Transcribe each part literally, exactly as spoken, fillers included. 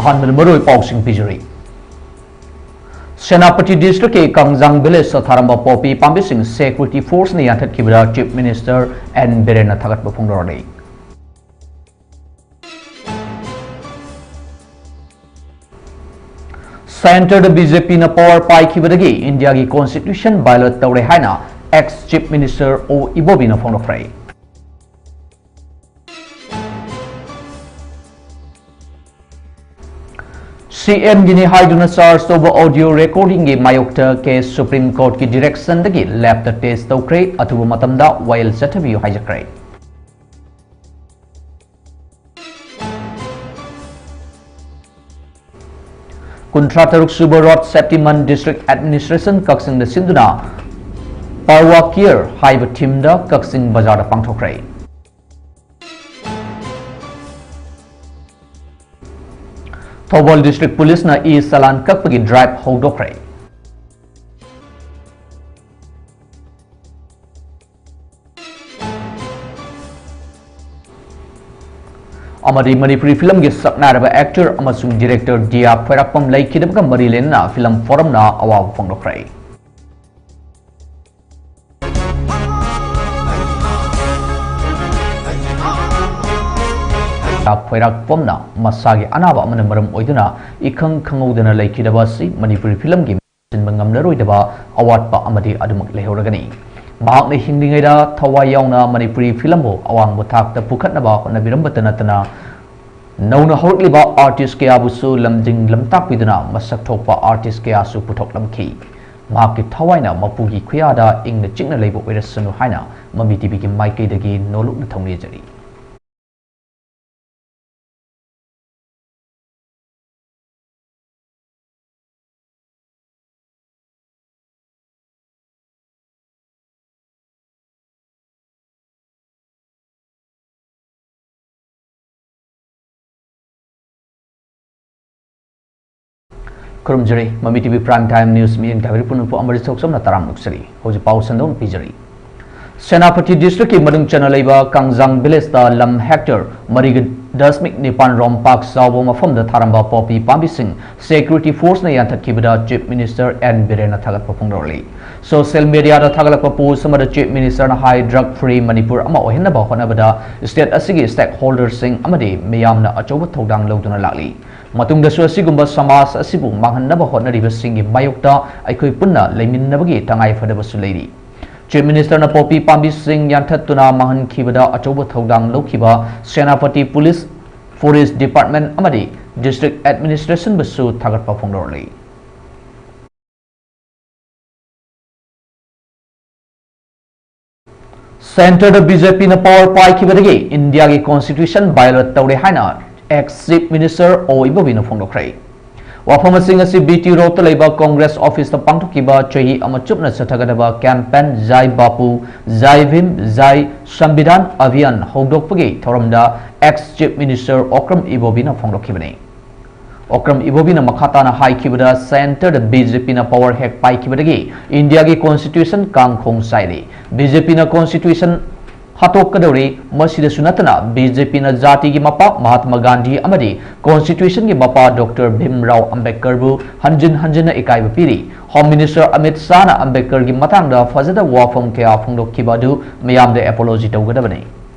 ꯑꯍꯥꯟꯕꯗ ꯃꯔꯨꯑꯣꯏꯕ ꯄꯥꯎꯁꯤꯡ ꯄꯤꯖꯔꯤ꯫ ꯁꯦꯅꯥꯄꯇꯤ ꯗꯤꯁꯇ꯭ꯔꯤꯛꯀꯤ ꯀꯥꯡꯖꯥꯡ ꯚꯤꯂꯦꯖꯇ ꯊꯥꯔꯝꯕ ꯄꯣꯄꯤ ꯄꯥꯝꯕꯤꯁꯤꯡ ꯁꯦꯀ꯭ꯌꯨꯔꯤꯇꯤ ꯐꯣꯔꯁꯅ ꯌꯥꯟꯊꯠꯈꯤꯕꯗ ꯆꯤꯐ ꯃꯤꯅꯤꯁꯇꯔ ꯑꯦꯟ ꯕꯤꯔꯦꯟꯅ ꯊꯥꯒꯠꯄ ꯐꯣꯡꯗꯣꯔꯛꯂꯤ꯫ ꯁꯦꯟꯇꯔꯗ ꯕꯤ ꯖꯦ ꯄꯤꯅ ꯄꯥꯋꯔ ꯄꯥꯏꯈꯤꯕꯗꯒꯤ ꯏꯟꯗꯤꯌꯥꯒꯤ ꯀꯣꯟꯁꯇꯤꯇ꯭ꯌꯨꯁꯟ ꯚꯥꯏꯑꯣꯂꯦꯠ ꯇꯧꯔꯦ ꯍꯥꯏꯅ ꯑꯦꯛꯁ ꯆꯤꯐ ꯃꯤꯅꯤꯁꯇꯔ ꯑꯣ ꯏꯕꯣꯕꯤꯅ ꯐꯣꯡꯗꯣꯛꯈ꯭ꯔꯦ꯫ ꯁꯤ ꯑꯦꯝꯒꯤꯅꯤ ꯍꯥꯏꯗꯨꯅ ꯆꯥꯔꯖ ꯇꯧꯕ ꯑꯣꯗꯤꯑꯣ ꯔꯦꯀꯣꯔꯗꯤꯡꯒꯤ ꯃꯥꯌꯣꯛꯇ ꯀꯦꯁ ꯁꯨꯄ꯭ꯔꯤꯝ ꯀꯣꯔꯠꯀꯤ ꯗꯤꯔꯦꯛꯁꯟꯗꯒꯤ ꯂꯦꯞꯇ ꯇꯦꯁ ꯇꯧꯈ꯭ꯔꯦ, ꯑꯊꯨꯕ ꯃꯇꯝꯗ ꯋꯥꯌꯦꯜ ꯆꯠꯊꯕꯤꯌꯨ ꯍꯥꯏꯖꯈ꯭ꯔꯦ꯫ ꯀꯨꯟꯊ꯭ꯔꯥ ꯇꯔꯨꯛ ꯁꯨꯕ ꯔꯣꯗ ꯁꯦꯐꯇꯤ ꯃꯟ ꯗꯤꯁꯇ꯭ꯔꯤꯛ ꯑꯦꯗꯃꯤꯅꯤꯁꯇ꯭ꯔꯦꯁꯟ ꯀꯛꯆꯤꯡꯗ ꯁꯤꯟꯗꯨꯅ ꯄꯥꯔꯋꯥ ꯀꯤꯌꯔ ꯍꯥꯏꯕ ꯊꯤꯝꯗ ꯀꯛꯆꯤꯡ ꯕꯖꯥꯔꯗ ꯄꯥꯡꯊꯣꯛꯈ꯭ꯔꯦ꯫ ꯊꯧꯕꯥꯜ ꯗꯤꯁꯇ꯭ꯔꯤꯛ ꯄꯨꯂꯤꯁꯅ ꯏ ꯆꯂꯥꯟ ꯀꯛꯄꯒꯤ ꯗ꯭ꯔꯥꯏꯚ ꯍꯧꯗꯣꯛꯈ꯭ꯔꯦ꯫ ꯑꯃꯗꯤ ꯃꯅꯤꯄꯨꯔꯤ ꯐꯤꯂꯝꯒꯤ ꯁꯛꯅꯥꯏꯔꯕ ꯑꯦꯛꯇꯔ ꯑꯃꯁꯨꯡ ꯗꯤꯔꯦꯛꯇꯔ ꯗꯤꯌꯥ ꯈ꯭ꯋꯥꯏꯔꯥꯛꯄꯝ ꯂꯩꯈꯤꯗꯕꯒ ꯃꯔꯤ ꯂꯩꯅꯅ ꯐꯤꯂꯝ ꯐꯣꯔꯝꯅ ꯑꯋꯥꯕ ꯐꯣꯡꯗꯣꯛꯈ꯭ꯔꯦ꯫ ꯈ꯭ꯋꯥꯏꯔꯥꯛꯄꯝꯅ ꯃꯁꯥꯒꯤ ꯑꯅꯥꯕ ꯑꯃꯅ ꯃꯔꯝ ꯑꯣꯏꯗꯨꯅ ꯏꯈꯪ ꯈꯪꯍꯧꯗꯅ ꯂꯩꯈꯤꯗꯕ ꯑꯁꯤ ꯃꯅꯤꯄꯨꯔꯤ ꯐꯤꯂꯝꯒꯤ ꯁꯤꯟꯕ ꯉꯝꯂꯔꯣꯏꯗꯕ ꯑꯋꯥꯠꯄ ꯑꯃꯗꯤ ꯑꯗꯨꯃꯛ ꯂꯩꯍꯧꯔꯒꯅꯤ꯫ ꯃꯍꯥꯛꯅ ꯍꯤꯡꯂꯤꯉꯩꯗ ꯊꯋꯥꯏ ꯌꯥꯎꯅ ꯃꯅꯤꯄꯨꯔꯤ ꯐꯤꯂꯝꯕꯨ ꯑꯋꯥꯡꯕ ꯊꯥꯛꯇ ꯄꯨꯈꯠꯅꯕ ꯍꯣꯠꯅꯕꯤꯔꯝꯕꯇ ꯅꯠꯇꯅ, ꯅꯧꯅ ꯍꯧꯔꯛꯂꯤꯕ ꯑꯥꯔꯇꯤꯁ ꯀꯌꯥꯕꯨꯁꯨ ꯂꯝꯖꯤꯡ ꯂꯝꯇꯥꯛꯄꯤꯗꯨꯅ ꯃꯁꯛ ꯊꯣꯛꯄ ꯑꯥꯔꯇꯤꯁ ꯀꯌꯥꯁꯨ ꯄꯨꯊꯣꯛꯂꯝꯈꯤ꯫ ꯃꯍꯥꯛꯀꯤ ꯊꯋꯥꯏꯅ ꯃꯄꯨꯒꯤ ꯈꯨꯌꯥꯗ ꯏꯪꯅ ꯆꯤꯛꯅ ꯂꯩꯕ ꯑꯣꯏꯔꯁꯅꯨ ꯍꯥꯏꯅ ꯃꯃꯤ ꯇꯤꯚꯤꯒꯤ ꯃꯥꯏꯀꯩꯗꯒꯤ ꯅꯣꯂꯨꯛꯅ ꯊꯧꯅꯤꯖꯔꯤ꯫ ꯈꯨꯔꯨꯝꯖꯔꯤ꯫ ꯃꯃꯤ ꯇꯤꯚꯤ Prime Time News ꯃꯤꯠꯌꯦꯡ ꯇꯥꯕꯤꯔꯤ ꯄꯨꯝꯅꯃꯛꯄꯨ ꯑꯃꯔꯖꯤꯠ ꯊꯣꯛꯆꯣꯝꯅ ꯇꯔꯥꯝꯅ ꯑꯣꯛꯆꯔꯤ꯫ ꯍꯧꯖꯤꯛ ꯄꯥꯎ ꯁꯟꯗꯣꯛꯅ ꯄꯤꯖꯔꯤ꯫ ꯁꯦꯅꯥꯄꯇꯤ ꯗꯤꯁꯇ꯭ꯔꯤꯛꯀꯤ ꯃꯅꯨꯡ ꯆꯟꯅ ꯂꯩꯕ ꯀꯥꯡꯖꯥꯡ ꯚꯤꯂꯦꯖꯇ ꯂꯝ ꯍꯦꯛꯇꯔ ꯃꯔꯤꯒ ꯗꯁꯃꯤꯛ ꯅꯤꯄꯥꯟ ꯔꯣꯝ ꯄꯥꯛ ꯆꯥꯎꯕ ꯃꯐꯝꯗ ꯊꯥꯔꯝꯕ ꯄꯣꯄꯤ ꯄꯥꯝꯕꯤꯁꯤꯡ security force ꯅ ꯌꯥꯟꯊꯠꯈꯤꯕꯗ Chief Minister ꯑꯦꯟ ꯕꯤꯔꯦꯟꯅ ꯊꯥꯒꯠꯄ ꯐꯣꯡꯗꯣꯔꯛꯂꯤ꯫ Social media ꯗ ꯊꯥꯒꯠꯂꯛꯄ post ꯑꯃꯗ Chief Minister ꯅ ꯍꯥꯏ, drug free ꯃꯅꯤꯄꯨꯔ ꯑꯃ ꯑꯣꯏꯍꯟꯅꯕ ꯍꯣꯠꯅꯕꯗ state ꯑꯁꯤꯒꯤ stakeholder ꯁꯤꯡ ꯑꯃꯗꯤ ꯃꯤꯌꯥꯝꯅ ꯑꯆꯧꯕ ꯊꯧꯗꯥꯡ ꯂꯧꯗꯨꯅ ꯂꯥꯛꯂꯤ꯫ ꯃꯇꯨꯡꯗꯁꯨ ꯑꯁꯤꯒꯨꯝꯕ ꯁꯃꯥꯖ ꯑꯁꯤꯕꯨ ꯃꯥꯡꯍꯟꯅꯕ ꯍꯣꯠꯅꯔꯤꯕꯁꯤꯡꯒꯤ ꯃꯥꯌꯣꯛꯇ ꯑꯩꯈꯣꯏ ꯄꯨꯟꯅ ꯂꯩꯃꯤꯟꯅꯕꯒꯤ ꯇꯉꯥꯏꯐꯗꯕꯁꯨ ꯂꯩꯔꯤ꯫ Chief Minister ꯅ ꯄꯣꯄꯤ ꯄꯥꯝꯕꯤꯁꯤꯡ ꯌꯥꯟꯊꯠꯇꯨꯅ ꯃꯥꯡꯍꯟꯈꯤꯕꯗ ꯑꯆꯧꯕ ꯊꯧꯗꯥꯡ ꯂꯧꯈꯤꯕ ꯁꯦꯅꯥꯄꯇꯤ Police, Forest Department ꯑꯃꯗꯤ District Administration ꯕꯨꯁꯨ ꯊꯥꯒꯠꯄ ꯐꯣꯡꯗꯣꯔꯛꯂꯤ꯫ Centre ꯗ ꯕꯤ ꯖꯦ ꯄꯤ ꯅ power ꯄꯥꯏꯈꯤꯕꯗꯒꯤ ꯏꯟꯗꯤꯌꯥꯒꯤ constitution violate ꯇꯧꯔꯦ ꯍꯥꯏꯅ ex Chief Minister ꯑꯣ ꯏꯕꯣꯕꯤꯅ ꯐꯣꯡꯗꯣꯛꯈ꯭ꯔꯦ꯫ ꯋꯥꯐꯝ ꯑꯁꯤ ꯉꯁꯤ ꯕꯤ ꯇꯤ ꯔꯣꯗꯇ ꯂꯩꯕ Congress office ꯇ ꯄꯥꯡꯊꯣꯛꯈꯤꯕ ꯆꯍꯤ ꯑꯃ ꯆꯨꯞꯅ ꯆꯠꯊꯒꯗꯕ campaign ꯖꯥꯏ ꯕꯥꯄꯨ, ꯖꯥꯏ ꯚꯤꯝ, ꯖꯥꯏ ꯁꯝꯕꯤꯙꯥꯟ ꯑꯚꯤꯌꯥꯟ ꯍꯧꯗꯣꯛꯄꯒꯤ ꯊꯧꯔꯝꯗ ex Chief Minister Okram ꯏꯕꯣꯕꯤꯅ ꯐꯣꯡꯗꯣꯛꯈꯤꯕꯅꯤ꯫ Okram ꯏꯕꯣꯕꯤꯅ ꯃꯈꯥ ꯇꯥꯅ ꯍꯥꯏꯈꯤꯕꯗ, Centre ꯗ ꯕꯤ ꯖꯦ ꯄꯤ ꯅ power ꯍꯦꯛ ꯄꯥꯏꯈꯤꯕꯗꯒꯤ ꯏꯟꯗꯤꯌꯥꯒꯤ constitution ꯀꯥꯡꯈꯣꯡ ꯆꯥꯏꯔꯦ꯫ ꯕꯤ ꯖꯦ ꯄꯤ ꯅ constitution ꯍꯥꯠꯇꯣꯛꯀꯗꯧꯔꯤ꯫ ꯃꯁꯤꯗꯁꯨ ꯅꯠꯇꯅ, ꯕꯤ ꯖꯦ ꯄꯤ ꯅ ꯖꯥꯇꯤꯒꯤ ꯃꯄꯥ ꯃꯍꯥꯠꯃ ꯒꯥꯟꯙꯤ ꯑꯃꯗꯤ constitution ꯒꯤ ꯃꯄꯥ ꯗꯣꯛꯇꯔ ꯚꯤꯝ ꯔꯥꯎ ꯑꯝꯕꯦꯗꯀꯔꯕꯨ ꯍꯟꯖꯤꯟ ꯍꯟꯖꯤꯟꯅ ꯏꯀꯥꯏꯕ ꯄꯤꯔꯤ꯫ Home Minister ꯑꯃꯤꯠ ꯁꯥꯍꯅ ꯑꯝꯕꯦꯗꯀꯔꯒꯤ ꯃꯇꯥꯡꯗ ꯐꯖꯗꯕ ꯋꯥꯐꯝ ꯀꯌꯥ ꯐꯣꯡꯗꯣꯛꯈꯤꯕ ꯑꯗꯨ ꯃꯤꯌꯥꯝꯗ apology ꯇꯧꯒꯗꯕꯅꯤ꯫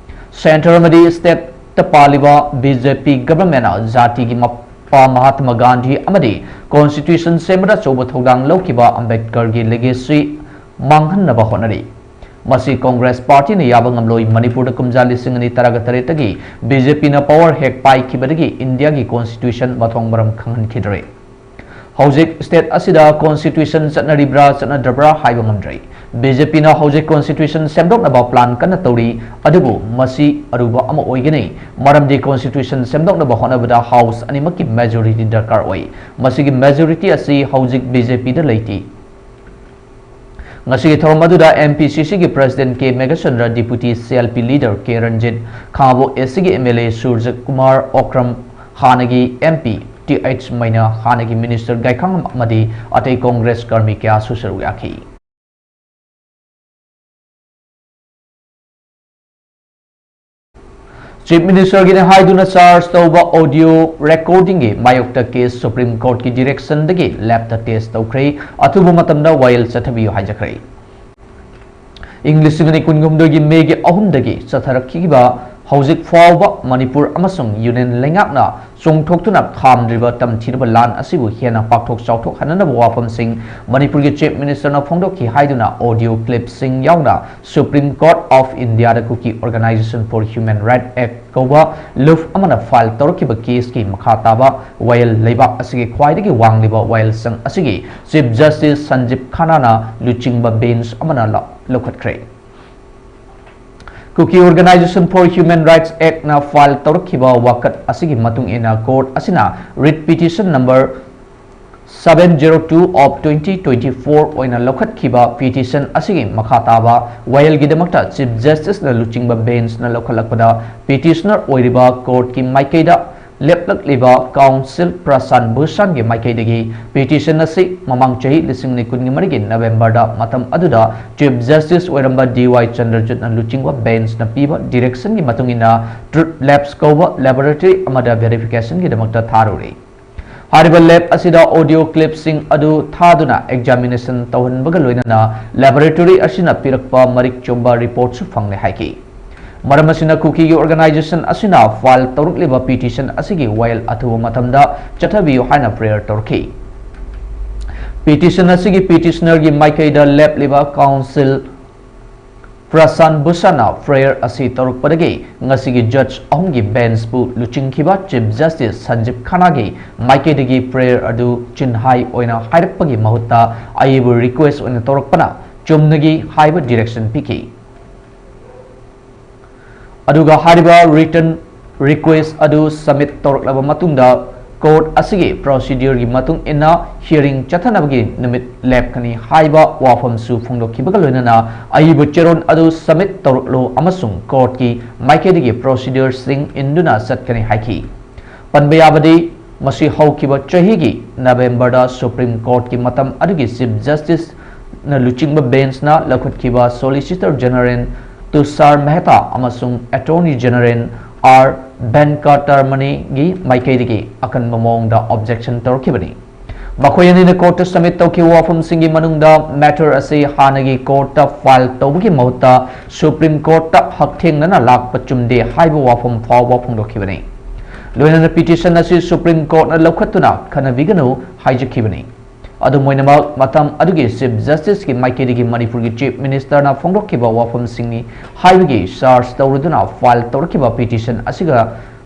Centre ꯑꯃꯗꯤ state ꯇ ꯄꯥꯜꯂꯤꯕ ꯕꯤ ꯖꯦ ꯄꯤ government ꯅ ꯖꯥꯇꯤꯒꯤ ꯃꯄꯥ ꯃꯍꯥꯠꯃ ꯒꯥꯟꯙꯤ ꯑꯃꯗꯤ constitution ꯁꯦꯝꯕꯗ ꯑꯆꯧꯕ ꯊꯧꯗꯥꯡ ꯂꯧꯈꯤꯕ ꯑꯝꯕꯦꯗꯀꯔꯒꯤ legacy ꯃꯥꯡꯍꯟꯅꯕ ꯍꯣꯠꯅꯔꯤ꯫ ꯃꯁꯤ Congress party ꯅ ꯌꯥꯕ ꯉꯝꯂꯣꯏ꯫ ꯃꯅꯤꯄꯨꯔꯗ ꯀꯨꯝꯖꯥ ꯂꯤꯁꯤꯡ ꯑꯅꯤ ꯇꯔꯥꯒ ꯇꯔꯦꯠꯇꯒꯤ ꯕꯤ ꯖꯦ ꯄꯤ ꯅ power ꯍꯦꯛ ꯄꯥꯏꯈꯤꯕꯗꯒꯤ ꯏꯟꯗꯤꯌꯥꯒꯤ constitution ꯃꯊꯣꯡ ꯃꯔꯝ ꯈꯪꯍꯟꯈꯤꯗ꯭ꯔꯦ꯫ ꯍꯧꯖꯤꯛ state ꯑꯁꯤꯗ constitution ꯆꯠꯅꯔꯤꯕ꯭ꯔꯥ ꯆꯠꯅꯗ꯭ꯔꯕ꯭ꯔꯥ ꯍꯥꯏꯕ ꯉꯝꯗ꯭ꯔꯦ꯫ ꯕꯤ ꯖꯦ ꯄꯤ ꯅ ꯍꯧꯖꯤꯛ constitution ꯁꯦꯝꯗꯣꯛꯅꯕ plan ꯀꯟꯅ ꯇꯧꯔꯤ, ꯑꯗꯨꯕꯨ ꯃꯁꯤ ꯑꯔꯨꯕ ꯑꯃ ꯑꯣꯏꯒꯅꯤ, ꯃꯔꯝꯗꯤ constitution ꯁꯦꯝꯗꯣꯛꯅꯕ ꯍꯣꯠꯅꯕꯗ house ꯑꯅꯤꯃꯛꯀꯤ majority ꯗꯔꯀꯥꯔ ꯑꯣꯏ꯫ ꯃꯁꯤꯒꯤ majority ꯑꯁꯤ ꯍꯧꯖꯤꯛ ꯕꯤ ꯖꯦ ꯄꯤ ꯗ ꯂꯩꯇꯦ꯫ ꯉꯁꯤꯒꯤ ꯊꯧꯔꯝ ꯑꯗꯨꯗ ꯑꯦꯝ ꯄꯤ ꯁꯤ ꯁꯤ ꯒꯤ president ꯀꯦ Meghachandra, deputy C L P leader ꯀꯦ ꯔꯟꯖꯤꯠ, ꯈꯥꯉꯕꯣꯛ ꯑꯦꯁ ꯁꯤ ꯒꯤ M L A Suraj Kumar Okram, ꯍꯥꯟꯅꯒꯤ ꯑꯦꯝ ꯄꯤ ꯇꯤ ꯑꯩꯆ ꯃꯩꯅꯥ, ꯍꯥꯟꯅꯒꯤ minister ꯒꯥꯏꯈꯥꯡ ꯑꯃꯗꯤ ꯑꯇꯩ Congress ꯀꯔꯃꯤ ꯀꯌꯥꯁꯨ ꯁꯔꯨꯛ ꯌꯥꯈꯤ꯫ Chief Minister ꯒꯤꯅꯤ ꯍꯥꯏꯗꯨꯅ charge ꯇꯧꯕ audio recording ꯒꯤ ꯃꯥꯌꯣꯛꯇ case Supreme Court ꯀꯤ direction ꯗꯒꯤ lab ꯇ test ꯇꯧꯈ꯭ꯔꯦ꯫ ꯑꯊꯨꯕ ꯃꯇꯝꯗ ꯋꯥꯌꯦꯜ ꯆꯠꯊꯕꯤꯌꯨ ꯍꯥꯏꯖꯈ꯭ꯔꯦ꯫ ꯏꯪ ꯂꯤꯁꯤꯡ ꯑꯅꯤ ꯀꯨꯟꯍꯨꯝꯗꯣꯏꯒꯤ May ꯒꯤ ꯑꯍꯨꯝꯗꯒꯤ ꯆꯠꯊꯔꯛꯈꯤꯕ ꯍꯧꯖꯤꯛ ꯐꯥꯎꯕ ꯃꯅꯤꯄꯨꯔ ꯑꯃꯁꯨꯡ Union ꯂꯩꯉꯥꯛꯅ ꯆꯣꯡꯊꯣꯛꯇꯨꯅ ꯈꯥꯝꯗ꯭ꯔꯤꯕ ꯇꯝꯊꯤꯔꯕ ꯂꯥꯟ ꯑꯁꯤꯕꯨ ꯍꯦꯟꯅ ꯄꯥꯛꯊꯣꯛ ꯆꯥꯎꯊꯣꯛꯍꯟꯅꯅꯕ ꯋꯥꯐꯝꯁꯤꯡ ꯃꯅꯤꯄꯨꯔꯒꯤ Chief Minister ꯅ ꯐꯣꯡꯗꯣꯛꯈꯤ ꯍꯥꯏꯗꯨꯅ audio clip ꯁꯤꯡ ꯌꯥꯎꯅ Supreme Court of India the Kuki Organisation for Human Rights Act ꯀꯧꯕ ꯂꯨꯞ ꯑꯃꯅ file ꯇꯧꯔꯛꯈꯤꯕ case ꯀꯤ ꯃꯈꯥ ꯇꯥꯕ ꯋꯥꯌꯦꯜ ꯂꯩꯕꯥꯛ ꯑꯁꯤꯒꯤ ꯈ꯭ꯋꯥꯏꯗꯒꯤ ꯋꯥꯡꯂꯤꯕ ꯋꯥꯌꯦꯜꯁꯪ ꯑꯁꯤꯒꯤ Chief Justice ꯁꯟꯖꯤꯕ ꯈꯟꯅꯥꯅ ꯂꯨꯆꯤꯡꯕ bench ꯑꯃꯅ ꯂꯧ-, ꯂꯧꯈꯠꯈ꯭ꯔꯦ꯫ Kuki Organisation for Human Rights Act ꯅ file ꯇꯧꯔꯛꯈꯤꯕ ꯋꯥꯀꯠ ꯑꯁꯤꯒꯤ ꯃꯇꯨꯡ ꯏꯟꯅ court ꯑꯁꯤꯅ writ petition number seven zero two of twenty twenty-four ꯑꯣꯏꯅ ꯂꯧꯈꯠꯈꯤꯕ petition ꯑꯁꯤꯒꯤ ꯃꯈꯥ ꯇꯥꯕ ꯋꯥꯌꯦꯜꯒꯤꯗꯃꯛꯇ Chief Justice ꯅ ꯂꯨꯆꯤꯡꯕ bench ꯅ ꯂꯧꯈꯠꯂꯛꯄꯗ petitioner ꯑꯣꯏꯔꯤꯕ court ꯀꯤ ꯃꯥꯏꯀꯩꯗ ꯂꯦꯞꯂꯛꯂꯤꯕ counsel ꯄ꯭ꯔꯁꯥꯟ ꯚꯨꯁꯥꯟꯒꯤ ꯃꯥꯏꯀꯩꯗꯒꯤ petition ꯑꯁꯤ ꯃꯃꯥꯡ ꯆꯍꯤ ꯂꯤꯁꯤꯡ ꯑꯅꯤ ꯀꯨꯟꯒꯤ ꯃꯔꯤꯒꯤ November ꯗ ꯃꯇꯝ ꯑꯗꯨꯗ Chief Justice ꯑꯣꯏꯔꯝꯕ ꯗꯤ ꯋꯥꯏ ꯆꯟꯗ꯭ꯔꯆꯨꯗꯅ ꯂꯨꯆꯤꯡꯕ bench ꯅ ꯄꯤꯕ direction ꯒꯤ ꯃꯇꯨꯡ ꯏꯟꯅ Truth Labs ꯀꯧꯕ laboratory ꯑꯃꯗ verification ꯒꯤꯗꯃꯛꯇ ꯊꯥꯔꯨꯔꯦ꯫ ꯍꯥꯏꯔꯤꯕ lab ꯑꯁꯤꯗ audio clip ꯁꯤꯡ ꯑꯗꯨ ꯊꯥꯗꯨꯅ examination ꯇꯧꯍꯟꯕꯒ ꯂꯣꯏꯅꯅ laboratory ꯑꯁꯤꯅ ꯄꯤꯔꯛꯄ ꯃꯔꯤꯛ ꯆꯨꯝꯕ report ꯁꯨ ꯐꯪꯂꯦ ꯍꯥꯏꯈꯤ꯫ ꯃꯔꯝ ꯑꯁꯤꯅ ꯀꯨꯀꯤꯒꯤ organisation ꯑꯁꯤꯅ file ꯇꯧꯔꯛꯂꯤꯕ petition ꯑꯁꯤꯒꯤ ꯋꯥꯌꯦꯜ ꯑꯊꯨꯕ ꯃꯇꯝꯗ ꯆꯠꯊꯕꯤꯌꯨ ꯍꯥꯏꯅ prayer ꯇꯧꯔꯛꯈꯤ꯫ Petition ꯑꯁꯤꯒꯤ petitioner ꯒꯤ ꯃꯥꯏꯀꯩꯗ ꯂꯦꯞꯂꯤꯕ counsel ꯄ꯭ꯔꯁꯥꯟ ꯚꯨꯁꯥꯟꯅ prayer ꯑꯁꯤ ꯇꯧꯔꯛꯄꯗꯒꯤ ꯉꯁꯤꯒꯤ judge ꯑꯍꯨꯝꯒꯤ bench ꯄꯨ ꯂꯨꯆꯤꯡꯈꯤꯕ Chief Justice ꯁꯟꯖꯤꯕ ꯈꯟꯅꯥꯒꯤ ꯃꯥꯏꯀꯩꯗꯒꯤ prayer ꯑꯗꯨ ꯆꯤꯟꯍꯥꯏ ꯑꯣꯏꯅ ꯍꯥꯏꯔꯛꯄꯒꯤ ꯃꯍꯨꯠꯇ ꯑꯏꯕ request ꯑꯣꯏꯅ ꯇꯧꯔꯛꯄꯅ ꯆꯨꯝꯅꯒꯤ ꯍꯥꯏꯕ direction ꯄꯤꯈꯤ꯫ ꯑꯗꯨꯒ ꯍꯥꯏꯔꯤꯕ written request ꯑꯗꯨ submit ꯇꯧꯔꯛꯂꯕ ꯃꯇꯨꯡꯗ court ꯑꯁꯤꯒꯤ procedure ꯒꯤ ꯃꯇꯨꯡ ꯏꯟꯅ hearing ꯆꯠꯊꯅꯕꯒꯤ ꯅꯨꯃꯤꯠ ꯂꯦꯞꯀꯅꯤ ꯍꯥꯏꯕ ꯋꯥꯐꯝꯁꯨ ꯐꯣꯡꯗꯣꯛꯈꯤꯕꯒ ꯂꯣꯏꯅꯅ ꯑꯏꯕ ꯆꯦꯔꯣꯜ ꯑꯗꯨ submit ꯇꯧꯔꯛꯂꯨ ꯑꯃꯁꯨꯡ court ꯀꯤ ꯃꯥꯏꯀꯩꯗꯒꯤ procedure ꯁꯤꯡ ꯏꯟꯗꯨꯅ ꯆꯠꯀꯅꯤ ꯍꯥꯏꯈꯤ꯫ ꯄꯟꯕ ꯌꯥꯕꯗꯤ, ꯃꯁꯤ ꯍꯧꯈꯤꯕ ꯆꯍꯤꯒꯤ November ꯗ Supreme Court ꯀꯤ ꯃꯇꯝ ꯑꯗꯨꯒꯤ Chief Justice ꯅ ꯂꯨꯆꯤꯡꯕ bench ꯅ ꯂꯧꯈꯠꯈꯤꯕ Solicitor General ꯇꯨꯁꯥꯔ ꯃꯦꯍꯇꯥ ꯑꯃꯁꯨꯡ Attorney General ꯑꯥꯔ ꯚꯦꯟꯀꯇꯔꯃꯅꯤꯒꯤ ꯃꯥꯏꯀꯩꯗꯒꯤ ꯑꯀꯟꯕ ꯃꯑꯣꯡꯗ objection ꯇꯧꯔꯛꯈꯤꯕꯅꯤ꯫ ꯃꯈꯣꯏ ꯑꯅꯤꯅ courtꯇ submit ꯇꯧꯈꯤꯕ ꯋꯥꯐꯝꯁꯤꯡꯒꯤ ꯃꯅꯨꯡꯗ matter ꯑꯁꯤ ꯍꯥꯟꯅꯒꯤ courtꯇ file ꯇꯧꯕꯒꯤ ꯃꯍꯨꯠꯇ Supreme Courtꯇ ꯍꯛꯊꯦꯡꯅꯅ ꯂꯥꯛꯄ ꯆꯨꯝꯗꯦ ꯍꯥꯏꯕ ꯋꯥꯐꯝ ꯐꯥꯎꯕ ꯐꯣꯡꯗꯣꯛꯈꯤꯕꯅꯤ꯫ ꯂꯣꯏꯅꯅ petition ꯑꯁꯤ Supreme Courtꯅ ꯂꯧꯈꯠꯇꯨꯅ ꯈꯟꯅꯕꯤꯒꯅꯨ ꯍꯥꯏꯖꯈꯤꯕꯅꯤ꯫ ꯑꯗꯨꯝ ꯑꯣꯏꯅꯃꯛ, ꯃꯇꯝ ꯑꯗꯨꯒꯤ Chief Justiceꯀꯤ ꯃꯥꯏꯀꯩꯗꯒꯤ ꯃꯅꯤꯄꯨꯔꯒꯤ Chief Ministerꯅ ꯐꯣꯡꯗꯣꯛꯈꯤꯕ ꯋꯥꯐꯝꯁꯤꯡꯅꯤ ꯍꯥꯏꯕꯒꯤ charge ꯇꯧꯔꯗꯨꯅ file ꯇꯧꯔꯛꯈꯤꯕ petition ꯑꯁꯤꯒ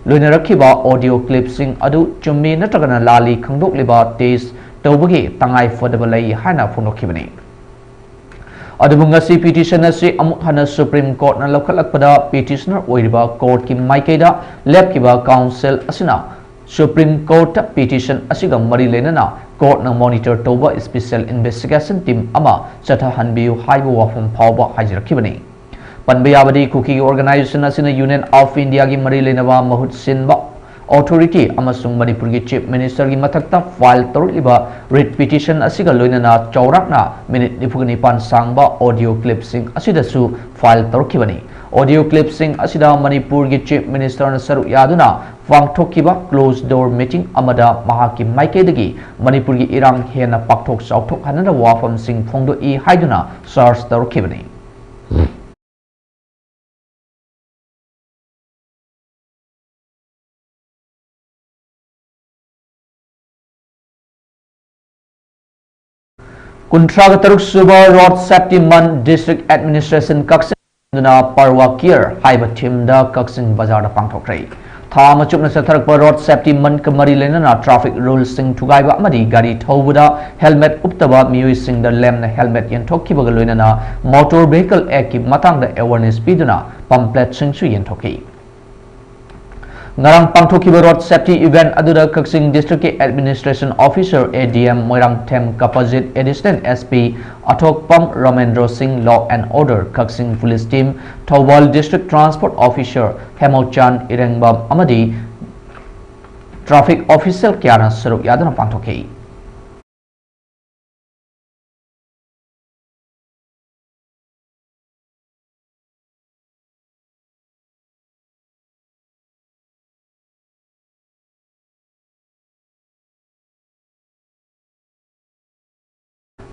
ꯂꯣꯏꯅꯔꯛꯈꯤꯕ audio clipꯁꯤꯡ ꯑꯗꯨ ꯆꯨꯝꯃꯤ ꯅꯠꯇ꯭ꯔꯒꯅ ꯂꯥꯜꯂꯤ ꯈꯪꯗꯣꯛꯂꯤꯕ test ꯇꯧꯕꯒꯤ ꯇꯉꯥꯏ ꯐꯗꯕ ꯂꯩ ꯍꯥꯏꯅ ꯐꯣꯡꯗꯣꯛꯈꯤꯕꯅꯤ꯫ ꯑꯗꯨꯕꯨ ꯉꯁꯤ petition ꯑꯁꯤ ꯑꯃꯨꯛ ꯍꯟꯅ Supreme Courtꯅ ꯂꯧꯈꯠꯂꯛꯄꯗ petitioner ꯑꯣꯏꯔꯤꯕ courtꯀꯤ ꯃꯥꯏꯀꯩꯗ ꯂꯦꯞꯈꯤꯕ counsel ꯑꯁꯤꯅ Supreme Courtꯇ petition ꯑꯁꯤꯒ ꯃꯔꯤ ꯂꯩꯅꯅ courtꯅ monitor ꯇꯧꯕ special investigation team ꯑꯃ ꯆꯠꯊꯍꯟꯕꯤꯌꯨ ꯍꯥꯏꯕ ꯋꯥꯐꯝ ꯐꯥꯎꯕ ꯍꯥꯏꯖꯔꯛꯈꯤꯕꯅꯤ꯫ ꯄꯟꯕ ꯌꯥꯕꯗꯤ, ꯀꯨꯀꯤꯒꯤ organization ꯑꯁꯤꯅ Union of Indiaꯒꯤ ꯃꯔꯤ ꯂꯩꯅꯕ ꯃꯍꯨꯠ ꯁꯤꯟꯕ authority ꯑꯃꯁꯨꯡ ꯃꯅꯤꯄꯨꯔꯒꯤ Chief Ministerꯒꯤ ꯃꯊꯛꯇ file ꯇꯧꯔꯛꯂꯤꯕ writ petition ꯑꯁꯤꯒ ꯂꯣꯏꯅꯅ ꯆꯥꯎꯔꯥꯛꯅ minute ꯅꯤꯐꯨꯒ ꯅꯤꯄꯥꯟ ꯁꯥꯡꯕ audio clipꯁꯤꯡ ꯑꯁꯤꯗꯁꯨ file ꯇꯧꯔꯛꯈꯤꯕꯅꯤ꯫ Audio clipꯁꯤꯡ ꯑꯁꯤꯗ ꯃꯅꯤꯄꯨꯔꯒꯤ Chief Ministerꯅ ꯁꯔꯨꯛ ꯌꯥꯗꯨꯅ ꯄꯥꯡꯊꯣꯛꯈꯤꯕ closed door meeting ꯑꯃꯗ ꯃꯍꯥꯛꯀꯤ ꯃꯥꯏꯀꯩꯗꯒꯤ ꯃꯅꯤꯄꯨꯔꯒꯤ ꯏꯔꯥꯡ ꯍꯦꯟꯅ ꯄꯥꯛꯊꯣꯛ ꯆꯥꯎꯊꯣꯛꯍꯟꯅꯕ ꯋꯥꯐꯝꯁꯤꯡ ꯐꯣꯡꯗꯣꯛꯏ ꯍꯥꯏꯗꯨꯅ charge ꯇꯧꯔꯛꯈꯤꯕꯅꯤ꯫ ꯀꯨꯟꯊ꯭ꯔꯥꯒ ꯇꯔꯨꯛ ꯁꯨꯕ Road Safety Month District Administration ꯀꯛꯆꯤꯡ ꯑꯗꯨꯅ Parva Care ꯍꯥꯏꯕ themeꯗ ꯀꯛꯆꯤꯡ ꯕꯖꯥꯔꯗ ꯄꯥꯡꯊꯣꯛꯈ꯭ꯔꯦ꯫ ꯊꯥ ꯑꯃ ꯆꯨꯞꯅ ꯆꯠꯊꯔꯛꯄ Road Safety Monthꯀ ꯃꯔꯤ ꯂꯩꯅꯅ traffic ruleꯁꯤꯡ ꯊꯨꯒꯥꯏꯕ ꯑꯃꯗꯤ ꯒꯥꯔꯤ ꯊꯧꯕꯗ helmet ꯎꯞꯇꯕ ꯃꯤꯑꯣꯏꯁꯤꯡꯗ ꯂꯦꯝꯅ helmet ꯌꯦꯟꯊꯣꯛꯈꯤꯕꯒ ꯂꯣꯏꯅꯅ Motor Vehicle Actꯀꯤ ꯃꯇꯥꯡꯗ awareness ꯄꯤꯗꯨꯅ pamphletsꯤꯡꯁꯨ ꯌꯦꯟꯊꯣꯛꯈꯤ꯫ ꯉꯔꯥꯡ ꯄꯥꯡꯊꯣꯛꯈꯤꯕ Road Safety Event ꯑꯗꯨꯗ ꯀꯛꯆꯤꯡ Districtꯀꯤ Administration Officer, ADM, Moirangthem ꯀꯄꯖꯤꯠ, Additional SP ꯑꯊꯣꯛꯄꯝ ꯔꯣꯃꯦꯟꯗ꯭ꯔꯣ ꯁꯤꯡ, Law and Order, Kakching Police Team, Thoubal District Transport Officer ꯍꯦꯃꯧꯆꯥꯟ ꯏꯔꯦꯡꯕꯝ ꯑꯃꯗꯤ traffic official ꯀꯌꯥꯅ ꯁꯔꯨꯛ ꯌꯥꯗꯨꯅ ꯄꯥꯡꯊꯣꯛꯈꯤ꯫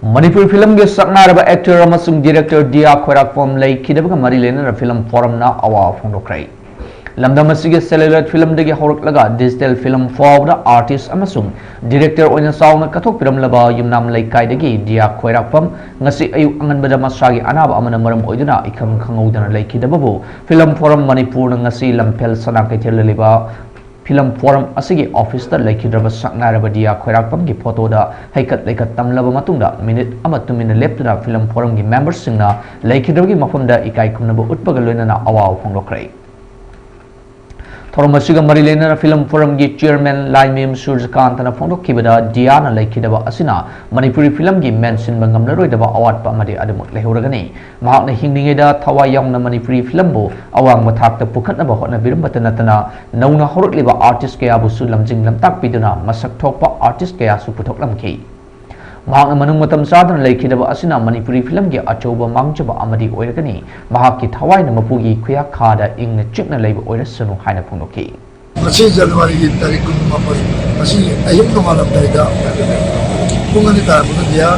ꯃꯅꯤꯄꯨꯔꯤ ꯐꯤꯂꯝꯒꯤ ꯁꯛꯅꯥꯏꯔꯕ actor ꯑꯃꯁꯨꯡ director ꯗꯤꯌꯥ ꯈ꯭ꯋꯥꯏꯔꯥꯛꯄꯝ ꯂꯩꯈꯤꯗꯕꯒ ꯃꯔꯤ ꯂꯩꯅꯅ ꯐꯤꯂꯝ ꯐꯣꯔꯝꯅ ꯑꯋꯥꯕ ꯐꯣꯡꯗꯣꯛꯈ꯭ꯔꯦ꯫ ꯂꯝꯗꯝ ꯑꯁꯤꯒꯤ celluloid ꯐꯤꯂꯝꯗꯒꯤ ꯍꯧꯔꯛꯂꯒ digital ꯐꯤꯂꯝ ꯐꯥꯎꯕꯗ artist ꯑꯃꯁꯨꯡ director ꯑꯣꯏꯅ ꯆꯥꯎꯅ ꯀꯠꯊꯣꯛꯄꯤꯔꯝꯂꯕ ꯌꯨꯝꯅꯥꯝ ꯂꯩꯀꯥꯏꯗꯒꯤ ꯗꯤꯌꯥ ꯈ꯭ꯋꯥꯏꯔꯥꯛꯄꯝ ꯉꯁꯤ ꯑꯌꯨꯛ ꯑꯉꯟꯕꯗ ꯃꯁꯥꯒꯤ ꯑꯅꯥꯕ ꯑꯃꯅ ꯃꯔꯝ ꯑꯣꯏꯗꯨꯅ ꯏꯈꯪ ꯈꯪꯍꯧꯗꯅ ꯂꯩꯈꯤꯗꯕꯕꯨ ꯐꯤꯂꯝ ꯐꯣꯔꯝ ꯃꯅꯤꯄꯨꯔꯅ ꯉꯁꯤ ꯂꯝꯐꯦꯜ ꯁꯅꯥ ꯀꯩꯊꯦꯜꯗ ꯂꯩꯕ ꯐꯤꯂꯝ ꯐꯣꯔꯝ ꯑꯁꯤꯒꯤ officeꯇ ꯂꯩꯈꯤꯗ꯭ꯔꯕ ꯁꯛꯅꯥꯏꯔꯕ ꯗꯤꯌꯥ ꯈ꯭ꯋꯥꯏꯔꯥꯛꯄꯝꯒꯤ photoꯗ ꯍꯩꯀꯠ ꯂꯩꯀꯠ ꯇꯝꯂꯕ ꯃꯇꯨꯡꯗ ꯃꯤꯅꯤꯠ ꯑꯃ ꯇꯨꯃꯤꯟꯅ ꯂꯦꯞꯇꯨꯅ ꯐꯤꯂꯝ ꯐꯣꯔꯝꯒꯤ memberꯁꯤꯡꯅ ꯂꯩꯈꯤꯗ꯭ꯔꯕꯒꯤ ꯃꯐꯝꯗ ꯏꯀꯥꯏ ꯈꯨꯝꯅꯕ ꯎꯠꯄꯒ ꯂꯣꯏꯅꯅ ꯑꯋꯥꯕ ꯐꯣꯡꯗꯣꯛꯈ꯭ꯔꯦ꯫ ꯊꯧꯔꯝ ꯑꯁꯤꯒ ꯃꯔꯤ ꯂꯩꯅꯅ ꯐꯤꯂꯝ ꯐꯣꯔꯝꯒꯤ chairman ꯂꯥꯏꯃꯌꯨꯝ ꯁꯨꯔꯖꯀꯥꯟꯇꯅ ꯐꯣꯡꯗꯣꯛꯈꯤꯕꯗ, ꯗꯤꯌꯥꯅ ꯂꯩꯈꯤꯗꯕ ꯑꯁꯤꯅ ꯃꯅꯤꯄꯨꯔꯤ ꯐꯤꯂꯝꯒꯤ ꯃꯦꯟꯁꯤꯟꯕ ꯉꯝꯂꯔꯣꯏꯗꯕ ꯑꯋꯥꯠꯄ ꯑꯃꯗꯤ ꯑꯗꯨꯃꯛ ꯂꯩꯍꯧꯔꯒꯅꯤ꯫ ꯃꯍꯥꯛꯅ ꯍꯤꯡꯂꯤꯉꯩꯗ ꯊꯋꯥꯏ ꯌꯥꯎꯅ ꯃꯅꯤꯄꯨꯔꯤ ꯐꯤꯂꯝꯕꯨ ꯑꯋꯥꯡꯕ ꯊꯥꯛꯇ ꯄꯨꯈꯠꯅꯕ ꯍꯣꯠꯅꯕꯤꯔꯝꯕꯇ ꯅꯠꯇꯅ, ꯅꯧꯅ ꯍꯧꯔꯛꯂꯤꯕ artist ꯀꯌꯥꯕꯨꯁꯨ ꯂꯝꯖꯤꯡ ꯂꯝꯇꯥꯛꯄꯤꯗꯨꯅ ꯃꯁꯛ ꯊꯣꯛꯄ artist ꯀꯌꯥꯁꯨ ꯄꯨꯊꯣꯛꯂꯝꯈꯤ꯫ ꯃꯍꯥꯛꯅ ꯃꯅꯨꯡ ꯃꯇꯝ ꯆꯥꯗꯅ ꯂꯩꯈꯤꯗꯕ ꯑꯁꯤꯅ ꯃꯅꯤꯄꯨꯔꯤ ꯐꯤꯂꯝꯒꯤ ꯑꯆꯧꯕ ꯃꯥꯡꯖꯕ ꯑꯃꯗꯤ ꯑꯣꯏꯔꯒꯅꯤ꯫ ꯃꯍꯥꯛꯀꯤ ꯊꯋꯥꯏꯅ ꯃꯄꯨꯒꯤ ꯈꯨꯌꯥꯈꯥꯗ ꯏꯪꯅ ꯆꯤꯛꯅ ꯂꯩꯕ ꯑꯣꯏꯔꯁꯅꯨ ꯍꯥꯏꯅ ꯐꯣꯡꯗꯣꯛꯈꯤ꯫ ꯉꯁꯤ ꯖꯅꯋꯥꯔꯤꯒꯤ ꯇꯥꯔꯤꯛ ꯀꯨꯟꯃꯥꯄꯟ, ꯉꯁꯤ ꯑꯌꯨꯛ ꯅꯣꯡꯉꯥꯜꯂꯝꯗꯥꯏꯗ ꯄꯨꯡ ꯑꯅꯤ ꯇꯥꯔꯛꯄꯗ ꯗꯤꯌꯥ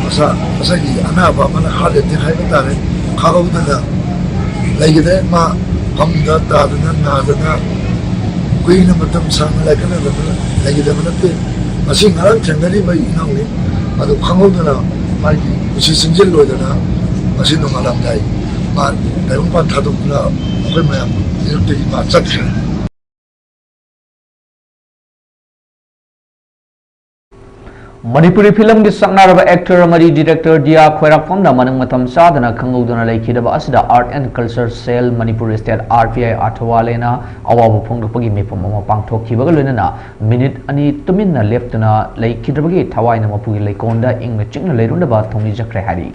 ꯃꯁꯥ, ꯃꯁꯥꯒꯤ ꯑꯅꯥꯕ ꯑꯃꯅ heart attack ꯍꯥꯏꯕ ꯇꯥꯔꯦ, ꯈꯥꯍꯧꯗꯅ ꯂꯩꯈꯤꯗ꯭ꯔꯦ꯫ ꯃꯥ ꯐꯃꯨꯡꯗ ꯇꯥꯗꯨꯅ ꯅꯥꯗꯅ ꯀꯨꯏꯅ ꯃꯇꯝ ꯁꯥꯡꯅ ꯂꯥꯏꯀꯠꯅꯗꯅ ꯂꯩꯈꯤꯗꯕ ꯅꯠꯇꯦ꯫ ꯃꯁꯤ ꯉꯔꯥꯡ ꯊꯦꯡꯅꯔꯤꯕ ꯏꯅꯥꯎꯅꯤ꯫ ꯑꯗꯨ ꯈꯪꯍꯧꯗꯅ ꯃꯥꯒꯤ ꯄꯨꯟꯁꯤ ꯆꯤꯟꯖꯤꯜꯂꯣꯏꯗꯅ ꯉꯁꯤ ꯅꯣꯡꯉꯥꯜꯂꯝꯗꯥꯏ ꯃꯥ ꯇꯥꯏꯕꯪꯄꯥꯟ ꯊꯥꯗꯣꯛꯇꯨꯅ ꯑꯩꯈꯣꯏ ꯃꯌꯥꯝ ꯃꯤꯔꯛꯇꯒꯤ ꯃꯥ ꯆꯠꯈ꯭ꯔꯦ꯫ ꯃꯅꯤꯄꯨꯔꯤ ꯐꯤꯂꯝꯒꯤ ꯁꯛꯅꯥꯏꯔꯕ actor ꯑꯃꯗꯤ director ꯗꯤꯌꯥ ꯈ꯭ꯋꯥꯏꯔꯥꯛꯄꯝꯅ ꯃꯅꯨꯡ ꯃꯇꯝ ꯆꯥꯗꯅ ꯈꯪꯍꯧꯗꯅ ꯂꯩꯈꯤꯗꯕ ꯑꯁꯤꯗ Art and Culture Cell Manipur State, R P I, ꯑꯥꯔꯊꯋꯥꯂꯦꯅ ꯑꯋꯥꯕ ꯐꯣꯡꯗꯣꯛꯄꯒꯤ ꯃꯤꯐꯝ ꯑꯃ ꯄꯥꯡꯊꯣꯛꯈꯤꯕꯒ ꯂꯣꯏꯅꯅ ꯃꯤꯅꯤꯠ ꯑꯅꯤ ꯇꯨꯃꯤꯟꯅ ꯂꯦꯞꯇꯨꯅ ꯂꯩꯈꯤꯗ꯭ꯔꯕꯒꯤ ꯊꯋꯥꯏꯅ ꯃꯄꯨꯒꯤ ꯂꯩꯀꯣꯜꯗ ꯏꯪꯅ ꯆꯤꯛꯅ ꯂꯩꯔꯨꯅꯕ ꯊꯧꯅꯤꯖꯈ꯭ꯔꯦ ꯍꯥꯏꯔꯤ꯫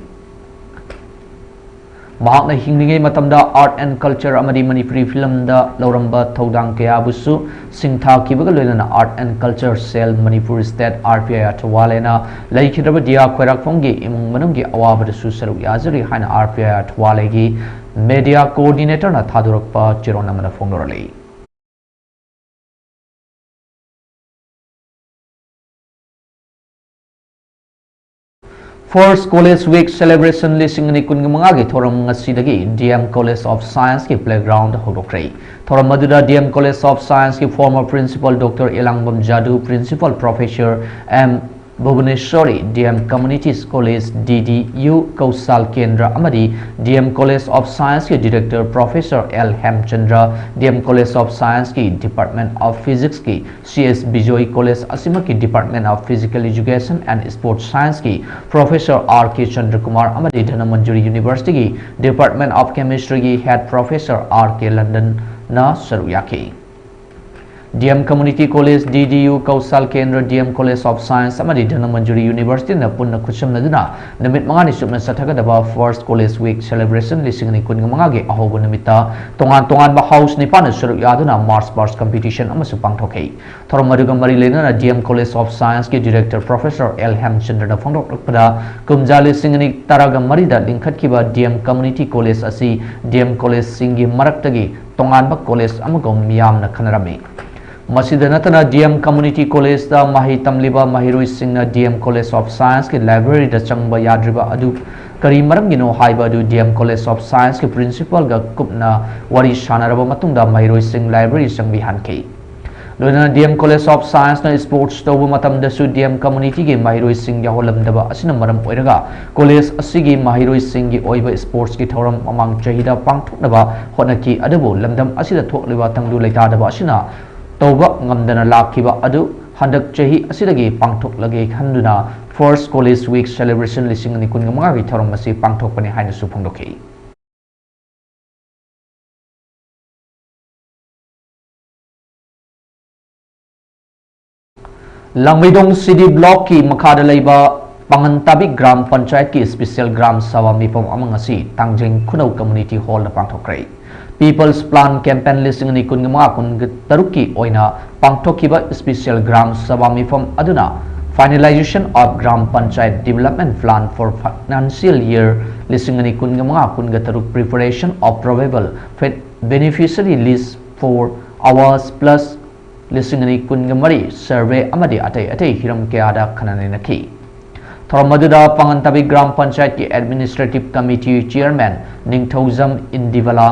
ꯃꯍꯥꯛꯅ ꯍꯤꯡꯂꯤꯉꯩ ꯃꯇꯝꯗ Art and Culture ꯑꯃꯗꯤ ꯃꯅꯤꯄꯨꯔꯤ ꯐꯤꯂꯝꯗ ꯂꯧꯔꯝꯕ ꯊꯧꯗꯥꯡ ꯀꯌꯥꯕꯨꯁꯨ ꯁꯤꯡꯊꯥꯈꯤꯕꯒ ꯂꯣꯏꯅꯅ Art and Culture Cell Manipur State, R P I, ꯑꯥꯔꯊꯋꯥꯂꯦꯅ ꯂꯩꯈꯤꯗ꯭ꯔꯕ ꯗꯤꯌꯥ ꯈ꯭ꯋꯥꯏꯔꯥꯛꯄꯝꯒꯤ ꯏꯃꯨꯡ ꯃꯅꯨꯡꯒꯤ ꯑꯋꯥꯕꯗꯁꯨ ꯁꯔꯨꯛ ꯌꯥꯖꯔꯤ ꯍꯥꯏꯅ R P I ꯑꯥꯔꯊꯋꯥꯂꯦꯒꯤ media coordinatorꯅ ꯊꯥꯗꯣꯔꯛꯄ ꯆꯦꯔꯣꯜ ꯑꯃꯅ ꯐꯣꯡꯗꯣꯔꯛꯂꯤ꯫ First College Week Celebration ꯂꯤꯁꯤꯡ ꯑꯅꯤ ꯀꯨꯟꯒ ꯃꯉꯥꯒꯤ ꯊꯧꯔꯝ ꯉꯁꯤꯗꯒꯤ D M College of Science ꯀꯤ playground ꯍꯧꯗꯣꯛꯈ꯭ꯔꯦ꯫ ꯊꯧꯔꯝ ꯑꯗꯨꯗ D M College of Science ꯀꯤ former principal Doctor Elangam Jadu, principal professor M Bhubaneswari, D M Community College D D U ꯀꯧꯁꯥꯜ ꯀꯦꯟꯗ꯭ꯔ ꯑꯃꯗꯤ D M College of Science ꯀꯤ director professor L Hemchandra, D M College of Science ꯀꯤ Department of Physics ꯀꯤ C S Bijoy, College ꯑꯁꯤꯃꯛꯀꯤ Department of Physical Education and Sports Science ꯀꯤ professor R K Chandrakumar ꯑꯃꯗꯤ Dhanamanjuri University ꯒꯤ Department of Chemistry ꯒꯤ head professor R K London ꯅ ꯁꯔꯨꯛ ꯌꯥꯈꯤ꯫ D M Community College D D U, ꯀꯧꯁꯥꯜ ꯀꯦꯟꯗ꯭ꯔ, D M College of Science ꯑꯃꯗꯤ Dhanamanjuri University ꯅ ꯄꯨꯟꯅ ꯈꯨꯠꯁꯝꯅꯗꯨꯅ ꯅꯨꯃꯤꯠ ꯃꯉꯥꯅꯤ ꯆꯨꯞꯅ ꯆꯠꯊꯒꯗꯕ First College Week Celebration ꯂꯤꯁꯤꯡ ꯑꯅꯤ ꯀꯨꯟꯒ ꯃꯉꯥꯒꯤ ꯑꯍꯧꯕ ꯅꯨꯃꯤꯠꯇ ꯇꯣꯉꯥꯟ ꯇꯣꯉꯥꯟꯕ house ꯅꯤꯄꯥꯟꯅ ꯁꯔꯨꯛ ꯌꯥꯗꯨꯅ march past competition ꯑꯃꯁꯨ ꯄꯥꯡꯊꯣꯛꯈꯤ꯫ ꯊꯧꯔꯝ ꯑꯗꯨꯒ ꯃꯔꯤ ꯂꯩꯅꯅ D M College of Science ꯀꯤ director professor L Hemchandra ꯅ ꯐꯣꯡꯗꯣꯛꯂꯛꯄꯗ, ꯀꯨꯝꯖꯥ ꯂꯤꯁꯤꯡ ꯑꯅꯤ ꯇꯔꯥꯒ ꯃꯔꯤꯗ ꯂꯤꯡꯈꯠꯈꯤꯕ D M Community College ꯑꯁꯤ D M College ꯁꯤꯡꯒꯤ ꯃꯔꯛꯇꯒꯤ ꯇꯣꯉꯥꯟꯕ college ꯑꯃꯒꯨꯝ ꯃꯤꯌꯥꯝꯅ ꯈꯟꯅꯔꯝꯃꯤ꯫ ꯃꯁꯤꯗ ꯅꯠꯇꯅ D M Community College ꯇ ꯃꯍꯩ ꯇꯝꯂꯤꯕ ꯃꯍꯩꯔꯣꯏꯁꯤꯡꯅ D M College of Science ꯀꯤ library ꯗ ꯆꯪꯕ ꯌꯥꯗ꯭ꯔꯤꯕ ꯑꯗꯨ ꯀꯔꯤ ꯃꯔꯝꯒꯤꯅꯣ ꯍꯥꯏꯕ ꯑꯗꯨ D M College of Science ꯀꯤ principal ꯒ ꯀꯨꯞꯅ ꯋꯥꯔꯤ ꯁꯥꯟꯅꯔꯕ ꯃꯇꯨꯡꯗ ꯃꯍꯩꯔꯣꯏꯁꯤꯡ library ꯆꯪꯕꯤꯍꯟꯈꯤ꯫ ꯂꯣꯏꯅꯅ D M College of Science ꯅ sports ꯇꯧꯕ ꯃꯇꯝꯗꯁꯨ D M Community ꯒꯤ ꯃꯍꯩꯔꯣꯏꯁꯤꯡ ꯌꯥꯎꯍꯜꯂꯝꯗꯕ ꯑꯁꯤꯅ ꯃꯔꯝ ꯑꯣꯏꯔꯒ college ꯑꯁꯤꯒꯤ ꯃꯍꯩꯔꯣꯏꯁꯤꯡꯒꯤ ꯑꯣꯏꯕ sports ꯀꯤ ꯊꯧꯔꯝ ꯃꯃꯥꯡ ꯆꯍꯤꯗ ꯄꯥꯡꯊꯣꯛꯅꯕ ꯍꯣꯠꯅꯈꯤ, ꯑꯗꯨꯕꯨ ꯂꯝꯗꯝ ꯑꯁꯤꯗ ꯊꯣꯛꯂꯤꯕ ꯇꯪꯗꯨ ꯂꯩꯇꯥꯗꯕ ꯑꯁꯤꯅ ꯇꯧꯕ ꯉꯝꯗꯅ ꯂꯥꯛꯈꯤꯕ ꯑꯗꯨ ꯍꯟꯗꯛ ꯆꯍꯤ ꯑꯁꯤꯗꯒꯤ ꯄꯥꯡꯊꯣꯛꯂꯒꯦ ꯈꯟꯗꯨꯅ First College Week Celebration ꯂꯤꯁꯤꯡ ꯑꯅꯤ ꯀꯨꯟꯒ ꯃꯉꯥꯒꯤ ꯊꯧꯔꯝ ꯑꯁꯤ ꯄꯥꯡꯊꯣꯛꯄꯅꯤ ꯍꯥꯏꯅꯁꯨ ꯐꯣꯡꯗꯣꯛꯈꯤ꯫ ꯂꯥꯡꯃꯩꯗꯣꯡ C D block ꯀꯤ ꯃꯈꯥꯗ ꯂꯩꯕ ꯄꯥꯉꯟꯇꯥꯕꯤ ꯒ꯭ꯔꯥꯝ ꯄꯟꯆꯥꯌꯠꯀꯤ special ꯒ꯭ꯔꯥꯝ ꯁꯚꯥ ꯃꯤꯐꯝ ꯑꯃ ꯉꯁꯤ ꯇꯥꯡꯖꯤꯡ ꯈꯨꯅꯧ community hall ꯗ ꯄꯥꯡꯊꯣꯛꯈ꯭ꯔꯦ꯫ People's Plan Campaign ꯂꯤꯁꯤꯡ ꯑꯅꯤ ꯀꯨꯟꯒ ꯃꯉꯥ ꯀꯨꯟꯒ ꯇꯔꯨꯛꯀꯤ ꯑꯣꯏꯅ ꯄꯥꯡꯊꯣꯛꯈꯤꯕ special ꯒ꯭ꯔꯥꯝ ꯁꯚꯥ ꯃꯤꯐꯝ ꯑꯗꯨꯅ Finalization of Gram Panchayat Development Plan for Financial Year ꯂꯤꯁꯤꯡ ꯑꯅꯤ ꯀꯨꯟꯒ ꯃꯉꯥ ꯀꯨꯟꯒ ꯇꯔꯨꯛ, Preparation of Probable Beneficiary List for Awas Plus ꯂꯤꯁꯤꯡ ꯑꯅꯤ ꯀꯨꯟꯒ ꯃꯔꯤ survey ꯑꯃꯗꯤ ꯑꯇꯩ ꯑꯇꯩ ꯍꯤꯔꯝ ꯀꯌꯥꯗ ꯈꯟꯅ ꯅꯩꯅꯈꯤ꯫ ꯊꯧꯔꯝ ꯑꯗꯨꯗ ꯄꯥꯉꯟꯇꯥꯕꯤ ꯒ꯭ꯔꯥꯝ ꯄꯟꯆꯥꯌꯠꯀꯤ administrative committee chairman Ningthoujam Indibala,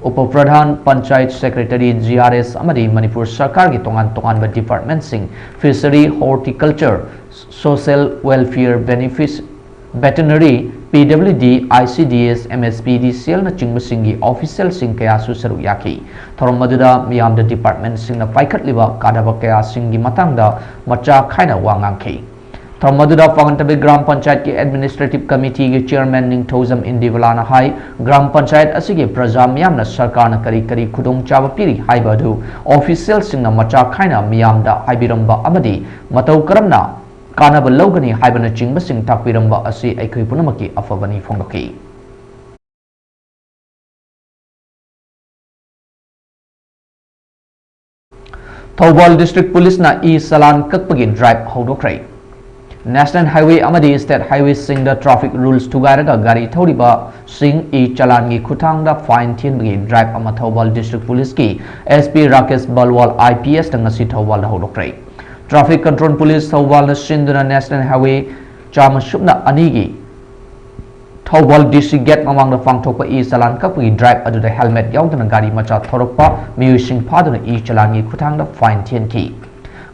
up pradhan, panchayat secretary, G R S ꯑꯃꯗꯤ ꯃꯅꯤꯄꯨꯔ ꯁꯔꯀꯥꯔꯒꯤ ꯇꯣꯉꯥꯟ ꯇꯣꯉꯥꯟꯕ ꯗꯤꯄꯥꯔꯠꯃꯦꯟꯠꯁꯤꯡ, ꯐꯤꯁꯔꯤ, ꯍꯣꯔꯇꯤꯀꯜꯆꯔ, ꯁꯣꯁꯤꯌꯦꯜ ꯋꯦꯜꯐꯤꯌꯔ, ꯕꯦꯅꯤꯐꯤꯁ, veterinary, P W D, I C D S, M S P ꯗꯤ ꯁꯤ ꯑꯦꯜꯅꯆꯤꯡꯕꯁꯤꯡꯒꯤ ꯑꯣꯐꯤꯁꯤꯌꯦꯜꯁꯤꯡ ꯀꯌꯥꯁꯨ ꯁꯔꯨꯛ ꯌꯥꯈꯤ꯫ ꯊꯧꯔꯝ ꯑꯗꯨꯗ ꯃꯤꯌꯥꯝꯗ ꯗꯤꯄꯥꯔꯠꯃꯦꯟꯠꯁꯤꯡꯅ ꯄꯥꯏꯈꯠꯂꯤꯕ ꯀꯥꯟꯅꯕ ꯀꯌꯥꯁꯤꯡꯒꯤ ꯃꯇꯥꯡꯗ ꯃꯆꯥ ꯈꯥꯏꯅ ꯋꯥ ꯉꯥꯡꯈꯤ꯫ ꯊꯧꯔꯝ ꯑꯗꯨꯗ ꯄꯥꯉꯟꯇꯥꯕꯤ ꯒ꯭ꯔꯥꯝ ꯄꯟꯆꯥꯌꯠꯀꯤ ꯑꯦꯗꯃꯤꯅꯤꯁꯇ꯭ꯔꯦꯇꯤꯚ ꯀꯃꯤꯇꯤꯒꯤ ꯆꯤꯌꯔꯃꯦꯟ ꯅꯤꯡꯊꯧꯖꯝ ꯏꯟꯗꯤꯕꯂꯥꯅ ꯍꯥꯏ, ꯒ꯭ꯔꯥꯝ ꯄꯟꯆꯥꯌꯠ ꯑꯁꯤꯒꯤ ꯄ꯭ꯔꯖꯥ ꯃꯤꯌꯥꯝꯅ ꯁꯔꯀꯥꯔꯅ ꯀꯔꯤ ꯀꯔꯤ ꯈꯨꯗꯣꯡꯆꯥꯕ ꯄꯤꯔꯤ ꯍꯥꯏꯕ ꯑꯗꯨ ꯑꯣꯐꯤꯁꯤꯌꯦꯜꯁꯤꯡꯅ ꯃꯆꯥ ꯈꯥꯏꯅ ꯃꯤꯌꯥꯝꯗ ꯍꯥꯏꯕꯤꯔꯝꯕ ꯑꯃꯗꯤ ꯃꯇꯧ ꯀꯔꯝꯅ ꯀꯥꯟꯅꯕ ꯂꯧꯒꯅꯤ ꯍꯥꯏꯕꯅꯆꯤꯡꯕꯁꯤꯡ ꯇꯥꯛꯄꯤꯔꯝꯕ ꯑꯁꯤ ꯑꯩꯈꯣꯏ ꯄꯨꯝꯅꯃꯛꯀꯤ ꯑꯐꯕꯅꯤ ꯐꯣꯡꯗꯣꯛꯈꯤ꯫ ꯊꯧꯕꯥꯜ ꯗꯤꯁꯇ꯭ꯔꯤꯛ ꯄꯨꯂꯤꯁꯅ ꯏ ꯆꯂꯥꯟ ꯀꯛꯄꯒꯤ ꯗ꯭ꯔꯥꯏꯚ ꯍꯧꯗꯣꯛꯈ꯭ꯔꯦ꯫ ꯅꯦꯁꯅꯦꯜ ꯍꯥꯏꯋꯦ ꯑꯃꯗꯤ ꯁ꯭ꯇꯦꯠ ꯍꯥꯏꯋꯦꯁꯤꯡꯗ ꯇ꯭ꯔꯥꯐꯤꯛ ꯔꯨꯜꯁ ꯊꯨꯒꯥꯏꯔꯒ ꯒꯥꯔꯤ ꯊꯧꯔꯤꯕꯁꯤꯡ ꯏ ꯆꯂꯥꯟꯒꯤ ꯈꯨꯠꯊꯥꯡꯗ ꯐꯥꯏꯟ ꯊꯤꯍꯟꯕꯒꯤ ꯗ꯭ꯔꯥꯏꯚ ꯑꯃ ꯊꯧꯕꯥꯜ ꯗꯤꯁꯇ꯭ꯔꯤꯛ ꯄꯨꯂꯤꯁꯀꯤ S P Rakesh ꯕꯜꯋꯥꯜ I P ꯑꯦꯁꯅ ꯉꯁꯤ ꯊꯧꯕꯥꯜꯗ ꯍꯧꯗꯣꯛꯈ꯭ꯔꯦ꯫ ꯇ꯭ꯔꯥꯐꯤꯛ ꯀꯟꯇ꯭ꯔꯣꯜ ꯄꯨꯂꯤꯁ ꯊꯧꯕꯥꯜꯅ ꯁꯤꯟꯗꯨꯅ ꯅꯦꯁꯅꯦꯜ ꯍꯥꯏꯋꯦ ꯆꯥꯝꯃ ꯁꯨꯞꯅ ꯑꯅꯤꯒꯤ ꯊꯧꯕꯥꯜ ꯗꯤ ꯁꯤ ꯒꯦꯠ ꯃꯃꯥꯡꯗ ꯄꯥꯡꯊꯣꯛꯄ ꯏ ꯆꯂꯥꯟ ꯀꯛꯄꯒꯤ ꯗ꯭ꯔꯥꯏꯚ ꯑꯗꯨꯗ ꯍꯦꯜꯃꯦꯠ ꯌꯥꯎꯗꯅ ꯒꯥꯔꯤ ꯃꯆꯥ ꯊꯧꯔꯛꯄ ꯃꯤꯑꯣꯏꯁꯤꯡ ꯐꯥꯗꯨꯅ ꯏ ꯆꯂꯥꯟꯒꯤ ꯈꯨꯠꯊꯥꯡꯗ ꯐꯥꯏꯟ ꯊꯤꯍꯟꯈꯤ꯫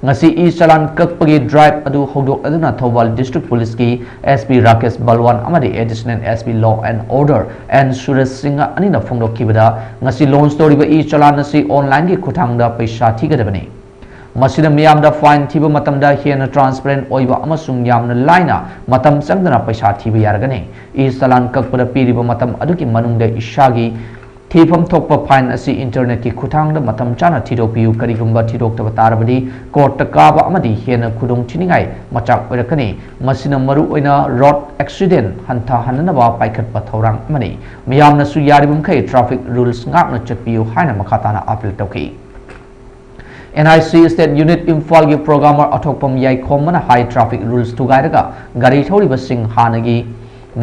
ꯉꯁꯤ ꯏ ꯆꯂꯥꯟ ꯀꯛꯄꯒꯤ ꯗ꯭ꯔꯥꯏꯚ ꯑꯗꯨ ꯍꯧꯗꯣꯛꯂꯗꯨꯅ ꯊꯧꯕꯥꯜ ꯗꯤꯁꯇ꯭ꯔꯤꯛ ꯄꯨꯂꯤꯁꯀꯤ ꯑꯦꯁ ꯄꯤ ꯔꯥꯀꯦꯁ ꯕꯜꯋꯥꯟ ꯑꯃꯗꯤ additional S P law and order N Suresh Singh ꯑꯅꯤꯅ ꯐꯣꯡꯗꯣꯛꯈꯤꯕꯗ, ꯉꯁꯤ ꯂꯣꯟꯆ ꯇꯧꯔꯤꯕ ꯏ ꯆꯂꯥꯟ ꯑꯁꯤ ꯑꯣꯟꯂꯥꯏꯟꯒꯤ ꯈꯨꯠꯊꯥꯡꯗ ꯄꯩꯁꯥ ꯊꯤꯒꯗꯕꯅꯤ꯫ ꯃꯁꯤꯅ ꯃꯤꯌꯥꯝꯗ ꯐꯥꯏꯟ ꯊꯤꯕ ꯃꯇꯝꯗ ꯍꯦꯟꯅ ꯇ꯭ꯔꯥꯟꯁꯄꯔꯦꯟꯠ ꯑꯣꯏꯕ ꯑꯃꯁꯨꯡ ꯌꯥꯝꯅ ꯂꯥꯏꯅ ꯃꯇꯝ ꯆꯪꯗꯅ ꯄꯩꯁꯥ ꯊꯤꯕ ꯌꯥꯔꯒꯅꯤ꯫ ꯏ ꯆꯂꯥꯟ ꯀꯛꯄꯗ ꯄꯤꯔꯤꯕ ꯃꯇꯝ ꯑꯗꯨꯒꯤ ꯃꯅꯨꯡꯗ ꯏꯁꯥꯒꯤ ꯊꯤꯐꯝ ꯊꯣꯛꯄ ꯐꯥꯏꯟ ꯑꯁꯤ ꯏꯟꯇꯔꯅꯦꯠꯀꯤ ꯈꯨꯠꯊꯥꯡꯗ ꯃꯇꯝ ꯆꯥꯅ ꯊꯤꯗꯣꯛꯄꯤꯌꯨ꯫ ꯀꯔꯤꯒꯨꯝꯕ ꯊꯤꯗꯣꯛꯇꯕ ꯇꯥꯔꯕꯗꯤ ꯀꯣꯔꯠꯇ ꯀꯥꯕ ꯑꯃꯗꯤ ꯍꯦꯟꯅ ꯈꯨꯗꯣꯡꯊꯤꯅꯤꯡꯉꯥꯏ ꯃꯆꯥꯛ ꯑꯣꯏꯔꯛꯀꯅꯤ꯫ ꯃꯁꯤꯅ ꯃꯔꯨꯑꯣꯏꯅ ꯔꯣꯗ ꯑꯦꯛꯁꯤꯗꯦꯟꯠ ꯍꯟꯊꯍꯟꯅꯅꯕ ꯄꯥꯏꯈꯠꯄ ꯊꯧꯔꯥꯡ ꯑꯃꯅꯤ꯫ ꯃꯤꯌꯥꯝꯅꯁꯨ ꯌꯥꯔꯤꯕꯃꯈꯩ ꯇ꯭ꯔꯥꯐꯤꯛ ꯔꯨꯜꯁ ꯉꯥꯛꯅ ꯆꯠꯄꯤꯌꯨ ꯍꯥꯏꯅ ꯃꯈꯥ ꯇꯥꯅ ꯑꯥꯄꯤꯜ ꯇꯧꯈꯤ꯫ And I C state unit ꯏꯝꯐꯥꯜꯒꯤ ꯄ꯭ꯔꯣꯒ꯭ꯔꯥꯃꯔ ꯑꯊꯣꯛꯄꯝ ꯌꯥꯏꯈꯣꯝꯕꯅ ꯍꯥꯏ, ꯇ꯭ꯔꯥꯐꯤꯛ ꯔꯨꯜꯁ ꯊꯨꯒꯥꯏꯔꯒ ꯒꯥꯔꯤ ꯊꯧꯔꯤꯕꯁꯤꯡ ꯍꯥꯟꯅꯒꯤ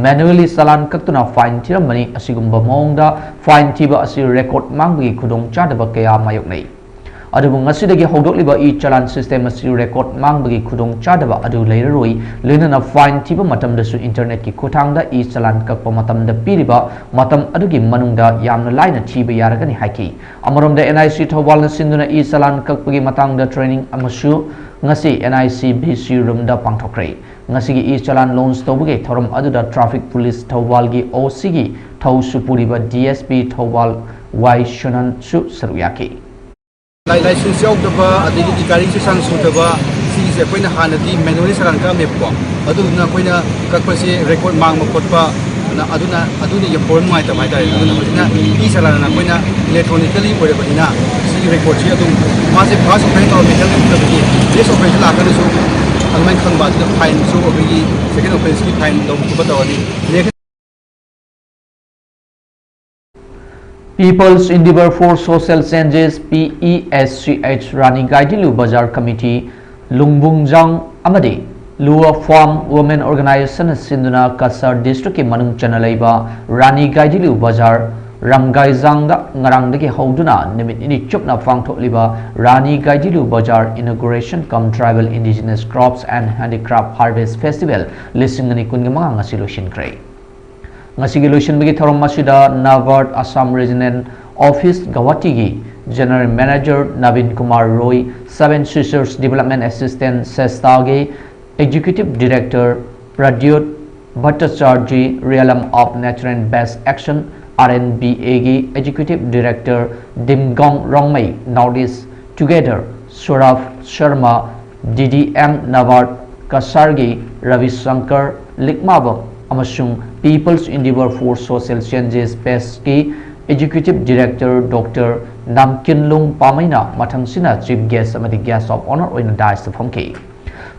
ꯃꯦꯅꯨꯑꯦꯂꯤ ꯆꯂꯥꯟ ꯀꯛꯇꯨꯅ ꯐꯥꯏꯟ ꯊꯤꯔꯝꯕꯅꯤ꯫ ꯑꯁꯤꯒꯨꯝꯕ ꯃꯑꯣꯡꯗ ꯐꯥꯏꯟ ꯊꯤꯕ ꯑꯁꯤ ꯔꯦꯀꯣꯔꯗ ꯃꯥꯡꯕꯒꯤ ꯈꯨꯗꯣꯡꯆꯥꯗꯕ ꯀꯌꯥ ꯃꯥꯌꯣꯛꯅꯩ꯫ ꯑꯗꯨꯕꯨ ꯉꯁꯤꯗꯒꯤ ꯍꯧꯗꯣꯛꯂꯤꯕ ꯏ ꯆꯂꯥꯟ system ꯑꯁꯤ record ꯃꯥꯡꯕꯒꯤ ꯈꯨꯗꯣꯡꯆꯥꯗꯕ ꯑꯗꯨ ꯂꯩꯔꯔꯣꯏ꯫ ꯂꯣꯏꯅꯅ fine ꯊꯤꯕ ꯃꯇꯝꯗꯁꯨ internetꯀꯤ ꯈꯨꯠꯊꯥꯡꯗ ꯏ ꯆꯂꯥꯟ ꯀꯛꯄ ꯃꯇꯝꯗ ꯄꯤꯔꯤꯕ ꯃꯇꯝ ꯑꯗꯨꯒꯤ ꯃꯅꯨꯡꯗ ꯌꯥꯝꯅ ꯂꯥꯏꯅ ꯊꯤꯕ ꯌꯥꯔꯒꯅꯤ ꯍꯥꯏꯈꯤ꯫ ꯑꯃꯔꯣꯝꯗ, NIC ꯊꯧꯕꯥꯜꯅ ꯁꯤꯟꯗꯨꯅ ꯏ ꯆꯂꯥꯟ ꯀꯛꯄꯒꯤ ꯃꯇꯥꯡꯗ training ꯑꯃꯁꯨ ꯉꯁꯤ NIC VC roomꯗ ꯄꯥꯡꯊꯣꯛꯈ꯭ꯔꯦ꯫ ꯉꯁꯤꯒꯤ ꯏ ꯆꯂꯥꯟ launch ꯇꯧꯕꯒꯤ ꯊꯧꯔꯝ ꯑꯗꯨꯗ traffic police ꯊꯧꯕꯥꯜꯒꯤ OCꯒꯤ ꯊꯧꯁꯨ ꯄꯨꯔꯤꯕ DSP ꯊꯧꯕꯥꯜ ꯋꯥꯏ ꯁꯨꯅꯟꯁꯨ ꯁꯔꯨꯛ ꯌꯥꯈꯤ꯫ ꯂꯥꯏ-, license ꯌꯥꯎꯗꯕ, ꯑꯗꯒꯤꯗꯤ ꯒꯥꯔꯤ ꯆꯦ ꯆꯥꯡ ꯁꯨꯗꯕ, ꯁꯤꯒꯤꯁꯦ ꯑꯩꯈꯣꯏꯅ ꯍꯥꯟꯅꯗꯤ manually ꯆꯂꯥꯟ ꯀꯛꯑꯝꯃꯦꯕꯀꯣ꯫ ꯑꯗꯨꯗꯨꯅ ꯑꯩꯈꯣꯏꯅ ꯀꯛꯄꯁꯦ record ꯃꯥꯡꯕ ꯈꯣꯠꯄ, ꯑꯗꯨꯅ, ꯑꯗꯨꯅ, ꯑꯗꯨꯅ ꯌꯥꯝ ꯄ꯭ꯔꯣꯕ꯭ꯂꯦꯝ ꯅꯨꯡꯉꯥꯏꯇꯕ ꯍꯥꯏꯇꯥꯔꯦ꯫ ꯑꯗꯨꯅ ꯍꯧꯖꯤꯛꯅ ꯏ ꯆꯂꯥꯟꯅ ꯑꯩꯈꯣꯏꯅ electronically ꯑꯣꯏꯔꯕꯅꯤꯅ ꯁꯤꯒꯤ recordꯁꯤ ꯑꯗꯨꯝ ꯃꯥꯁꯦ first offence ꯇꯧꯔꯝꯃꯦ ꯈꯜꯂꯦ, ꯅꯠꯇ꯭ꯔꯒꯗꯤ next offenceꯇ ꯂꯥꯛꯀꯗꯁꯨ ꯑꯗꯨꯃꯥꯏꯅ ꯈꯪꯕ, ꯑꯗꯨꯅ fineꯁꯨ ꯑꯩꯈꯣꯏꯒꯤ second offenceꯀꯤ fine ꯂꯧꯕ ꯈꯣꯠꯄ ꯇꯧꯔꯅꯤ꯫ Next People's Endeavour for Social Changes, PESCH, ꯔꯥꯅꯤ ꯒꯥꯏꯗꯤꯟꯂꯤꯌꯨ ꯕꯖꯥꯔ ꯀꯃꯤꯇꯤ, ꯂꯨꯡꯕꯨꯡꯖꯥꯡ ꯑꯃꯗꯤ ꯂꯨꯋꯥ ꯐꯥꯔꯝ ꯋꯨꯃꯦꯟ ꯑꯣꯔꯒꯅꯥꯏꯖꯦꯁꯟꯅ ꯁꯤꯟꯗꯨꯅ ꯀꯁꯥꯔ ꯗꯤꯁꯇ꯭ꯔꯤꯛꯀꯤ ꯃꯅꯨꯡ ꯆꯟꯅ ꯂꯩꯕ ꯔꯥꯅꯤ ꯒꯥꯏꯗꯤꯟꯂꯤꯌꯨ ꯕꯖꯥꯔ ꯔꯝꯒꯥꯏꯖꯥꯡꯗ ꯉꯔꯥꯡꯗꯒꯤ ꯍꯧꯗꯨꯅ ꯅꯨꯃꯤꯠ ꯅꯤꯅꯤ ꯆꯨꯞꯅ ꯄꯥꯡꯊꯣꯛꯂꯤꯕ ꯔꯥꯅꯤ ꯒꯥꯏꯗꯤꯟꯂꯤꯌꯨ ꯕꯖꯥꯔ Inauguration cum Tribal Indigenous Crops and Handicraft Harvest Festival ꯂꯤꯁꯤꯡ ꯑꯅꯤ ꯀꯨꯟꯒ ꯃꯉꯥ ꯉꯁꯤ ꯂꯣꯏꯁꯤꯟꯈ꯭ꯔꯦ꯫ ꯉꯁꯤꯒꯤ ꯂꯣꯏꯁꯤꯟꯕꯒꯤ ꯊꯧꯔꯝ ꯑꯁꯤꯗ NABARD Assam Regional Office ꯒꯧꯍꯥꯇꯤꯒꯤ General Manager Nabin Kumar Roy, Seven Sisters Development Assistance ꯁꯪꯁꯊꯥꯒꯤ Executive Director ꯄ꯭ꯔꯗ꯭ꯌꯨꯠ ꯚꯠꯇꯆꯥꯔꯖꯤ, Realm of Nature and Best Action, RNBAꯒꯤ Executive Director ꯗꯤꯝꯒꯣꯡ Rongmei, North East Together ꯁꯨꯔꯥꯕ Sharma, DDM NABARD ꯀꯁꯥꯔꯒꯤ Ravi Shankar ꯂꯤꯛꯃꯥꯕꯝ ꯑꯃꯁꯨꯡ People's Endeavour for Social Changes, PESCHꯀꯤ Executive Director Doctor ꯅꯥꯝꯀꯤꯟꯂꯨꯡ ꯄꯥꯃꯩꯅ ꯃꯊꯪꯁꯤꯅ Chief Guest ꯑꯃꯗꯤ Guest of Honour ꯑꯣꯏꯅ daisꯇ ꯐꯝꯈꯤ꯫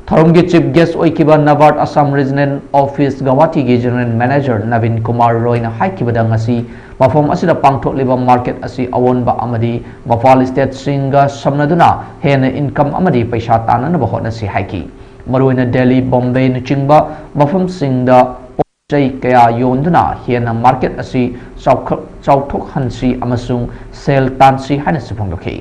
ꯊꯧꯔꯝꯒꯤ Chief Guest ꯑꯣꯏꯈꯤꯕ NABARD Assam Regional Office ꯒꯧꯍꯥꯇꯤꯒꯤ General Manager ꯅꯕꯤꯟ ꯀꯨꯃꯥꯔ ꯔꯣꯏꯅ ꯍꯥꯏꯈꯤꯕꯗ, ꯉꯁꯤ ꯃꯐꯝ ꯑꯁꯤꯗ ꯄꯥꯡꯊꯣꯛꯂꯤꯕ market ꯑꯁꯤ ꯑꯑꯣꯟꯕ ꯑꯃꯗꯤ ꯃꯄꯥꯟ stateꯁꯤꯡꯒ ꯁꯝꯅꯗꯨꯅ ꯍꯦꯟꯅ income ꯑꯃꯗꯤ ꯄꯩꯁꯥ ꯇꯥꯟꯅꯅꯕ ꯍꯣꯠꯅꯁꯤ ꯍꯥꯏꯈꯤ꯫ ꯃꯔꯨꯑꯣꯏꯅ ꯗꯦꯜꯂꯤ, ꯕꯣꯝꯕꯦꯅꯆꯤꯡꯕ ꯃꯐꯝꯁꯤꯡꯗ ꯄꯣꯠ ꯆꯩ ꯀꯌꯥ ꯌꯣꯟꯗꯨꯅ ꯍꯦꯟꯅ market ꯑꯁꯤ ꯆꯥꯎꯈꯠ-, ꯆꯥꯎꯊꯣꯛꯍꯟꯁꯤ ꯑꯃꯁꯨꯡ ꯁꯦꯜ ꯇꯥꯟꯁꯤ ꯍꯥꯏꯅꯁꯨ ꯐꯣꯡꯗꯣꯛꯈꯤ꯫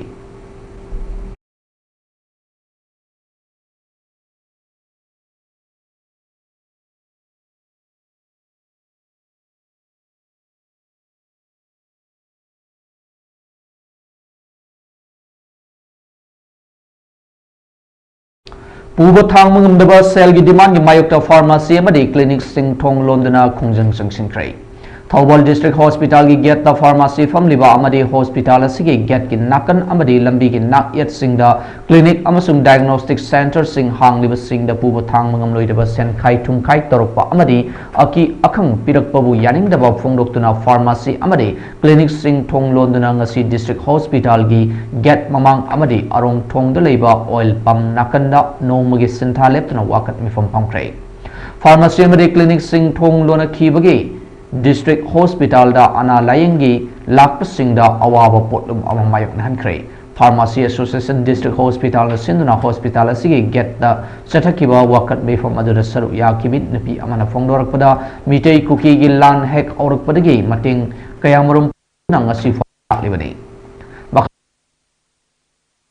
ꯄꯨꯕ ꯊꯥꯡꯕ ꯉꯝꯗꯕ ꯁꯦꯜꯒꯤ ꯗꯤꯃꯥꯟꯒꯤ ꯃꯥꯌꯣꯛꯇ ꯐꯥꯔꯃꯥꯁꯤ ꯑꯃꯗꯤ ꯀ꯭ꯂꯤꯅꯤꯛꯁꯤꯡ ꯊꯣꯡ ꯂꯣꯟꯗꯨꯅ ꯈꯣꯡꯖꯪ ꯆꯪꯁꯤꯟꯈ꯭ꯔꯦ꯫ ꯊꯧꯕꯥꯜ ꯗꯤꯁꯇ꯭ꯔꯤꯛ ꯍꯣꯁꯄꯤꯇꯥꯜꯒꯤ ꯒꯦꯠꯇ ꯐꯥꯔꯃꯥꯁꯤ ꯐꯝꯂꯤꯕ ꯑꯃꯗꯤ ꯍꯣꯁꯄꯤꯇꯥꯜ ꯑꯁꯤꯒꯤ ꯒꯦꯠꯀꯤ ꯅꯥꯀꯟ ꯑꯃꯗꯤ ꯂꯝꯕꯤꯒꯤ ꯅꯥꯛꯌꯦꯠꯁꯤꯡꯗ ꯀ꯭ꯂꯤꯅꯤꯛ ꯑꯃꯁꯨꯡ ꯗꯥꯏꯒꯅꯣꯁꯇꯤꯛ ꯁꯦꯟꯇꯔꯁꯤꯡ ꯍꯥꯡꯂꯤꯕꯁꯤꯡꯗ ꯄꯨꯕ ꯊꯥꯡꯕ ꯉꯝꯂꯣꯏꯗꯕ ꯁꯦꯟꯈꯥꯏ ꯊꯨꯝꯈꯥꯏ ꯇꯧꯔꯛꯄ ꯑꯃꯗꯤ ꯑꯀꯤ ꯑꯈꯪ ꯄꯤꯔꯛꯄꯕꯨ ꯌꯥꯅꯤꯡꯗꯕ ꯐꯣꯡꯗꯣꯛꯇꯨꯅ ꯐꯥꯔꯃꯥꯁꯤ ꯑꯃꯗꯤ ꯀ꯭ꯂꯤꯅꯤꯛꯁꯤꯡ ꯊꯣꯡ ꯂꯣꯟꯗꯨꯅ ꯉꯁꯤ ꯗꯤꯁꯇ꯭ꯔꯤꯛ ꯍꯣꯁꯄꯤꯇꯥꯜꯒꯤ ꯒꯦꯠ ꯃꯃꯥꯡ ꯑꯃꯗꯤ ꯑꯔꯣꯡ ꯊꯣꯡꯗ ꯂꯩꯕ ꯑꯣꯏꯜ ꯄꯝ ꯅꯥꯀꯟꯗ ꯅꯣꯡꯃꯒꯤ ꯁꯤꯟꯊꯥ ꯂꯦꯞꯇꯨꯅ ꯋꯥꯀꯠ ꯃꯤꯐꯝ ꯐꯝꯈ꯭ꯔꯦ꯫ ꯐꯥꯔꯃꯥꯁꯤ ꯑꯃꯗꯤ ꯀ꯭ꯂꯤꯅꯤꯛꯁꯤꯡ ꯊꯣꯡ ꯂꯣꯟꯅꯈꯤꯕꯒꯤ ꯗꯤꯁꯇ꯭ꯔꯤꯛ ꯍꯣꯁꯄꯤꯇꯥꯜꯗ ꯑꯅꯥ ꯂꯥꯌꯦꯡꯒꯤ ꯂꯥꯛꯄꯁꯤꯡꯗ ꯑꯋꯥꯕ ꯄꯣꯠꯂꯨꯝ ꯑꯃ ꯃꯥꯌꯣꯛꯅꯍꯟꯈ꯭ꯔꯦ꯫ ꯐꯥꯔꯃꯥꯁꯤ ꯑꯦꯁꯣꯁꯤꯌꯦꯁꯟ ꯗꯤꯁꯇ꯭ꯔꯤꯛ ꯍꯣꯁꯄꯤꯇꯥꯜꯅ ꯁꯤꯟꯗꯨꯅ ꯍꯣꯁꯄꯤꯇꯥꯜ ꯑꯁꯤꯒꯤ ꯒꯦꯠꯇ ꯆꯠꯊꯈꯤꯕ ꯋꯥꯀꯠ ꯃꯤꯐꯝ ꯑꯗꯨꯗ ꯁꯔꯨꯛ ꯌꯥꯈꯤꯕꯤ ꯅꯨꯄꯤ ꯑꯃꯅ ꯐꯣꯡꯗꯣꯔꯛꯄꯗ, ꯃꯤꯇꯩ ꯀꯨꯀꯤꯒꯤ ꯂꯥꯟ ꯍꯦꯛ ꯍꯧꯔꯛꯄꯗꯒꯤ ꯃꯇꯦꯡ ꯀꯌꯥꯃꯔꯨꯝ ꯄꯤꯗꯨꯅ ꯉꯁꯤ ꯐꯥꯎꯕ ꯂꯥꯛꯂꯤꯕꯅꯤ꯫ ꯃꯈꯥ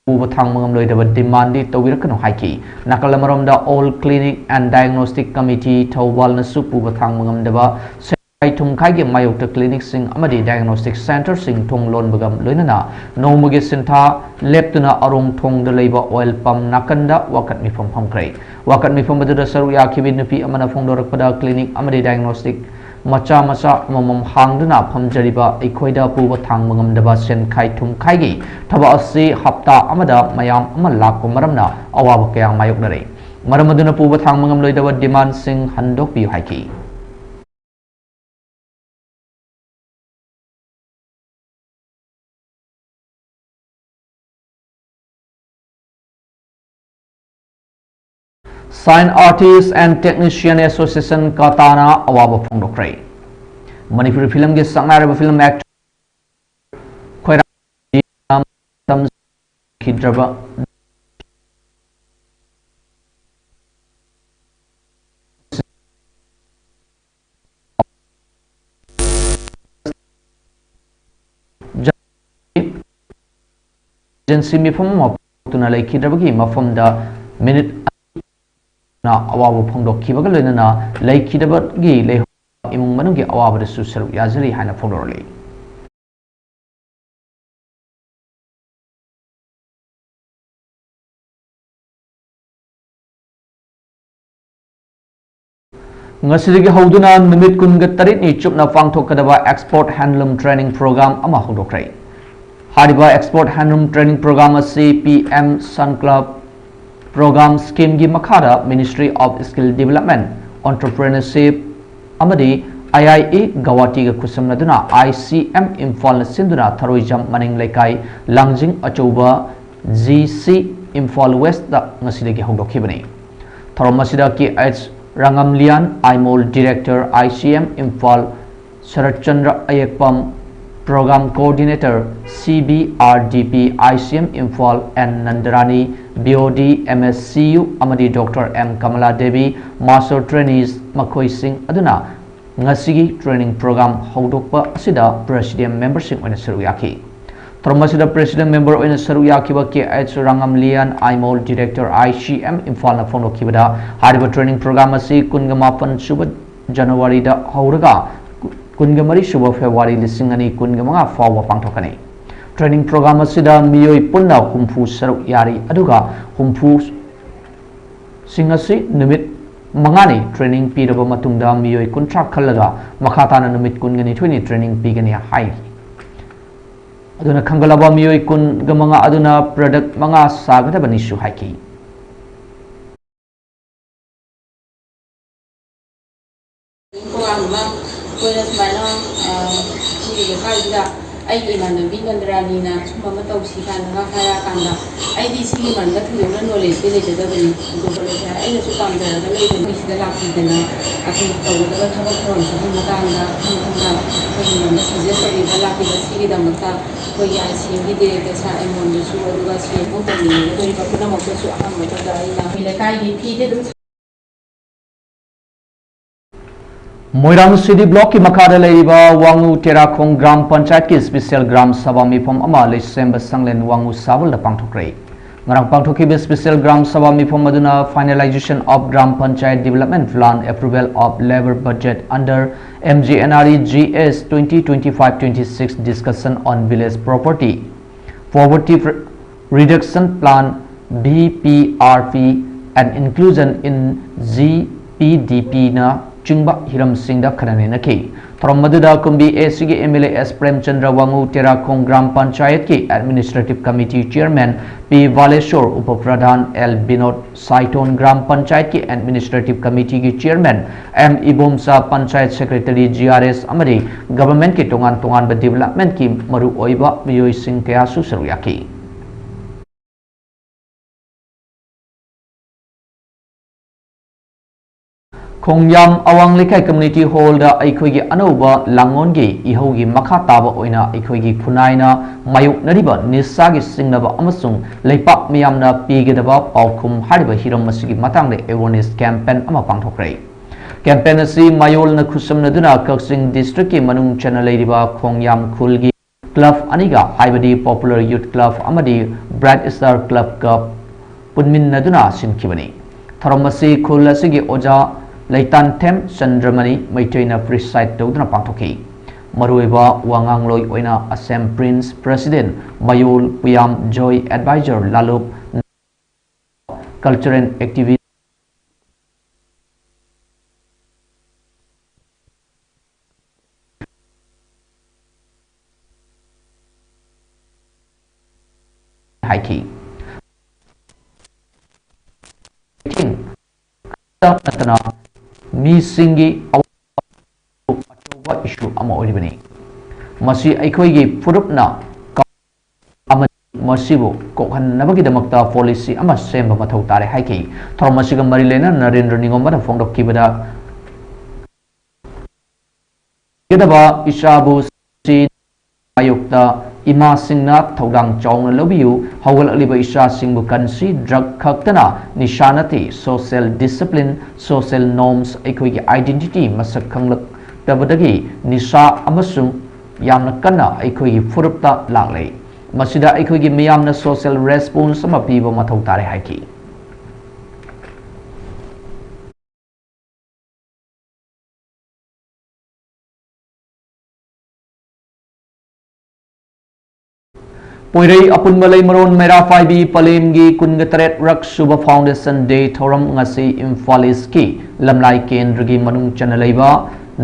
ꯄꯨꯕ ꯊꯥꯡꯕ ꯉꯝꯂꯣꯏꯗꯕ ꯗꯤꯃꯥꯟꯗꯤ ꯇꯧꯕꯤꯔꯛꯀꯅꯨ ꯍꯥꯏꯈꯤ꯫ ꯅꯥꯀꯜ ꯑꯃꯔꯣꯝꯗ All Clinic and Diagnostic Committee ꯊꯧꯕꯥꯜꯅꯁꯨ ꯄꯨꯕ ꯊꯥꯡꯕ ꯉꯝꯗꯕ ꯁꯦꯟꯈꯥꯏ ꯊꯨꯝꯈꯥꯏꯒꯤ ꯃꯥꯌꯣꯛꯇ ꯀ꯭ꯂꯤꯅꯤꯛꯁꯤꯡ ꯑꯃꯗꯤ ꯗꯥꯏꯒꯅꯣꯁꯇꯤꯛ ꯁꯦꯟꯇꯔꯁꯤꯡ ꯊꯣꯡ ꯂꯣꯟꯕꯒ ꯂꯣꯏꯅꯅ ꯅꯣꯡꯃꯒꯤ ꯁꯤꯟꯊꯥ ꯂꯦꯞꯇꯨꯅ ꯑꯔꯣꯡ ꯊꯣꯡꯗ ꯂꯩꯕ ꯑꯣꯏꯜ ꯄꯝ ꯅꯥꯀꯟꯗ ꯋꯥꯀꯠ ꯃꯤꯐꯝ ꯐꯝꯈ꯭ꯔꯦ꯫ ꯋꯥꯀꯠ ꯃꯤꯐꯝ ꯑꯗꯨꯗ ꯁꯔꯨꯛ ꯌꯥꯈꯤꯕꯤ ꯅꯨꯄꯤ ꯑꯃꯅ ꯐꯣꯡꯗꯣꯔꯛꯄꯗ, ꯀ꯭ꯂꯤꯅꯤꯛ ꯑꯃꯗꯤ ꯗꯥꯏꯒꯅꯣꯁꯇꯤꯛ ꯃꯆꯥ ꯃꯆꯥ ꯑꯃꯃꯝ ꯍꯥꯡꯗꯨꯅ ꯐꯝꯖꯔꯤꯕ ꯑꯩꯈꯣꯏꯗ ꯄꯨꯕ ꯊꯥꯡꯕ ꯉꯝꯗꯕ ꯁꯦꯟꯈꯥꯏ ꯊꯨꯝꯈꯥꯏꯒꯤ ꯊꯕꯛ ꯑꯁꯤ ꯍꯞꯇꯥ ꯑꯃꯗ ꯃꯌꯥꯝ ꯑꯃ ꯂꯥꯛꯄ ꯃꯔꯝꯅ ꯑꯋꯥꯕ ꯀꯌꯥ ꯃꯥꯌꯣꯛꯅꯔꯦ꯫ ꯃꯔꯝ ꯑꯗꯨꯅ ꯄꯨꯕ ꯊꯥꯡꯕ ꯉꯝꯂꯣꯏꯗꯕ ꯗꯤꯃꯥꯟꯁꯤꯡ ꯍꯟꯗꯣꯛꯄꯤꯌꯨ ꯍꯥꯏꯈꯤ꯫ Sign Artist and Technician Association, ꯀꯇꯥꯅ ꯑꯋꯥꯕ ꯐꯣꯡꯗꯣꯛꯈ꯭ꯔꯦ꯫ ꯃꯅꯤꯄꯨꯔꯤ ꯐꯤꯂꯝꯒꯤ ꯁꯛꯅꯥꯏꯔꯕ ꯐꯤꯂꯝ ꯑꯦꯛꯇꯔ ꯈꯣꯏꯔꯥꯡ ꯈꯤꯗ꯭ꯔꯕ emergency ꯃꯤꯐꯝ ꯑꯃ ꯄꯥꯡꯊꯣꯛꯇꯨꯅ ꯂꯩꯈꯤꯗ꯭ꯔꯕꯒꯤ ꯃꯐꯝꯗ ꯃꯤꯅꯤꯠ ꯑꯅꯤꯅ ꯑꯋꯥꯕ ꯐꯣꯡꯗꯣꯛꯈꯤꯕꯒ ꯂꯣꯏꯅꯅ ꯂꯩꯈꯤꯗꯕꯒꯤ ꯂꯩꯍꯧꯕ ꯏꯃꯨꯡ ꯃꯅꯨꯡꯒꯤ ꯑꯋꯥꯕꯗꯁꯨ ꯁꯔꯨꯛ ꯌꯥꯖꯔꯤ ꯍꯥꯏꯅ ꯐꯣꯡꯗꯣꯔꯛꯂꯤ꯫ ꯉꯁꯤꯗꯒꯤ ꯍꯧꯗꯨꯅ ꯅꯨꯃꯤꯠ ꯀꯨꯟꯒ ꯇꯔꯦꯠꯅꯤ ꯆꯨꯞꯅ ꯄꯥꯡꯊꯣꯛꯀꯗꯕ Export Handloom Training Program ꯑꯃ ꯍꯧꯗꯣꯛꯈ꯭ꯔꯦ꯫ ꯍꯥꯏꯔꯤꯕ Export Handloom Training Program ꯑꯁꯤ P M Sankalp Program Scheme ꯒꯤ ꯃꯈꯥꯗ Ministry of Skill Development, Entrepreneurship ꯑꯃꯗꯤ I I A Guwahati ꯒ ꯈꯨꯠꯁꯝꯅꯗꯨꯅ I C M ꯏꯝꯐꯥꯜꯅ ꯁꯤꯟꯗꯨꯅ ꯊꯔꯣꯏꯖꯝ ꯃꯅꯤꯡ ꯂꯩꯀꯥꯏ ꯂꯥꯡꯖꯤꯡ ꯑꯆꯧꯕ G C ꯏꯝꯐꯥꯜ West ꯇ ꯉꯁꯤꯗꯒꯤ ꯍꯧꯗꯣꯛꯈꯤꯕꯅꯤ꯫ ꯊꯧꯔꯝ ꯑꯁꯤꯗ K H ꯔꯥꯉꯝꯂꯤꯌꯥꯟ Aimol, Director I C M Imphal, Saratchandra ꯑꯌꯦꯛꯄꯝ, Program Coordinator C B R D P I C M Imphal, N ꯅꯟꯗꯔꯥꯅꯤ, B O D M S C U ꯑꯃꯗꯤ Doctor M Kamala Devi, Master Trainees, ꯃꯈꯣꯏꯁꯤꯡ ꯑꯗꯨꯅ ꯉꯁꯤꯒꯤ training program ꯍꯧꯗꯣꯛꯄ ꯑꯁꯤꯗ President member ꯁꯤꯡ ꯑꯣꯏꯅ ꯁꯔꯨꯛ ꯌꯥꯈꯤ꯫ ꯊꯧꯔꯝ ꯑꯁꯤꯗ President member ꯑꯣꯏꯅ ꯁꯔꯨꯛ ꯌꯥꯈꯤꯕ K H ꯔꯥꯉꯝꯂꯤꯌꯥꯟ Aimol, Director I C M ꯏꯝꯐꯥꯜꯅ ꯐꯣꯡꯗꯣꯛꯈꯤꯕꯗ, ꯍꯥꯏꯔꯤꯕ training program ꯑꯁꯤ ꯀꯨꯟꯒ ꯃꯥꯄꯟ ꯁꯨꯕ ꯖꯅꯋꯥꯔꯤꯗ ꯍꯧꯔꯒ ꯀꯨꯟꯒ ꯃꯔꯤ ꯁꯨꯕ ꯐꯦꯕ꯭ꯔꯨꯋꯥꯔꯤ ꯂꯤꯁꯤꯡ ꯑꯅꯤ ꯀꯨꯟꯒ ꯃꯉꯥ ꯐꯥꯎꯕ ꯄꯥꯡꯊꯣꯛꯀꯅꯤ꯫ Training program ꯑꯁꯤꯗ ꯃꯤꯑꯣꯏ ꯄꯨꯟꯅ ꯍꯨꯝꯐꯨ ꯁꯔꯨꯛ ꯌꯥꯔꯤ, ꯑꯗꯨꯒ ꯍꯨꯝꯐꯨ ꯁꯤꯡ ꯑꯁꯤ ꯅꯨꯃꯤꯠ ꯃꯉꯥꯅꯤ training ꯄꯤꯔꯕ ꯃꯇꯨꯡꯗ ꯃꯤꯑꯣꯏ ꯀꯨꯟꯊ꯭ꯔꯥ ꯈꯜꯂꯒ ꯃꯈꯥ ꯇꯥꯅ ꯅꯨꯃꯤꯠ ꯀꯨꯟꯒ ꯅꯤꯊꯣꯏꯅꯤ training ꯄꯤꯒꯅꯤ ꯍꯥꯏꯔꯤ꯫ ꯑꯗꯨꯅ ꯈꯟꯒꯠꯂꯕ ꯃꯤꯑꯣꯏ ꯀꯨꯟꯒ ꯃꯉꯥ ꯑꯗꯨꯅ product ꯃꯉꯥ ꯁꯥꯒꯗꯕꯅꯤꯁꯨ ꯍꯥꯏꯈꯤ꯫ ꯄ꯭ꯔꯣꯒ꯭ꯔꯥꯝ ꯑꯃ ꯑꯩꯈꯣꯏꯅ ꯁꯨꯃꯥꯏꯅ, ꯑ, ꯁꯤꯒꯤ ꯂꯩꯀꯥꯏꯁꯤꯗ ꯑꯩꯒꯤ ꯏꯃꯥꯟꯅꯕꯤ ꯅꯟꯗꯔꯥꯅꯤꯅ ꯁꯨꯝꯕ ꯑꯃ ꯇꯧꯁꯤ ꯀꯥꯏꯅꯒ ꯍꯥꯏꯔꯛꯑꯀꯥꯟꯗ, ꯑꯩꯗꯤ ꯁꯤꯒꯤ ꯃꯔꯝꯗ ꯊꯣꯏꯗꯣꯛꯅ knowledgeꯇꯤ ꯂꯩꯖꯗꯕꯅꯤ꯫ ꯑꯗꯨꯒ ꯂꯩꯖꯔꯦ, ꯑꯩꯅꯁꯨ ꯄꯥꯝꯖꯔꯒ ꯂꯩꯕꯅꯤ꯫ ꯁꯤꯗ ꯂꯥꯛꯄꯤꯗꯅ ꯑꯩꯈꯣꯏ ꯇꯧꯒꯗꯕ ꯊꯕꯛ ꯊꯧꯔꯝꯁꯤꯒꯤ ꯃꯇꯥꯡꯗ ꯈꯪ ꯈꯪꯅ ꯑꯩꯈꯣꯏꯒꯤ ꯃꯔꯝꯗ suggest ꯇꯧꯕꯤꯕ ꯂꯥꯛꯄꯤꯕ ꯁꯤꯒꯤꯗꯃꯛꯇ ꯑꯩꯈꯣꯏꯒꯤ I C Mꯒꯤ Director Sir ꯑꯩꯉꯣꯟꯗꯁꯨ, ꯑꯗꯨꯒ ꯁꯤ ꯃꯐꯝ ꯇꯧꯃꯤꯟꯅꯒꯗꯧꯔꯤꯕ ꯄꯨꯝꯅꯃꯛꯇꯁꯨ ꯑꯍꯥꯟꯕꯗ ꯑꯩꯅ ꯑꯩꯈꯣꯏ ꯂꯩꯀꯥꯏꯒꯤ ꯐꯤꯗꯤ ꯑꯗꯨꯝ ꯃꯣꯏꯔꯥꯡ City Blockꯀꯤ ꯃꯈꯥꯗ ꯂꯩꯔꯤꯕ ꯋꯥꯉꯨ ꯇꯦꯔꯥꯈꯣꯡ ꯒ꯭ꯔꯥꯝ ꯄꯟꯆꯥꯌꯠꯀꯤ special ꯒ꯭ꯔꯥꯝ ꯁꯚꯥ ꯃꯤꯐꯝ ꯑꯃ ꯂꯩꯁꯦꯝꯕ ꯁꯪꯂꯦꯟ ꯋꯥꯉꯨ ꯁꯥꯕꯜꯗ ꯄꯥꯡꯊꯣꯛꯈ꯭ꯔꯦ꯫ ꯉꯔꯥꯡ ꯄꯥꯡꯊꯣꯛꯈꯤꯕ special ꯒ꯭ꯔꯥꯝ ꯁꯚꯥ ꯃꯤꯐꯝ ꯑꯗꯨꯅ Finalization of Gram Panchayat Development Plan, Approval of Labour Budget under M G N R E G S twenty twenty-five twenty-six, Discussion on Village Property, Poverty Reduction Plan, V P R P and Inclusion in G P D P ꯅ ꯆꯤꯡꯕ ꯍꯤꯔꯝꯁꯤꯡꯗ ꯈꯟꯅ ꯅꯩꯅꯈꯤ꯫ ꯊꯧꯔꯝ ꯑꯗꯨꯗ Kumbi A ꯁꯤꯒꯤ M L A S Premchandra Wangoo, Terakhong gram ꯄꯟꯆꯥꯌꯠꯀꯤ administrative committee chairman P Baleshor, Up Pradhan L Binod, Saiton gram ꯄꯟꯆꯥꯌꯠꯀꯤ administrative ꯀꯃꯤꯇꯤꯒꯤ chairman M Ibomcha, panchayat secretary G R S ꯑꯃꯗꯤ ꯒꯚꯔꯟꯃꯦꯟꯠꯀꯤ ꯇꯣꯉꯥꯟ ꯇꯣꯉꯥꯟꯕ ꯗꯤꯕꯦꯂꯞꯃꯦꯟꯠꯀꯤ ꯃꯔꯨꯑꯣꯏꯕ ꯃꯤꯑꯣꯏꯁꯤꯡ ꯀꯌꯥꯁꯨ ꯁꯔꯨꯛ ꯌꯥꯈꯤ꯫ ꯈꯣꯡꯌꯥꯝ ꯑꯋꯥꯡ ꯂꯩꯀꯥꯏ ꯀꯝꯃ꯭ꯌꯨꯅꯤꯇꯤ ꯍꯣꯜꯗ ꯑꯩꯈꯣꯏꯒꯤ ꯑꯅꯧꯕ ꯂꯥꯡꯑꯣꯟꯒꯤ ꯏꯍꯧꯒꯤ ꯃꯈꯥ ꯇꯥꯕ ꯑꯣꯏꯅ ꯑꯩꯈꯣꯏꯒꯤ ꯈꯨꯟꯅꯥꯏꯅ ꯃꯥꯌꯣꯛꯅꯔꯤꯕ ꯅꯤꯁꯥꯒꯤ ꯁꯤꯡꯅꯕ ꯑꯃꯁꯨꯡ ꯂꯩꯄꯥꯛ ꯃꯤꯌꯥꯝꯅ ꯄꯤꯒꯗꯕ ꯄꯥꯎꯈꯨꯝ ꯍꯥꯏꯔꯤꯕ ꯍꯤꯔꯝ ꯑꯁꯤꯒꯤ ꯃꯇꯥꯡꯗ ꯑꯦꯋꯦꯔꯅꯦꯁ ꯀꯦꯝꯄꯦꯟ ꯑꯃ ꯄꯥꯡꯊꯣꯛꯈ꯭ꯔꯦ꯫ ꯀꯦꯝꯄꯦꯟ ꯑꯁꯤ ꯃꯌꯣꯜꯅ ꯈꯨꯠꯁꯝꯅꯗꯨꯅ ꯀꯛꯆꯤꯡ ꯗꯤꯁꯇ꯭ꯔꯤꯛꯀꯤ ꯃꯅꯨꯡ ꯆꯟꯅ ꯂꯩꯔꯤꯕ ꯈꯣꯡꯌꯥꯝ ꯈꯨꯜꯒꯤ ꯀ꯭ꯂꯕ ꯑꯅꯤꯒ, ꯍꯥꯏꯕꯗꯤ ꯄꯣꯄꯨꯂꯔ ꯌꯨꯊ ꯀ꯭ꯂꯕ ꯑꯃꯗꯤ ꯕ꯭ꯔꯥꯏꯠ ꯁ꯭ꯇꯥꯔ ꯀ꯭ꯂꯕꯀ ꯄꯨꯟꯃꯤꯟꯅꯗꯨꯅ ꯁꯤꯟꯈꯤꯕꯅꯤ꯫ ꯊꯧꯔꯝ ꯑꯁꯤ ꯈꯨꯜ ꯑꯁꯤꯒꯤ ꯑꯣꯖꯥ ꯂꯩꯇꯥꯟꯊꯦꯝ ꯆꯟꯗ꯭ꯔꯃꯅꯤ ꯃꯩꯇ꯭ꯔꯤꯅ ꯄ꯭ꯔꯤꯁꯥꯏꯗ ꯇꯧꯗꯨꯅ ꯄꯥꯡꯊꯣꯛꯈꯤ꯫ ꯃꯔꯨꯑꯣꯏꯕ ꯋꯥꯉꯥꯡꯂꯣꯏ ꯑꯣꯏꯅ ꯑꯁꯦꯝ ꯄ꯭ꯔꯤꯟꯁ ꯄ꯭ꯔꯦꯁꯤꯗꯦꯟꯠ ꯃꯌꯣꯜ ꯄꯨꯌꯥꯝ ꯖꯣꯏ, ꯑꯦꯗꯚꯥꯏꯖꯔ ꯂꯥꯂꯨꯞ, ꯀꯜꯆꯔꯦꯜ ꯑꯦꯛꯇꯤꯚꯤꯁ꯭ꯠ ꯍꯥꯏꯈꯤ꯫ ꯅꯠꯇꯅ ꯃꯤꯁꯤꯡꯒꯤ ꯑꯆꯧꯕ ꯏꯁꯨ ꯑꯃ ꯑꯣꯏꯔꯤꯕꯅꯤ꯫ ꯃꯁꯤ ꯑꯩꯈꯣꯏꯒꯤ ꯐꯨꯔꯨꯞꯅ ꯑꯃꯗꯤ ꯃꯁꯤꯕꯨ ꯀꯣꯛꯍꯟꯅꯕꯒꯤꯗꯃꯛꯇ ꯄꯣꯂꯤꯁꯤ ꯑꯃ ꯁꯦꯝꯕ ꯃꯊꯧ ꯇꯥꯔꯦ ꯍꯥꯏꯈꯤ꯫ ꯊꯧꯔꯝ ꯑꯁꯤꯒ ꯃꯔꯤ ꯂꯩꯅꯅ ꯅꯔꯦꯟꯗ꯭ꯔ ꯅꯤꯉꯣꯝꯕꯅ ꯐꯣꯡꯗꯣꯛꯈꯤꯕꯗ, ꯂꯩꯒꯗꯕ ꯏꯆꯥꯕꯨ ꯃꯥꯌꯣꯛꯇ ꯏꯃꯥꯁꯤꯡꯅ ꯊꯧꯗꯥꯡ ꯆꯥꯎꯅ ꯂꯧꯕꯤꯌꯨ꯫ ꯍꯧꯒꯠꯂꯛꯂꯤꯕ ꯏꯆꯥꯁꯤꯡꯕꯨ ꯀꯟꯁꯤ꯫ ꯗ꯭ꯔꯒ ꯈꯛꯇꯅ ꯅꯤꯁꯥ ꯅꯠꯇꯦ꯫ ꯁꯣꯁꯤꯌꯦꯜ ꯗꯤꯁꯤꯄ꯭ꯂꯤꯟ, ꯁꯣꯁꯤꯌꯦꯜ ꯅꯣꯔꯝꯁ, ꯑꯩꯈꯣꯏꯒꯤ ꯑꯥꯏꯗꯦꯟꯇꯤꯇꯤ ꯃꯁꯛ ꯈꯪꯂꯛꯇꯕꯗꯒꯤ ꯅꯤꯁꯥ ꯑꯃꯁꯨꯡ ꯌꯥꯝꯅ ꯀꯟꯅ ꯑꯩꯈꯣꯏꯒꯤ ꯐꯨꯔꯨꯞꯇ ꯂꯥꯛꯂꯦ꯫ ꯃꯁꯤꯗ ꯑꯩꯈꯣꯏꯒꯤ ꯃꯤꯌꯥꯝꯅ ꯁꯣꯁꯤꯌꯦꯜ ꯔꯦꯁꯄꯣꯟꯁ ꯑꯃ ꯄꯤꯕ ꯃꯊꯧ ꯇꯥꯔꯦ ꯍꯥꯏꯈꯤ꯫ ꯄꯣꯏꯔꯩ ꯑꯄꯨꯟꯕ ꯂꯩꯃꯔꯣꯟ ꯃꯩꯔꯥ ꯄꯥꯏꯕꯤ ꯄꯂꯦꯝꯒꯤ ꯀꯨꯟꯒ ꯇꯔꯦꯠ ꯔꯛ ꯁꯨꯕ Foundation Day ꯊꯧꯔꯝ ꯉꯁꯤ ꯏꯝꯐꯥꯜ ꯏꯁꯀꯤ ꯂꯝꯂꯥꯏ ꯀꯦꯟꯗ꯭ꯔꯒꯤ ꯃꯅꯨꯡ ꯆꯟꯅ ꯂꯩꯕ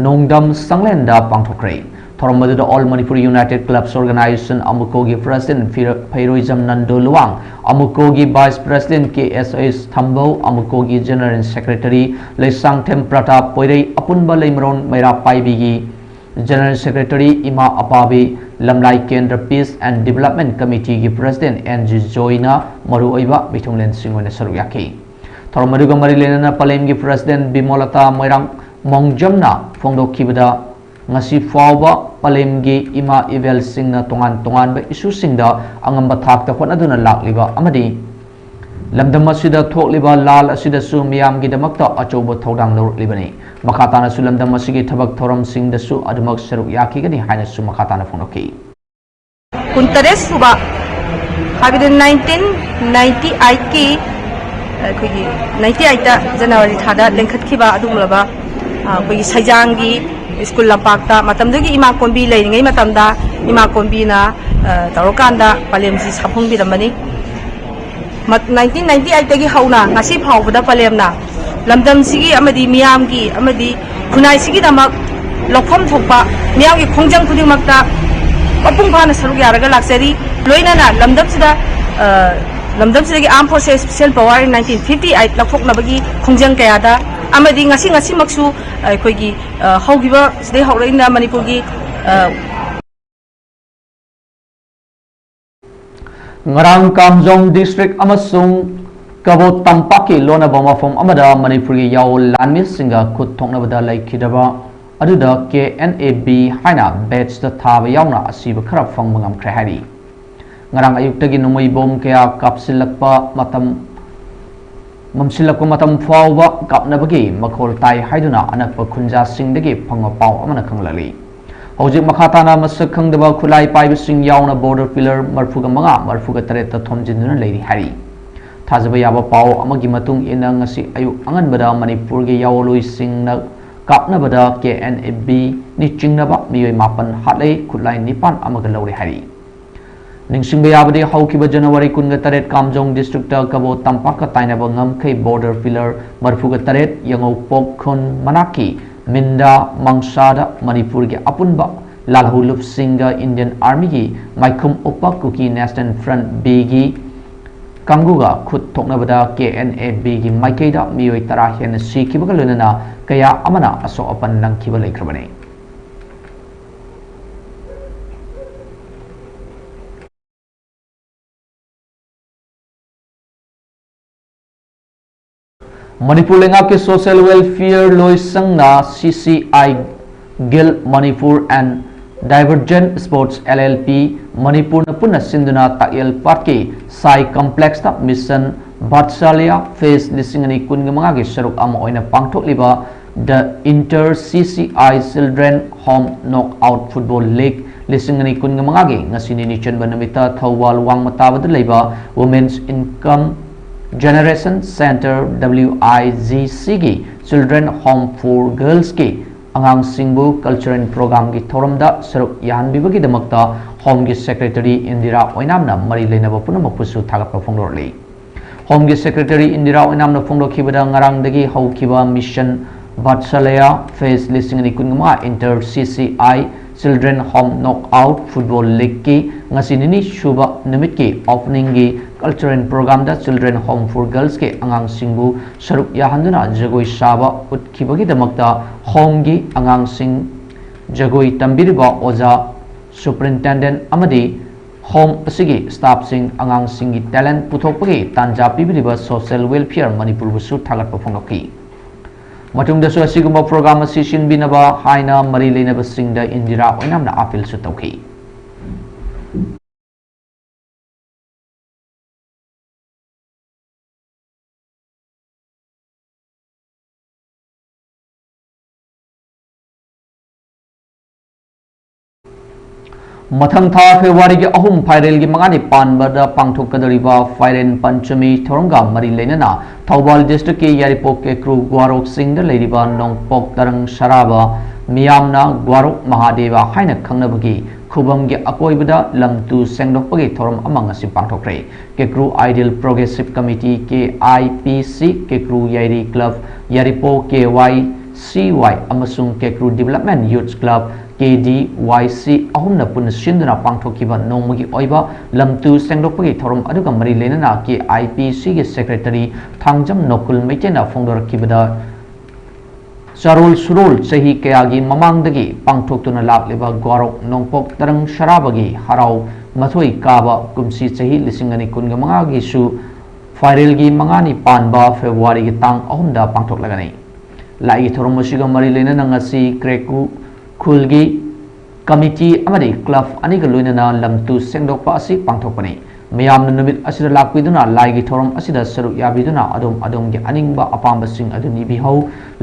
ꯅꯣꯡꯗꯝ ꯁꯪꯂꯦꯟꯗ ꯄꯥꯡꯊꯣꯛꯈ꯭ꯔꯦ꯫ ꯊꯧꯔꯝ ꯑꯗꯨꯗ All Manipur United Clubs Organization ꯑꯃꯨꯀꯣꯒꯤ President ꯐꯤꯔ-, ꯐꯩꯔꯣꯏꯖꯝ ꯅꯟꯗꯣ ꯂꯨꯋꯥꯡ, ꯑꯃꯨꯀꯣꯒꯤ Vice President K S H Thambou, ꯑꯃꯨꯀꯣꯒꯤ General Secretary ꯂꯩꯁꯥꯡꯊꯦꯝ ꯄ꯭ꯔꯇꯥꯞ, ꯄꯣꯏꯔꯩ ꯑꯄꯨꯟꯕ ꯂꯩꯃꯔꯣꯟ ꯃꯩꯔꯥ ꯄꯥꯏꯕꯤꯒꯤ General Secretary ꯏꯃꯥ ꯑꯄꯥꯕꯤ, ꯂꯝꯂꯥꯏ ꯀꯦꯟꯗ꯭ꯔ Peace and Development Committeeꯒꯤ President ꯑꯦꯟ ꯖꯤ ꯖꯣꯏꯅ ꯃꯔꯨꯑꯣꯏꯕ ꯃꯤꯊꯨꯡꯂꯦꯟꯁꯤꯡ ꯑꯣꯏꯅ ꯁꯔꯨꯛ ꯌꯥꯈꯤ꯫ ꯊꯧꯔꯝ ꯑꯗꯨꯒ ꯃꯔꯤ ꯂꯩꯅꯅ ꯄꯂꯦꯝꯒꯤ President ꯕꯤꯃꯣꯂꯇꯥ ꯃꯣꯏꯔꯥꯡ ꯃꯣꯡꯖꯝꯅ ꯐꯣꯡꯗꯣꯛꯈꯤꯕꯗ, ꯉꯁꯤ ꯐꯥꯎꯕ ꯄꯂꯦꯝꯒꯤ ꯏꯃꯥ ꯏꯕꯦꯜꯁꯤꯡꯅ ꯇꯣꯉꯥꯟ ꯇꯣꯉꯥꯟꯕ issueꯁꯤꯡꯗ ꯑꯉꯝꯕ ꯊꯥꯛꯇ ꯍꯣꯠꯅꯗꯨꯅ ꯂꯥꯛꯂꯤꯕ ꯑꯃꯗꯤ ꯂꯝꯗꯝ ꯑꯁꯤꯗ ꯊꯣꯛꯂꯤꯕ ꯂꯥꯜ ꯑꯁꯤꯗꯁꯨ ꯃꯤꯌꯥꯝꯒꯤꯗꯃꯛꯇ ꯑꯆꯧꯕ ꯊꯧꯗꯥꯡ ꯂꯧꯔꯛꯂꯤꯕꯅꯤ꯫ ꯃꯈꯥ ꯇꯥꯅꯁꯨ ꯂꯝꯗꯝ ꯑꯁꯤꯒꯤ ꯊꯕꯛ ꯊꯧꯔꯝꯁꯤꯡꯗꯁꯨ ꯑꯗꯨꯃꯛ ꯁꯔꯨꯛ ꯌꯥꯈꯤꯒꯅꯤ ꯍꯥꯏꯅꯁꯨ ꯃꯈꯥ ꯇꯥꯅ ꯐꯣꯡꯗꯣꯛꯈꯤ꯫ ꯀꯨꯟꯇꯔꯦꯠ ꯁꯨꯕ, ꯍꯥꯏꯕꯗꯤ nineteen ninety eight ꯀꯤ, ꯑꯩꯈꯣꯏꯒꯤ ninety eight ꯇ January ꯊꯥꯗ ꯂꯤꯡꯈꯠꯈꯤꯕ ꯑꯗꯨꯒꯨꯝꯂꯕ, ꯑ, ꯑꯩꯈꯣꯏꯒꯤ ꯁꯩꯖꯥꯡꯒꯤ ꯁ꯭ꯀꯨꯜ ꯂꯝꯄꯥꯛꯇ ꯃꯇꯝꯗꯨꯒꯤ ꯏꯃꯥ ꯀꯣꯟꯕꯤ ꯂꯩꯔꯤꯉꯩ ꯃꯇꯝꯗ ꯏꯃꯥ ꯀꯣꯟꯕꯤꯅ, ꯑ, ꯇꯧꯔꯀꯥꯟꯗ ꯄꯂꯦꯝꯁꯤ ꯁꯥꯐꯣꯡꯕꯤꯔꯝꯕꯅꯤ꯫ ꯃꯠ-, nineteen ninety eight ꯇꯒꯤ ꯍꯧꯅ ꯉꯁꯤ ꯐꯥꯎꯕꯗ ꯄꯂꯦꯝꯅ ꯂꯝꯗꯝꯁꯤꯒꯤ ꯑꯃꯗꯤ ꯃꯤꯌꯥꯝꯒꯤ ꯑꯃꯗꯤ ꯈꯨꯟꯅꯥꯏꯁꯤꯒꯤꯗꯃꯛ ꯂꯧꯐꯝ ꯊꯣꯛꯄ ꯃꯤꯌꯥꯝꯒꯤ ꯈꯣꯡꯖꯪ ꯈꯨꯗꯤꯡꯃꯛꯇ ꯃꯄꯨꯡ ꯐꯥꯅ ꯁꯔꯨꯛ ꯌꯥꯔꯒ ꯂꯥꯛꯆꯔꯤ꯫ ꯂꯣꯏꯅꯅ ꯂꯝꯗꯝꯁꯤꯗ, ꯑ, ꯂꯝꯗꯝꯁꯤꯗꯒꯤ Armed Forces Special Power nineteen fifty eight ꯂꯧꯊꯣꯛꯅꯕꯒꯤ ꯈꯣꯡꯖꯪ ꯀꯌꯥꯗ ꯑꯃꯗꯤ ꯉꯁꯤ ꯉꯁꯤꯃꯛꯁꯨ ꯑꯩꯈꯣꯏꯒꯤ, ꯑ, ꯍꯧꯈꯤꯕ ꯁꯤꯗꯩ ꯍꯧꯔꯛꯏꯅ ꯃꯅꯤꯄꯨꯔꯒꯤ, ꯑ, ꯉꯔꯥꯡ ꯀꯥꯝꯖꯣꯡ district ꯑꯃꯁꯨꯡ ꯀꯕꯣ ꯇꯝꯄꯥꯛꯀꯤ ꯂꯣꯟꯅꯕ ꯃꯐꯝ ꯑꯃꯗ ꯃꯅꯤꯄꯨꯔꯒꯤ ꯌꯥꯑꯣ ꯂꯥꯟꯃꯤꯁꯤꯡꯒ ꯈꯨꯠ ꯊꯣꯛꯅꯕꯗ ꯂꯩꯈꯤꯗꯕ ꯑꯗꯨꯗ ꯀꯦ ꯑꯦꯟ ꯑꯦ ꯕꯤ ꯍꯥꯏꯅ badge ꯇ ꯊꯥꯕ ꯌꯥꯎꯅ ꯑꯁꯤꯕ ꯈꯔ ꯐꯪꯕ ꯉꯝꯈ꯭ꯔꯦ ꯍꯥꯏꯔꯤ꯫ ꯉꯔꯥꯡ ꯑꯌꯨꯛꯇꯒꯤ ꯅꯣꯡꯃꯩ ꯕꯣꯝ ꯀꯌꯥ ꯀꯥꯞꯁꯤꯜꯂꯛꯄ ꯃꯇꯝ, ꯃꯝꯁꯤꯜꯂꯛꯄ ꯃꯇꯝ ꯐꯥꯎꯕ ꯀꯥꯞꯅꯕꯒꯤ ꯃꯈꯣꯜ ꯇꯥꯏ ꯍꯥꯏꯗꯨꯅ ꯑꯅꯛꯄ ꯈꯨꯟꯖꯥꯁꯤꯡꯗꯒꯤ ꯐꯪꯕ ꯄꯥꯎ ꯑꯃꯅ ꯈꯪꯂꯛꯂꯤ꯫ ꯍꯧꯖꯤꯛ ꯃꯈꯥ ꯇꯥꯅ ꯃꯁꯛ ꯈꯪꯗꯕ ꯈꯨꯠꯂꯥꯏ ꯄꯥꯏꯕꯁꯤꯡ ꯌꯥꯎꯅ border pillar ꯃꯔꯤꯐꯨꯒ ꯃꯉꯥ, ꯃꯔꯤꯐꯨꯒ ꯇꯔꯦꯠꯇ ꯊꯣꯝꯖꯤꯟꯗꯨꯅ ꯂꯩꯔꯤ ꯍꯥꯏꯔꯤ꯫ ꯊꯥꯖꯕ ꯌꯥꯕ ꯄꯥꯎ ꯑꯃꯒꯤ ꯃꯇꯨꯡ ꯏꯟꯅ, ꯉꯁꯤ ꯑꯌꯨꯛ ꯑꯉꯟꯕꯗ ꯃꯅꯤꯄꯨꯔꯒꯤ ꯌꯥꯑꯣꯂꯣꯏꯁꯤꯡꯅ ꯀꯥꯞꯅꯕꯗ ꯀꯦ ꯑꯦꯟ ꯑꯦ ꯕꯤ ꯅꯤ ꯆꯤꯡꯅꯕ ꯃꯤꯑꯣꯏ ꯃꯥꯄꯟ ꯍꯥꯠꯂꯦ, ꯈꯨꯠꯂꯥꯏ ꯅꯤꯄꯥꯟ ꯑꯃꯒ ꯂꯧꯔꯦ ꯍꯥꯏꯔꯤ꯫ ꯅꯤꯡꯁꯤꯡꯕ ꯌꯥꯕꯗꯤ, ꯍꯧꯈꯤꯕ ꯖꯅꯋꯥꯔꯤ ꯀꯨꯟꯒ ꯇꯔꯦꯠ ꯀꯥꯝꯖꯣꯡ ꯗꯤꯁꯇ꯭ꯔꯤꯛꯇ ꯀꯕꯣ ꯇꯝꯄꯥꯛꯀ ꯇꯥꯏꯅꯕ ꯉꯝꯈꯩ ꯕꯣꯔꯗꯔ ꯄꯤꯂꯔ ꯃꯔꯤꯐꯨꯒ ꯇꯔꯦꯠ ꯌꯥꯉꯧꯄꯣꯛ ꯈꯨꯟ ꯃꯅꯥꯛꯀꯤ ꯃꯤꯟꯗꯥ ꯃꯪꯁꯥꯗ ꯃꯅꯤꯄꯨꯔꯒꯤ ꯑꯄꯨꯟꯕ ꯂꯥꯜꯍꯧꯂꯨꯞꯁꯤꯡꯒ ꯏꯟꯗꯤꯌꯟ ꯑꯥꯔꯃꯤꯒꯤ ꯃꯥꯏꯈꯨꯝ ꯎꯞꯄ ꯀꯨꯀꯤ ꯅꯦꯁꯅꯦꯜ ꯐ꯭ꯔꯟꯠ ꯕꯤꯒꯤ ꯀꯥꯡꯕꯨꯒ ꯈꯨꯠ ꯊꯣꯛꯅꯕꯗ ꯀꯦ ꯑꯦꯟ ꯑꯦ ꯕꯤꯒꯤ ꯃꯥꯏꯀꯩꯗ ꯃꯤꯑꯣꯏ ꯇꯔꯥ ꯍꯦꯟꯅ ꯁꯤꯈꯤꯕꯒ ꯂꯣꯏꯅꯅ ꯀꯌꯥ ꯑꯃꯅ ꯑꯁꯣꯛ ꯑꯄꯟ ꯅꯪꯈꯤꯕ ꯂꯩꯈ꯭ꯔꯕꯅꯤ꯫ ꯃꯅꯤꯄꯨꯔ ꯂꯩꯉꯥꯛꯀꯤ ꯁꯣꯁꯤꯌꯦꯜ ꯋꯦꯜꯐꯤꯌꯔ ꯂꯣꯏꯁꯪꯅ ꯁꯤ ꯁꯤ ꯑꯥꯏ ꯒꯤꯜ Manipur and diversion sports L L P ꯃꯅꯤꯄꯨꯔꯅ ꯄꯨꯟꯅ ꯁꯤꯟꯗꯨꯅ ꯇꯥꯛꯌꯦꯜ ꯄꯥꯠꯀꯤ ꯁꯥꯏ ꯀꯝꯄ꯭ꯂꯦꯛꯁꯇ ꯃꯤꯁꯟ ꯚꯥꯠꯁꯥꯂꯤꯌꯥ ꯐꯦꯁ ꯂꯤꯁꯤꯡ ꯑꯅꯤ ꯀꯨꯟꯒ ꯃꯉꯥꯒꯤ ꯁꯔꯨꯛ ꯑꯃ ꯑꯣꯏꯅ ꯄꯥꯡꯊꯣꯛꯂꯤꯕ ꯗ enter C C I children home knock out football league ꯂꯤꯁꯤꯡ ꯑꯅꯤ ꯀꯨꯟꯒ ꯃꯉꯥꯒꯤ ꯉꯁꯤ ꯅꯤꯅꯤ ꯆꯟꯕ ꯅꯨꯃꯤꯠꯇ ꯊꯧꯕꯥꯜ ꯋꯥꯡꯃ ꯇꯥꯕꯗ ꯂꯩꯕ women's income generation centre, W I G ꯁꯤꯒꯤ ꯆꯤꯜꯗ꯭ꯔꯦꯟ ꯍꯣꯝ ꯐꯣꯔ ꯒꯔꯜꯁꯀꯤ ꯑꯉꯥꯡꯁꯤꯡꯕꯨ ꯀꯜꯆꯔꯦꯜ ꯄ꯭ꯔꯣꯒ꯭ꯔꯥꯝꯒꯤ ꯊꯧꯔꯝꯗ ꯁꯔꯨꯛ ꯌꯥꯍꯟꯕꯤꯕꯒꯤꯗꯃꯛꯇ ꯍꯣꯝꯒꯤ ꯁꯦꯀ꯭ꯔꯦꯇꯔꯤ ꯏꯟꯗꯤꯔꯥ ꯑꯣꯏꯅꯥꯝꯅ ꯃꯔꯤ ꯂꯩꯅꯕ ꯄꯨꯝꯅꯃꯛꯄꯨꯁꯨ ꯊꯥꯒꯠꯄ ꯐꯣꯡꯗꯣꯔꯛꯂꯤ꯫ ꯍꯣꯝꯒꯤ ꯁꯦꯀ꯭ꯔꯦꯇꯔꯤ ꯏꯟꯗꯤꯔꯥ ꯑꯣꯏꯅꯥꯝꯅ ꯐꯣꯡꯗꯣꯛꯈꯤꯕꯗ, ꯉꯔꯥꯡꯗꯒꯤ ꯍꯧꯈꯤꯕ ꯃꯤꯁꯟ ꯚꯥꯠꯁꯥꯂꯌꯥ ꯐꯦꯁ ꯂꯤꯁꯤꯡ ꯑꯅꯤ ꯀꯨꯟꯒ ꯃꯉꯥ inter C C I children home knock out football ꯂꯤꯒꯀꯤ ꯉꯁꯤ ꯅꯤꯅꯤ ꯁꯨꯕ ꯅꯨꯃꯤꯠꯀꯤ ꯑꯣꯄꯅꯤꯡꯒꯤ ꯀꯜꯆꯔꯦꯜ ꯄ꯭ꯔꯣꯒ꯭ꯔꯥꯝꯗ ꯆꯤꯜꯗ꯭ꯔꯦꯟ ꯍꯣꯝ ꯐꯣꯔ ꯒꯔꯜꯁꯀꯤ ꯑꯉꯥꯡꯁꯤꯡꯕꯨ ꯁꯔꯨꯛ ꯌꯥꯍꯟꯗꯨꯅ ꯖꯒꯣꯏ ꯁꯥꯕ ꯎꯠꯈꯤꯕꯒꯤꯗꯃꯛꯇ ꯍꯣꯝꯒꯤ ꯑꯉꯥꯡꯁꯤꯡ, ꯖꯒꯣꯏ ꯇꯝꯕꯤꯔꯤꯕ ꯑꯣꯖꯥ, ꯁꯨꯄꯔꯤꯟꯇꯦꯟꯗꯦꯟꯠ ꯑꯃꯗꯤ ꯍꯣꯝ ꯑꯁꯤꯒꯤ ꯁ꯭ꯇꯥꯐꯁꯤꯡ, ꯑꯉꯥꯡꯁꯤꯡꯒꯤ ꯇꯦꯂꯦꯟꯠ ꯄꯨꯊꯣꯛꯄꯒꯤ ꯇꯥꯟꯖꯥ ꯄꯤꯕꯤꯔꯤꯕ ꯁꯣꯁꯤꯌꯦꯜ ꯋꯦꯜꯐꯤꯌꯔ ꯃꯅꯤꯄꯨꯔꯕꯨꯁꯨ ꯊꯥꯒꯠꯄ ꯐꯣꯡꯗꯣꯛꯈꯤ꯫ ꯃꯇꯨꯡꯗꯁꯨ ꯑꯁꯤꯒꯨꯝꯕ ꯄ꯭ꯔꯣꯒ꯭ꯔꯥꯝ ꯑꯁꯤ ꯁꯤꯟꯕꯤꯅꯕ ꯍꯥꯏꯅ ꯃꯔꯤ ꯂꯩꯅꯕꯁꯤꯡꯗ ꯏꯟꯗꯤꯔꯥ ꯑꯣꯏꯅꯥꯝꯅ ꯑꯥꯄꯤꯜꯁꯨ ꯇꯧꯈꯤ꯫ ꯃꯊꯪ ꯊꯥ ꯐꯦꯕ꯭ꯔꯨꯋꯥꯔꯤꯒꯤ ꯑꯍꯨꯝ ꯐꯥꯏꯔꯦꯜꯒꯤ ꯃꯉꯥꯅꯤ ꯄꯥꯟꯕꯗ ꯄꯥꯡꯊꯣꯛꯀꯗꯧꯔꯤꯕ ꯐꯥꯏꯔꯦꯟ ꯄꯟꯆꯃꯤ ꯊꯧꯔꯝꯒ ꯃꯔꯤ ꯂꯩꯅꯅ ꯊꯧꯕꯥꯜ ꯗꯤꯁꯇ꯭ꯔꯤꯛꯀꯤ ꯌꯥꯏꯔꯤꯄꯣꯛ ꯀꯦꯀ꯭ꯔꯨ ꯒ꯭ꯋꯥꯔꯣꯛꯁꯤꯡꯗ ꯂꯩꯔꯤꯕ ꯅꯣꯡꯄꯣꯛ ꯇꯔꯪ ꯁꯔꯥꯕ ꯃꯤꯌꯥꯝꯅ ꯒ꯭ꯋꯥꯔꯣꯛ ꯃꯍꯥꯗꯦꯕ ꯍꯥꯏꯅ ꯈꯪꯅꯕꯒꯤ ꯈꯨꯕꯝꯒꯤ ꯑꯀꯣꯏꯕꯗ ꯂꯝ ꯇꯨ ꯁꯦꯡꯗꯣꯛꯄꯒꯤ ꯊꯧꯔꯝ ꯑꯃ ꯉꯁꯤ ꯄꯥꯡꯊꯣꯛꯈ꯭ꯔꯦ꯫ ꯀꯦꯀ꯭ꯔꯨ Ideal Progressive Committee, K I P C, ꯀꯦꯀ꯭ꯔꯨ ꯌꯥꯏꯔꯤ Club, ꯌꯥꯔꯤꯄꯣ K Y C Y ꯑꯃꯁꯨꯡ ꯀꯦꯀ꯭ꯔꯨ Development Youth Club, K D Y C ꯑꯍꯨꯝꯅ ꯄꯨꯟꯅ ꯁꯤꯟꯗꯨꯅ ꯄꯥꯡꯊꯣꯛꯈꯤꯕ ꯅꯣꯡꯃꯒꯤ ꯑꯣꯏꯕ ꯂꯝ ꯇꯨ ꯁꯦꯡꯗꯣꯛꯄꯒꯤ ꯊꯧꯔꯝ ꯑꯗꯨꯒ ꯃꯔꯤ ꯂꯩꯅꯅ K I P C ꯒꯤ Secretary ꯊꯥꯡꯖꯝ ꯅꯣꯀꯨꯜ ꯃꯩꯇꯩꯅ ꯐꯣꯡꯗꯣꯔꯛꯈꯤꯕꯗ, ꯆꯥꯔꯣꯜ ꯁꯨꯔꯣꯜ ꯆꯍꯤ ꯀꯌꯥꯒꯤ ꯃꯃꯥꯡꯗꯒꯤ ꯄꯥꯡꯊꯣꯛꯇꯨꯅ ꯂꯥꯛꯂꯤꯕ ꯒ꯭ꯋꯥꯔꯣꯛ ꯅꯣꯡꯄꯣꯛ ꯇꯔꯪ ꯁꯔꯥꯕꯒꯤ ꯍꯔꯥꯎ ꯃꯊꯣꯏ ꯀꯥꯕ ꯀꯨꯝꯁꯤ ꯆꯍꯤ ꯂꯤꯁꯤꯡ ꯑꯅꯤ ꯀꯨꯟꯒ ꯃꯉꯥꯒꯤꯁꯨ ꯐꯥꯏꯔꯦꯜꯒꯤ ꯃꯉꯥꯅꯤ ꯄꯥꯟꯕ ꯐꯦꯕ꯭ꯔꯨꯋꯥꯔꯤꯒꯤ ꯇꯥꯡ ꯑꯍꯨꯝꯗ ꯄꯥꯡꯊꯣꯛꯂꯒꯅꯤ꯫ ꯂꯥꯏꯒꯤ ꯊꯧꯔꯝ ꯑꯁꯤꯒ ꯃꯔꯤ ꯂꯩꯅꯅ ꯉꯁꯤ ꯀ꯭ꯔꯦꯀꯨ ꯈꯨꯜꯒꯤ ꯀꯃꯤꯇꯤ ꯑꯃꯗꯤ club ꯑꯅꯤꯒ ꯂꯣꯏꯅꯅ ꯂꯝ ꯇꯨ ꯁꯦꯡꯗꯣꯛꯄ ꯑꯁꯤ ꯄꯥꯡꯊꯣꯛꯄꯅꯤ꯫ ꯃꯌꯥꯝꯅ ꯅꯨꯃꯤꯠ ꯑꯁꯤꯗ ꯂꯥꯛꯄꯤꯗꯨꯅ ꯂꯥꯏꯒꯤ ꯊꯧꯔꯝ ꯑꯁꯤꯗ ꯁꯔꯨꯛ ꯌꯥꯕꯤꯗꯨꯅ ꯑꯗꯣꯝ ꯑꯗꯣꯝꯒꯤ ꯑꯅꯤꯡꯕ ꯑꯄꯥꯝꯕꯁꯤꯡ ꯑꯗꯨ ꯅꯤꯕꯤꯍꯧ꯫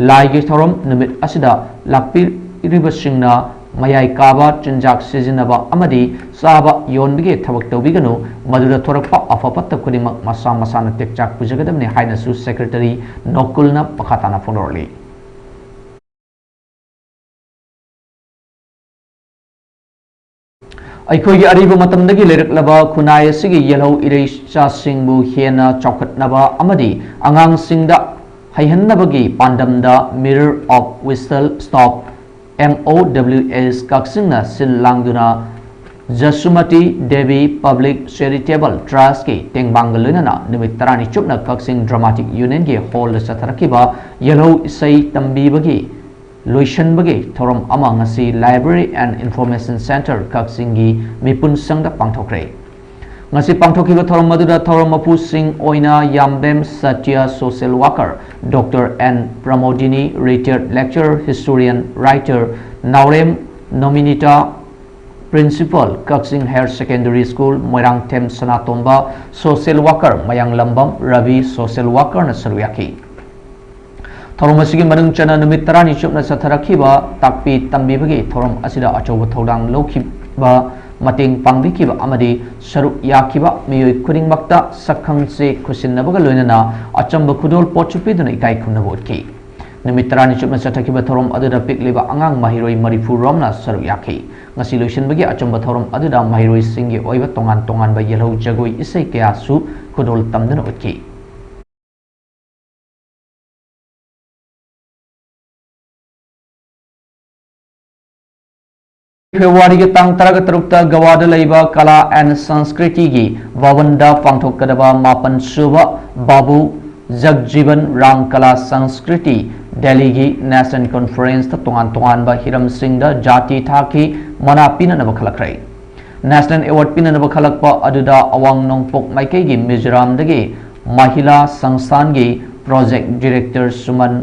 ꯂꯥꯏꯒꯤ ꯊꯧꯔꯝ ꯅꯨꯃꯤꯠ ꯑꯁꯤꯗ ꯂꯥꯛꯄꯤꯔꯤꯕꯁꯤꯡꯅ ꯃꯌꯥꯏ ꯀꯥꯕ ꯆꯤꯟꯖꯥꯛ ꯁꯤꯖꯤꯟꯅꯕ ꯑꯃꯗꯤ ꯆꯥꯕ ꯌꯣꯟꯕꯒꯤ ꯊꯕꯛ ꯇꯧꯕꯤꯒꯅꯨ꯫ ꯃꯗꯨꯗ ꯊꯣꯔꯛꯄ ꯑꯐ ꯐꯠꯇ ꯈꯨꯗꯤꯡꯃꯛ ꯃꯁꯥ ꯃꯁꯥꯅ ꯇꯦꯛꯆꯥꯛ ꯄꯨꯖꯒꯗꯕꯅꯤ ꯍꯥꯏꯅꯁꯨ Secretary ꯅꯣꯀꯨꯜꯅ ꯃꯈꯥ ꯇꯥꯅ ꯐꯣꯡꯗꯣꯔꯛꯂꯤ꯫ ꯑꯩꯈꯣꯏꯒꯤ ꯑꯔꯤꯕ ꯃꯇꯝꯗꯒꯤ ꯂꯩꯔꯛꯂꯕ ꯈꯨꯟꯅꯥꯏ ꯑꯁꯤꯒꯤ ꯌꯦꯜꯍꯧ ꯏꯔꯩꯆꯥꯁꯤꯡꯕꯨ ꯍꯦꯟꯅ ꯆꯥꯎꯈꯠꯅꯕ ꯑꯃꯗꯤ ꯑꯉꯥꯡꯁꯤꯡꯗ ꯍꯩꯍꯟꯅꯕꯒꯤ ꯄꯥꯟꯗꯝꯗ Mirror of Whistle Stop, M O W S, ꯀꯛꯆꯤꯡꯅ ꯁꯤꯜ ꯂꯥꯡꯗꯨꯅ ꯖꯁꯨꯃꯇꯤ ꯗꯦꯕꯤ Public Charitable Trustꯀꯤ ꯇꯦꯡꯕꯥꯡꯒ ꯂꯣꯏꯅꯅ ꯅꯨꯃꯤꯠ ꯇꯔꯥꯅꯤ ꯆꯨꯞꯅ ꯀꯛꯆꯤꯡ Dramatic Unionꯒꯤ hallꯗ ꯆꯠꯊꯔꯛꯈꯤꯕ ꯌꯦꯜꯍꯧ ꯏꯁꯩ ꯇꯝꯕꯤꯕꯒꯤ ꯂꯣꯏꯁꯤꯟꯕꯒꯤ ꯊꯧꯔꯝ ꯑꯃ ꯉꯁꯤ Library and Information Centre ꯀꯛꯆꯤꯡꯒꯤ ꯃꯤꯄꯨꯟ ꯁꯪꯗ ꯄꯥꯡꯊꯣꯛꯈ꯭ꯔꯦ꯫ ꯉꯁꯤ ꯄꯥꯡꯊꯣꯛꯈꯤꯕ ꯊꯧꯔꯝ ꯑꯗꯨꯗ ꯊꯧꯔꯝ ꯃꯄꯨꯁꯤꯡ ꯑꯣꯏꯅ ꯌꯥꯝꯕꯦꯝ Satya, social worker, Doctor N Pramodini, retired lecturer, historian, writer, ꯅꯥꯎꯔꯦꯝ ꯅꯣꯃꯤꯅꯤꯇꯥ, Principal, ꯀꯛꯆꯤꯡ Higher Secondary School, ꯃꯣꯏꯔꯥꯡꯊꯦꯝ ꯁꯅꯥꯇꯣꯝꯕ, social worker, ꯃꯌꯥꯡꯂꯝꯕꯝ ꯔꯕꯤ, social workerꯅ ꯁꯔꯨꯛ ꯌꯥꯈꯤ꯫ ꯊꯧꯔꯝ ꯑꯁꯤꯒꯤ ꯃꯅꯨꯡ ꯆꯟꯅ ꯅꯨꯃꯤꯠ ꯇꯔꯥꯅꯤ ꯆꯨꯞꯅ ꯆꯠꯊꯔꯛꯈꯤꯕ ꯇꯥꯛꯄꯤ ꯇꯝꯕꯤꯕꯒꯤ ꯊꯧꯔꯝ ꯑꯁꯤꯗ ꯑꯆꯧꯕ ꯊꯧꯗꯥꯡ ꯂꯧꯈꯤꯕ, ꯃꯇꯦꯡ ꯄꯥꯡꯕꯤꯈꯤꯕ ꯑꯃꯗꯤ ꯁꯔꯨꯛ ꯌꯥꯈꯤꯕ ꯃꯤꯑꯣꯏ ꯈꯨꯗꯤꯡꯃꯛꯇ ꯁꯛꯈꯪ ꯆꯦ ꯈꯨꯠꯁꯤꯟꯅꯕꯒ ꯂꯣꯏꯅꯅ ꯑꯆꯝꯕ ꯈꯨꯗꯣꯜ ꯄꯣꯠꯁꯨ ꯄꯤꯗꯨꯅ ꯏꯀꯥꯏ ꯈꯨꯝꯅꯕ ꯎꯠꯈꯤ꯫ ꯅꯨꯃꯤꯠ ꯇꯔꯥꯅꯤ ꯆꯨꯞꯅ ꯆꯠꯊꯈꯤꯕ ꯊꯧꯔꯝ ꯑꯗꯨꯗ ꯄꯤꯛꯂꯤꯕ ꯑꯉꯥꯡ ꯃꯍꯩꯔꯣꯏ ꯃꯔꯤꯐꯨ ꯔꯣꯝꯅ ꯁꯔꯨꯛ ꯌꯥꯈꯤ꯫ ꯉꯁꯤ ꯂꯣꯏꯁꯤꯟꯕꯒꯤ ꯑꯆꯝꯕ ꯊꯧꯔꯝ ꯑꯗꯨꯗ ꯃꯍꯩꯔꯣꯏꯁꯤꯡꯒꯤ ꯑꯣꯏꯕ ꯇꯣꯉꯥꯟ ꯇꯣꯉꯥꯟꯕ ꯌꯦꯜꯍꯧ ꯖꯒꯣꯏ ꯏꯁꯩ ꯀꯌꯥꯁꯨ ꯈꯨꯗꯣꯜ ꯇꯝꯗꯨꯅ ꯎꯠꯈꯤ꯫ ꯐꯦꯕ꯭ꯔꯨꯋꯥꯔꯤꯒꯤ ꯇꯥꯡ ꯇꯔꯥꯒ ꯇꯔꯨꯛꯇ ꯒꯋꯥꯗ ꯂꯩꯕ ꯀꯂꯥ ꯑꯦꯟ ꯁꯪꯁꯀ꯭ꯔꯤꯇꯤꯒꯤ ꯚꯕꯟꯗ ꯄꯥꯡꯊꯣꯛꯀꯗꯕ ꯃꯥꯄꯟ ꯁꯨꯕ ꯕꯥꯕꯨ ꯖꯒꯖꯤꯕꯟ ꯔꯥꯝ ꯀꯂꯥ ꯁꯪꯁꯀ꯭ꯔꯤꯇꯤ ꯗꯦꯜꯂꯤꯒꯤ ꯅꯦꯁꯅꯦꯜ ꯀꯣꯟꯐꯔꯦꯟꯁꯇ ꯇꯣꯉꯥꯟ ꯇꯣꯉꯥꯟꯕ ꯍꯤꯔꯝꯁꯤꯡꯗ ꯖꯥꯇꯤ ꯊꯥꯛꯀꯤ ꯃꯅꯥ ꯄꯤꯅꯅꯕ ꯈꯜꯂꯛꯈ꯭ꯔꯦ꯫ ꯅꯦꯁꯅꯦꯜ ꯑꯦꯋꯥꯔꯗ ꯄꯤꯅꯅꯕ ꯈꯜꯂꯛꯄ ꯑꯗꯨꯗ ꯑꯋꯥꯡ ꯅꯣꯡꯄꯣꯛ ꯃꯥꯏꯀꯩꯒꯤ ꯃꯤꯖꯣꯔꯥꯝꯗꯒꯤ ꯃꯍꯤꯂꯥ ꯁꯪꯁꯊꯥꯟꯒꯤ ꯄ꯭ꯔꯣꯖꯦꯛ ꯗꯤꯔꯦꯛꯇꯔ ꯁꯨꯃꯟ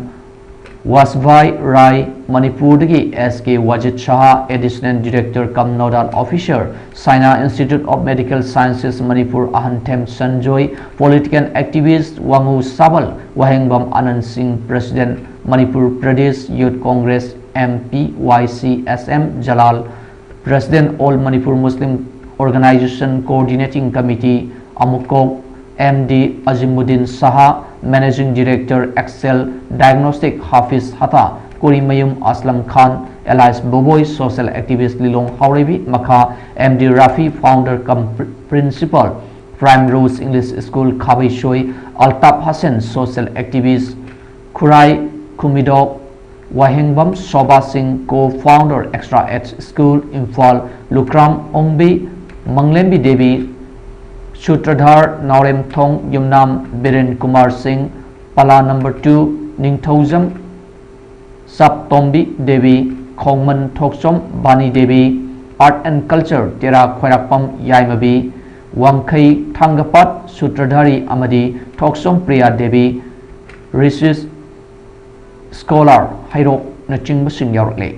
ꯋꯥꯁꯚꯥꯏ ꯔꯥꯏ, ꯃꯅꯤꯄꯨꯔꯗꯒꯤ S K Wajid Shah, additional director cum nodal officer, ꯁꯥꯏꯅꯥ institute of medical sciences Manipur Ahanthem Sanjoy, political activist Wangoo Sabal, Wahengbam Anand Singh, president Manipur Pradesh youth Congress M P Y C S M Jalal, president all Manipur Muslim organisation coordinating committee, ꯑꯃꯨꯀꯣꯛ M D Azimuddin Shah, managing director excel diagnostic Hafiz Hatta, Korimayum Aslam Khan, ꯑꯦꯂꯥꯏꯁ Boboi, social activist Lilong Haoreibi ꯃꯈꯥ, M ꯗꯤ Rafi, founder cum principal, primrose English school Khabeisoi, Altaf Hasan, social activist, Khurai Khumidok, Wahengbam Soba Singh, co founder extra ꯑꯦꯠꯁ school Imphal, Lukhram Ongbi, Manglembi Devi, Sutradhar Naoremthong Yumnam Biren Kumar Singh, ꯄꯂꯥ number two, Ningthoujam Saptombi Devi, Khongman Thokchom Bani Devi, art and culture ꯇꯦꯔꯥ ꯈ꯭ꯋꯥꯏꯔꯥꯛꯄꯝ ꯌꯥꯏꯃꯕꯤ, ꯋꯥꯡꯈꯩ ꯊꯥꯡꯒꯄꯥꯠ ꯁꯨꯇ꯭ꯔꯙꯥꯔꯤ ꯑꯃꯗꯤ Thokchom Priya Devi, research scholar, ꯍꯩꯔꯣꯛꯅꯆꯤꯡꯕꯁꯤꯡ ꯌꯥꯎꯔꯛꯂꯦ꯫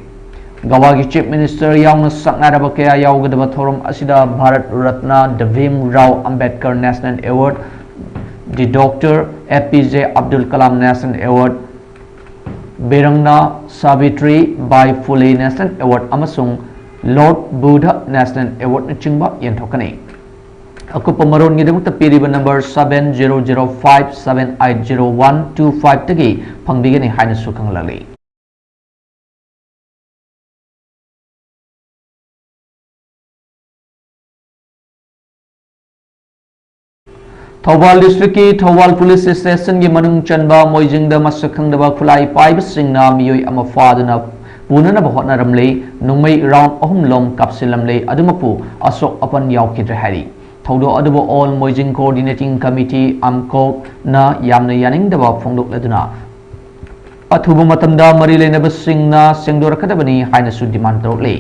ꯒꯋꯥꯒꯤ ꯆꯤꯐ ꯃꯤꯅꯤꯁꯇꯔ ꯌꯥꯎꯅ ꯁꯛꯅꯥꯏꯔꯕ ꯀꯌꯥ ꯌꯥꯎꯒꯗꯕ ꯊꯧꯔꯝ ꯑꯁꯤꯗ ꯚꯥꯔꯠ ꯔꯠꯅ ꯗ Bhim Rao Ambedkar national award, the doctor A P J Abdul Kalam national award, ꯕꯤꯔꯪꯅꯥ ꯁꯥꯕꯤꯇ꯭ꯔꯤ ꯕꯥꯏ ꯐꯨꯂꯦ ꯅꯦꯁꯅꯦꯜ ꯑꯦꯋꯥꯔꯗ ꯑꯃꯁꯨꯡ ꯂꯣꯔꯗ ꯕꯨꯙ ꯅꯦꯁꯅꯦꯜ ꯑꯦꯋꯥꯔꯗꯅꯆꯤꯡꯕ ꯌꯦꯟꯊꯣꯛꯀꯅꯤ꯫ ꯑꯀꯨꯞꯄ ꯃꯔꯣꯟꯒꯤꯗꯃꯛꯇ ꯄꯤꯔꯤꯕ number seven zero zero five seven eight zero one two five ꯇꯒꯤ ꯐꯪꯕꯤꯒꯅꯤ ꯍꯥꯏꯅꯁꯨ ꯈꯪꯍꯜꯂꯛꯂꯤ꯫ ꯊꯧꯕꯥꯜ districtꯀꯤ ꯊꯧꯕꯥꯜ police stationꯒꯤ ꯃꯅꯨꯡ ꯆꯟꯕ ꯃꯣꯏꯖꯤꯡꯗ ꯃꯁꯛ ꯈꯪꯗꯕ ꯈꯨꯠꯂꯥꯏ ꯄꯥꯏꯕꯁꯤꯡꯅ ꯃꯤꯑꯣꯏ ꯑꯃ ꯐꯥꯗꯨꯅ ꯄꯨꯅꯅꯕ ꯍꯣꯠꯅꯔꯝꯂꯦ꯫ ꯅꯣꯡꯃꯩ round ꯑꯍꯨꯝ ꯂꯣꯝ ꯀꯥꯞꯁꯤꯜꯂꯝꯂꯦ꯫ ꯑꯗꯨꯃꯛꯄꯨ ꯑꯁꯣꯛ ꯑꯄꯟ ꯌꯥꯎꯈꯤꯗ꯭ꯔꯦ ꯍꯥꯏꯔꯤ꯫ ꯊꯧꯗꯣꯛ ꯑꯗꯨꯕꯨ All Moijing Coordinating Committee, ꯑꯝꯀꯣꯛꯅ ꯌꯥꯝꯅ ꯌꯥꯅꯤꯡꯗꯕ ꯐꯣꯡꯗꯣꯛꯂꯗꯨꯅ ꯑꯊꯨꯕ ꯃꯇꯝꯗ ꯃꯔꯤ ꯂꯩꯅꯕꯁꯤꯡꯅ ꯁꯦꯡꯗꯣꯔꯛꯀꯗꯕꯅꯤ ꯍꯥꯏꯅꯁꯨ demand ꯇꯧꯔꯛꯂꯤ꯫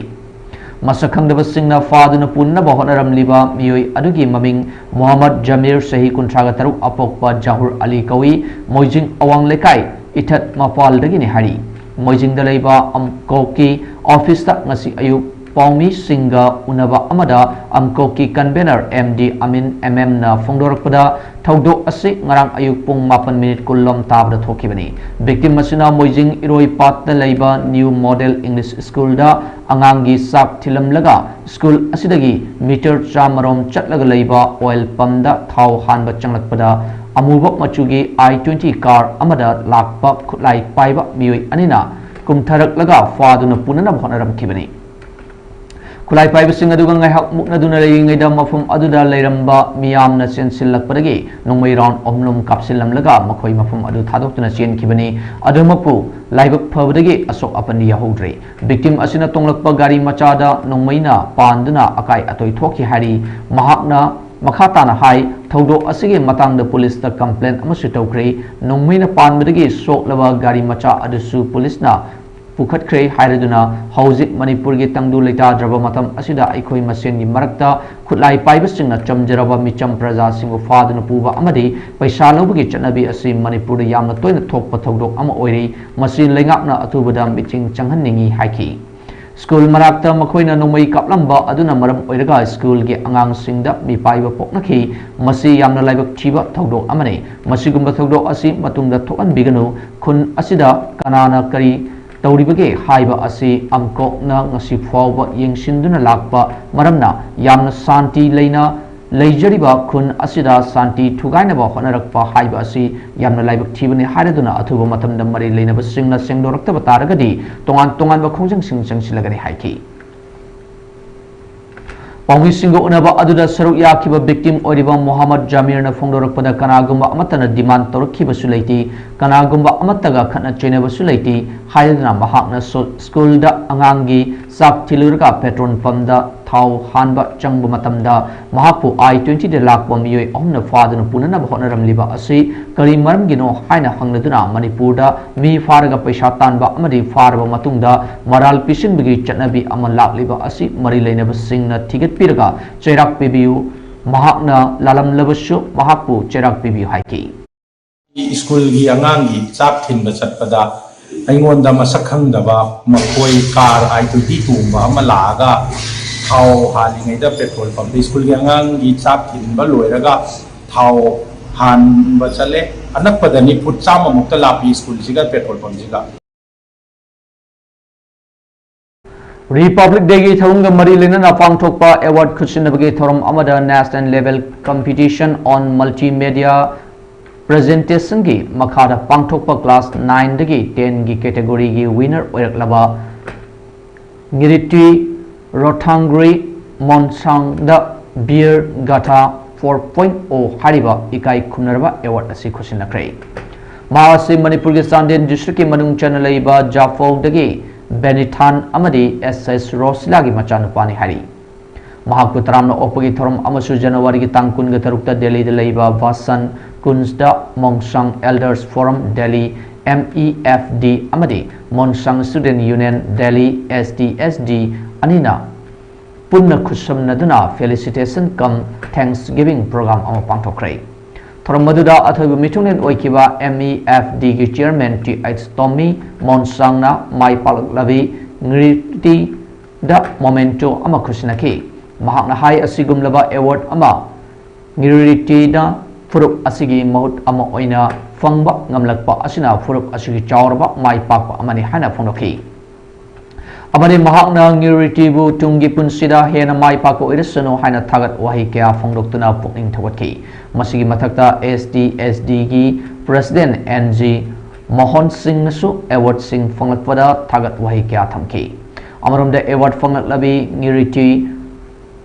ꯃꯁꯛ ꯈꯪꯗꯕꯁꯤꯡꯅ ꯐꯥꯗꯨꯅ ꯄꯨꯅꯅꯕ ꯍꯣꯠꯅꯔꯝꯂꯤꯕ ꯃꯤꯑꯣꯏ ꯑꯗꯨꯒꯤ ꯃꯃꯤꯡ ꯃꯣꯍꯝꯃꯗ ꯖꯃꯤꯔ, ꯆꯍꯤ ꯀꯨꯟꯊ꯭ꯔꯥꯒ ꯇꯔꯨꯛ, ꯑꯄꯣꯛꯄ ꯖꯍꯨꯔ ꯑꯂꯤ ꯀꯧꯏ, ꯃꯣꯏꯖꯤꯡ ꯑꯋꯥꯡ ꯂꯩꯀꯥꯏ, ꯏꯊꯠ ꯃꯄꯥꯜꯗꯒꯤꯅꯤ ꯍꯥꯏꯔꯤ꯫ ꯃꯣꯏꯖꯤꯡꯗ ꯂꯩꯕ ꯑꯝꯀꯣꯛꯀꯤ officeꯇ ꯉꯁꯤ ꯑꯌꯨꯛ ꯄꯥꯎꯃꯤꯁꯤꯡꯒ ꯎꯅꯕ ꯑꯃꯗ ꯑꯝꯀꯣꯛꯀꯤ convener M D ꯑꯃꯤꯟ M Mꯅ ꯐꯣꯡꯗꯣꯔꯛꯄꯗ, ꯊꯧꯗꯣꯛ ꯑꯁꯤ ꯉꯔꯥꯡ ꯑꯌꯨꯛ ꯄꯨꯡ ꯃꯥꯄꯟ minute ꯀꯨꯟ ꯂꯣꯝ ꯇꯥꯕꯗ ꯊꯣꯛꯈꯤꯕꯅꯤ꯫ Victim ꯑꯁꯤꯅ ꯃꯣꯏꯖꯤꯡ ꯏꯔꯣꯏꯄꯥꯠꯇ ꯂꯩꯕ New Model English Schoolꯗ ꯑꯉꯥꯡꯒꯤ ꯆꯥꯛ ꯊꯤꯜꯂꯝꯂꯒ, school ꯑꯁꯤꯗꯒꯤ meter ꯆꯥꯝꯃꯔꯣꯝ ꯆꯠꯂꯒ ꯂꯩꯕ oil pumpꯗ ꯊꯥꯎ ꯍꯥꯟꯕ ꯆꯪꯂꯛꯄꯗ, ꯑꯃꯨꯕ ꯃꯆꯨꯒꯤ I twenty car ꯑꯃꯗ ꯂꯥꯛꯄ ꯈꯨꯠꯂꯥꯏ ꯄꯥꯏꯕ ꯃꯤꯑꯣꯏ ꯑꯅꯤꯅ ꯀꯨꯝꯊꯔꯛꯂꯒ ꯐꯥꯗꯨꯅ ꯄꯨꯅꯅꯕ ꯍꯣꯠꯅꯔꯝꯈꯤꯕꯅꯤ꯫ ꯈꯨꯠꯂꯥꯏ ꯄꯥꯏꯕꯁꯤꯡ ꯑꯗꯨꯒ ꯉꯥꯏꯍꯥꯛ ꯃꯨꯛꯅꯗꯨꯅ ꯂꯩꯔꯤꯉꯩꯗ, ꯃꯐꯝ ꯑꯗꯨꯗ ꯂꯩꯔꯝꯕ ꯃꯤꯌꯥꯝꯅ ꯆꯦꯟꯁꯤꯜꯂꯛꯄꯗꯒꯤ ꯅꯣꯡꯃꯩ round ꯑꯍꯨꯝꯂꯣꯝ ꯀꯥꯞꯁꯤꯜꯂꯝꯂꯒ ꯃꯈꯣꯏ ꯃꯐꯝ ꯑꯗꯨ ꯊꯥꯗꯣꯛꯇꯨꯅ ꯆꯦꯟꯈꯤꯕꯅꯤ꯫ ꯑꯗꯨꯃꯛꯄꯨ ꯂꯥꯏꯕꯛ ꯐꯕꯗꯒꯤ ꯑꯁꯣꯛ ꯑꯄꯟꯗꯤ ꯌꯥꯎꯍꯧꯗ꯭ꯔꯦ꯫ Victim ꯑꯁꯤꯅ ꯇꯣꯡꯂꯛꯄ ꯒꯥꯔꯤ ꯃꯆꯥꯗ ꯅꯣꯡꯃꯩꯅ ꯄꯥꯟꯗꯨꯅ ꯑꯀꯥꯏ ꯑꯇꯣꯏ ꯊꯣꯛꯈꯤ ꯍꯥꯏꯔꯤ꯫ ꯃꯍꯥꯛꯅ ꯃꯈꯥ ꯇꯥꯅ ꯍꯥꯏ, ꯊꯧꯗꯣꯛ ꯑꯁꯤꯒꯤ ꯃꯇꯥꯡꯗ policeꯇ complaint ꯑꯃꯁꯨ ꯇꯧꯈ꯭ꯔꯦ꯫ ꯅꯣꯡꯃꯩꯅ ꯄꯥꯟꯕꯗꯒꯤ ꯁꯣꯛꯂꯕ ꯒꯥꯔꯤ ꯃꯆꯥ ꯑꯗꯨꯁꯨ policeꯅ ꯄꯨꯈꯠꯈ꯭ꯔꯦ ꯍꯥꯏꯔꯗꯨꯅ, ꯍꯧꯖꯤꯛ ꯃꯅꯤꯄꯨꯔꯒꯤ ꯇꯪꯗꯨ ꯂꯩꯇꯥꯗ꯭ꯔꯕ ꯃꯇꯝ ꯑꯁꯤꯗ ꯑꯩꯈꯣꯏ ꯃꯁꯦꯟꯒꯤ ꯃꯔꯛꯇ ꯈꯨꯠꯂꯥꯏ ꯄꯥꯏꯕꯁꯤꯡꯅ ꯆꯝꯖꯔꯕ ꯃꯤꯆꯝ ꯄ꯭ꯔꯖꯥꯁꯤꯡꯕꯨ ꯐꯥꯗꯨꯅ ꯄꯨꯕ ꯑꯃꯗꯤ ꯄꯩꯁꯥ ꯂꯧꯕꯒꯤ ꯆꯠꯅꯕꯤ ꯑꯁꯤ ꯃꯅꯤꯄꯨꯔꯗ ꯌꯥꯝꯅ ꯇꯣꯏꯅ ꯊꯣꯛꯄ ꯊꯧꯗꯣꯛ ꯑꯃ ꯑꯣꯏꯔꯤ꯫ ꯃꯁꯤ ꯂꯩꯉꯥꯛꯅ ꯑꯊꯨꯕꯗ ꯃꯤꯠꯌꯦꯡ ꯆꯪꯍꯟꯅꯤꯡꯏ ꯍꯥꯏꯈꯤ꯫ School ꯃꯅꯥꯛꯇ ꯃꯈꯣꯏꯅ ꯅꯣꯡꯃꯩ ꯀꯥꯞꯂꯝꯕ ꯑꯗꯨꯅ ꯃꯔꯝ ꯑꯣꯏꯔꯒ schoolꯒꯤ ꯑꯉꯥꯡꯁꯤꯡꯗ ꯃꯤꯄꯥꯏꯕ ꯄꯣꯛꯅꯈꯤ꯫ ꯃꯁꯤ ꯌꯥꯝꯅ ꯂꯥꯏꯕꯛ ꯊꯤꯕ ꯊꯧꯗꯣꯛ ꯑꯃꯅꯤ꯫ ꯃꯁꯤꯒꯨꯝꯕ ꯊꯧꯗꯣꯛ ꯑꯁꯤ ꯃꯇꯨꯡꯗ ꯊꯣꯛꯍꯟꯕꯤꯒꯅꯨ꯫ ꯈꯨꯟ ꯑꯁꯤꯗ ꯀꯅꯥꯅ ꯀꯔꯤ ꯇꯧꯔꯤꯕꯒꯦ ꯍꯥꯏꯕ ꯑꯁꯤ ꯑꯝꯀꯣꯛꯅ ꯉꯁꯤ ꯐꯥꯎꯕ ꯌꯦꯡꯁꯤꯟꯗꯨꯅ ꯂꯥꯛꯄ ꯃꯔꯝꯅ ꯌꯥꯝꯅ ꯁꯥꯟꯇꯤ ꯂꯩꯅ ꯂꯩꯖꯔꯤꯕ ꯈꯨꯟ ꯑꯁꯤꯗ ꯁꯥꯟꯇꯤ ꯊꯨꯒꯥꯏꯅꯕ ꯍꯣꯠꯅꯔꯛꯄ ꯍꯥꯏꯕ ꯑꯁꯤ ꯌꯥꯝꯅ ꯂꯥꯏꯕꯛ ꯊꯤꯕꯅꯤ ꯍꯥꯏꯔꯗꯨꯅ, ꯑꯊꯨꯕ ꯃꯇꯝꯗ ꯃꯔꯤ ꯂꯩꯅꯕꯁꯤꯡꯅ ꯁꯦꯡꯗꯣꯔꯛꯇꯕ ꯇꯥꯔꯒꯗꯤ ꯇꯣꯉꯥꯟ ꯇꯣꯉꯥꯟꯕ ꯈꯣꯡꯖꯪꯁꯤꯡ ꯆꯪꯁꯤꯜꯂꯒꯅꯤ ꯍꯥꯏꯈꯤ꯫ ꯄꯥꯎꯃꯤꯁꯤꯡꯒ ꯎꯅꯕ ꯑꯗꯨꯗ ꯁꯔꯨꯛ ꯌꯥꯈꯤꯕ victim ꯑꯣꯏꯔꯤꯕ ꯃꯣꯍꯝꯃꯗ ꯖꯃꯤꯔꯅ ꯐꯣꯡꯗꯣꯔꯛꯄꯗ, ꯀꯅꯥꯒꯨꯝꯕ ꯑꯃꯠꯇꯅ demand ꯇꯧꯔꯛꯈꯤꯕꯁꯨ ꯂꯩꯇꯦ, ꯀꯅꯥꯒꯨꯝꯕ ꯑꯃꯠꯇꯒ ꯈꯠꯅ ꯆꯩꯅꯕꯁꯨ ꯂꯩꯇꯦ ꯍꯥꯏꯗꯨꯅ ꯃꯍꯥꯛꯅ ꯁꯨ-, ꯁ꯭ꯀꯨꯜꯗ ꯑꯉꯥꯡꯒꯤ ꯆꯥꯛ ꯊꯤꯜꯂꯨꯔꯒ petrol pumpꯗ ꯊꯥꯎ ꯍꯥꯟꯕ ꯆꯪꯕ ꯃꯇꯝꯗ ꯃꯍꯥꯛꯄꯨ I twentyꯗ ꯂꯥꯛꯄ ꯃꯤꯑꯣꯏ ꯑꯍꯨꯝꯅ ꯐꯥꯗꯨꯅ ꯄꯨꯅꯅꯕ ꯍꯣꯠꯅꯔꯝꯂꯤꯕ ꯑꯁꯤ ꯀꯔꯤ ꯃꯔꯝꯒꯤꯅꯣ ꯍꯥꯏꯅ ꯍꯪꯂꯗꯨꯅ ꯃꯅꯤꯄꯨꯔꯗ ꯃꯤ ꯐꯥꯔꯒ ꯄꯩꯁꯥ ꯇꯥꯟꯕ ꯑꯃꯗꯤ ꯐꯥꯔꯕ ꯃꯇꯨꯡꯗ ꯃꯔꯥꯜ ꯄꯤꯁꯤꯟꯕꯒꯤ ꯆꯠꯅꯕꯤ ꯑꯃ ꯂꯥꯛꯂꯤꯕ ꯑꯁꯤ ꯃꯔꯤ ꯂꯩꯅꯕꯁꯤꯡꯅ ꯊꯤꯒꯠꯄꯤꯔꯒ ꯆꯩꯔꯥꯛ ꯄꯤꯕꯤꯌꯨ, ꯃꯍꯥꯛꯅ ꯂꯥꯜꯂꯝꯂꯕꯁꯨ ꯃꯍꯥꯛꯄꯨ ꯆꯩꯔꯥꯛ ꯄꯤꯕꯤꯌꯨ ꯍꯥꯏꯈꯤ꯫ ꯁ꯭ꯀꯨꯜꯒꯤ ꯑꯉꯥꯡꯒꯤ ꯆꯥꯛ ꯊꯤꯟꯕ ꯆꯠꯄꯗ ꯑꯩꯉꯣꯟꯗ ꯃꯁꯛ ꯈꯪꯗꯕ ꯃꯈꯣꯏ car I twenty ꯇꯣꯡꯕ ꯑꯃ ꯂꯥꯛꯑꯒ ꯊꯥꯎ ꯍꯥꯜꯂꯤꯉꯩꯗ petrol pumpꯇ ꯁ꯭ꯀꯨꯜꯒꯤ ꯑꯉꯥꯡꯒꯤ ꯆꯥꯛ ꯊꯤꯟꯕ ꯂꯣꯏꯔꯒ ꯊꯥꯎ ꯍꯥꯟꯕ ꯆꯠꯂꯦ꯫ ꯑꯅꯛꯄꯗꯅꯤ, ꯐꯨꯠ ꯆꯥꯝꯃꯃꯨꯛꯇ ꯂꯥꯞꯄꯤ ꯁ꯭ꯀꯨꯜꯁꯤꯒ petrol pumpꯁꯤꯒ꯫ Republic Dayꯒꯤ ꯊꯧꯔꯝꯒ ꯃꯔꯤ ꯂꯩꯅꯅ ꯄꯥꯡꯊꯣꯛꯄ award ꯈꯨꯠꯁꯤꯟꯅꯕꯒꯤ ꯊꯧꯔꯝ ꯑꯃꯗ National Level Competition on Multimedia Presentationꯒꯤ ꯃꯈꯥꯗ ꯄꯥꯡꯊꯣꯛꯄ class nineꯗꯒꯤ tenꯒꯤ categoryꯒꯤ winner ꯑꯣꯏꯔꯛꯂꯕ ꯉꯤꯔꯤꯇꯤ ꯔꯣꯊꯥꯡꯒ꯭ꯔꯤ ꯃꯣꯟꯁꯥꯡꯗ ꯕꯤꯔ ꯒꯥꯊꯥ four point oh ꯍꯥꯏꯔꯤꯕ ꯏꯀꯥꯏ ꯈꯨꯝꯅꯔꯕ award ꯑꯁꯤ ꯈꯨꯠꯁꯤꯟꯅꯈ꯭ꯔꯦ꯫ ꯃꯍꯥꯛ ꯑꯁꯤ ꯃꯅꯤꯄꯨꯔꯒꯤ ꯆꯥꯟꯗꯦꯜ districtꯀꯤ ꯃꯅꯨꯡ ꯆꯟꯅ ꯂꯩꯕ ꯖꯥꯐꯧꯗꯒꯤ ꯕꯦꯅꯤꯊꯥꯟ ꯑꯃꯗꯤ S S ꯔꯣꯁꯤꯂꯥꯒꯤ ꯃꯆꯥꯅꯨꯄꯥꯅꯤ ꯍꯥꯏꯔꯤ꯫ ꯃꯍꯥꯛꯄꯨ ꯇꯔꯥꯝꯅ ꯑꯣꯛꯄꯒꯤ ꯊꯧꯔꯝ ꯑꯃꯁꯨ ꯖꯅꯋꯥꯔꯤꯒꯤ ꯇꯥꯡ ꯀꯨꯟꯒ ꯇꯔꯨꯛꯇ ꯗꯦꯜꯂꯤꯗ ꯂꯩꯕ ꯚꯥꯁꯟ ꯀꯨꯟꯖꯗ ꯃꯣꯡꯁꯥꯡ Elders Forum Delhi, M E F D, ꯑꯃꯗꯤ ꯃꯣꯟꯁꯥꯡ Student Union Delhi, S T S D, ꯑꯅꯤꯅ ꯄꯨꯟꯅ ꯈꯨꯠꯁꯝꯅꯗꯨꯅ felicitation cum thanksgiving program ꯑꯃ ꯄꯥꯡꯊꯣꯛꯈ꯭ꯔꯦ꯫ ꯊꯧꯔꯝ ꯑꯗꯨꯗ ꯑꯊꯣꯏꯕ ꯃꯤꯊꯨꯡꯂꯦꯟ ꯑꯣꯏꯈꯤꯕ M E F Dꯒꯤ chairman T H ꯇꯣꯝꯃꯤ ꯃꯣꯟꯁꯥꯡꯅ ꯃꯥꯏ ꯄꯥꯛꯂꯛꯂꯕꯤ ꯉꯤꯔꯤꯇꯤꯗ memento ꯑꯃ ꯈꯨꯠꯁꯤꯟꯅꯈꯤ꯫ ꯃꯍꯥꯛꯅ ꯍꯥꯏ, ꯑꯁꯤꯒꯨꯝꯂꯕ award ꯑꯃ ꯉꯤꯔꯤꯇꯤꯗ ꯐꯨꯔꯨꯞ ꯑꯁꯤꯒꯤ ꯃꯍꯨꯠ ꯑꯃ ꯑꯣꯏꯅ ꯐꯪꯕ ꯉꯝꯂꯛꯄ ꯑꯁꯤꯅ ꯐꯨꯔꯨꯞ ꯑꯁꯤꯒꯤ ꯆꯥꯎꯔꯕ ꯃꯥꯏ ꯄꯥꯛꯄ ꯑꯃꯅꯤ ꯍꯥꯏꯅ ꯐꯣꯡꯗꯣꯛꯈꯤ꯫ ꯑꯃꯗꯤ ꯃꯍꯥꯛꯅ ꯉꯤꯔꯤꯇꯤꯕꯨ ꯇꯨꯡꯒꯤ ꯄꯨꯟꯁꯤꯗ ꯍꯦꯟꯅ ꯃꯥꯏ ꯄꯥꯛꯄ ꯑꯣꯏꯔꯁꯅꯨ ꯍꯥꯏꯅ ꯊꯥꯒꯠ ꯋꯥꯍꯩ ꯀꯌꯥ ꯐꯣꯡꯗꯣꯛꯇꯨꯅ ꯄꯨꯛꯅꯤꯡ ꯊꯧꯒꯠꯈꯤ꯫ ꯃꯁꯤꯒꯤ ꯃꯊꯛꯇ S T S D ꯒꯤ President N G Mohan ꯁꯤꯡꯅꯁꯨ award ꯁꯤꯡ ꯐꯪꯂꯛꯄꯗ ꯊꯥꯒꯠ ꯋꯥꯍꯩ ꯀꯌꯥ ꯊꯝꯈꯤ꯫ ꯑꯃꯔꯣꯝꯗ award ꯐꯪꯂꯛꯂꯕꯤ ꯉꯤꯔꯤꯇꯤ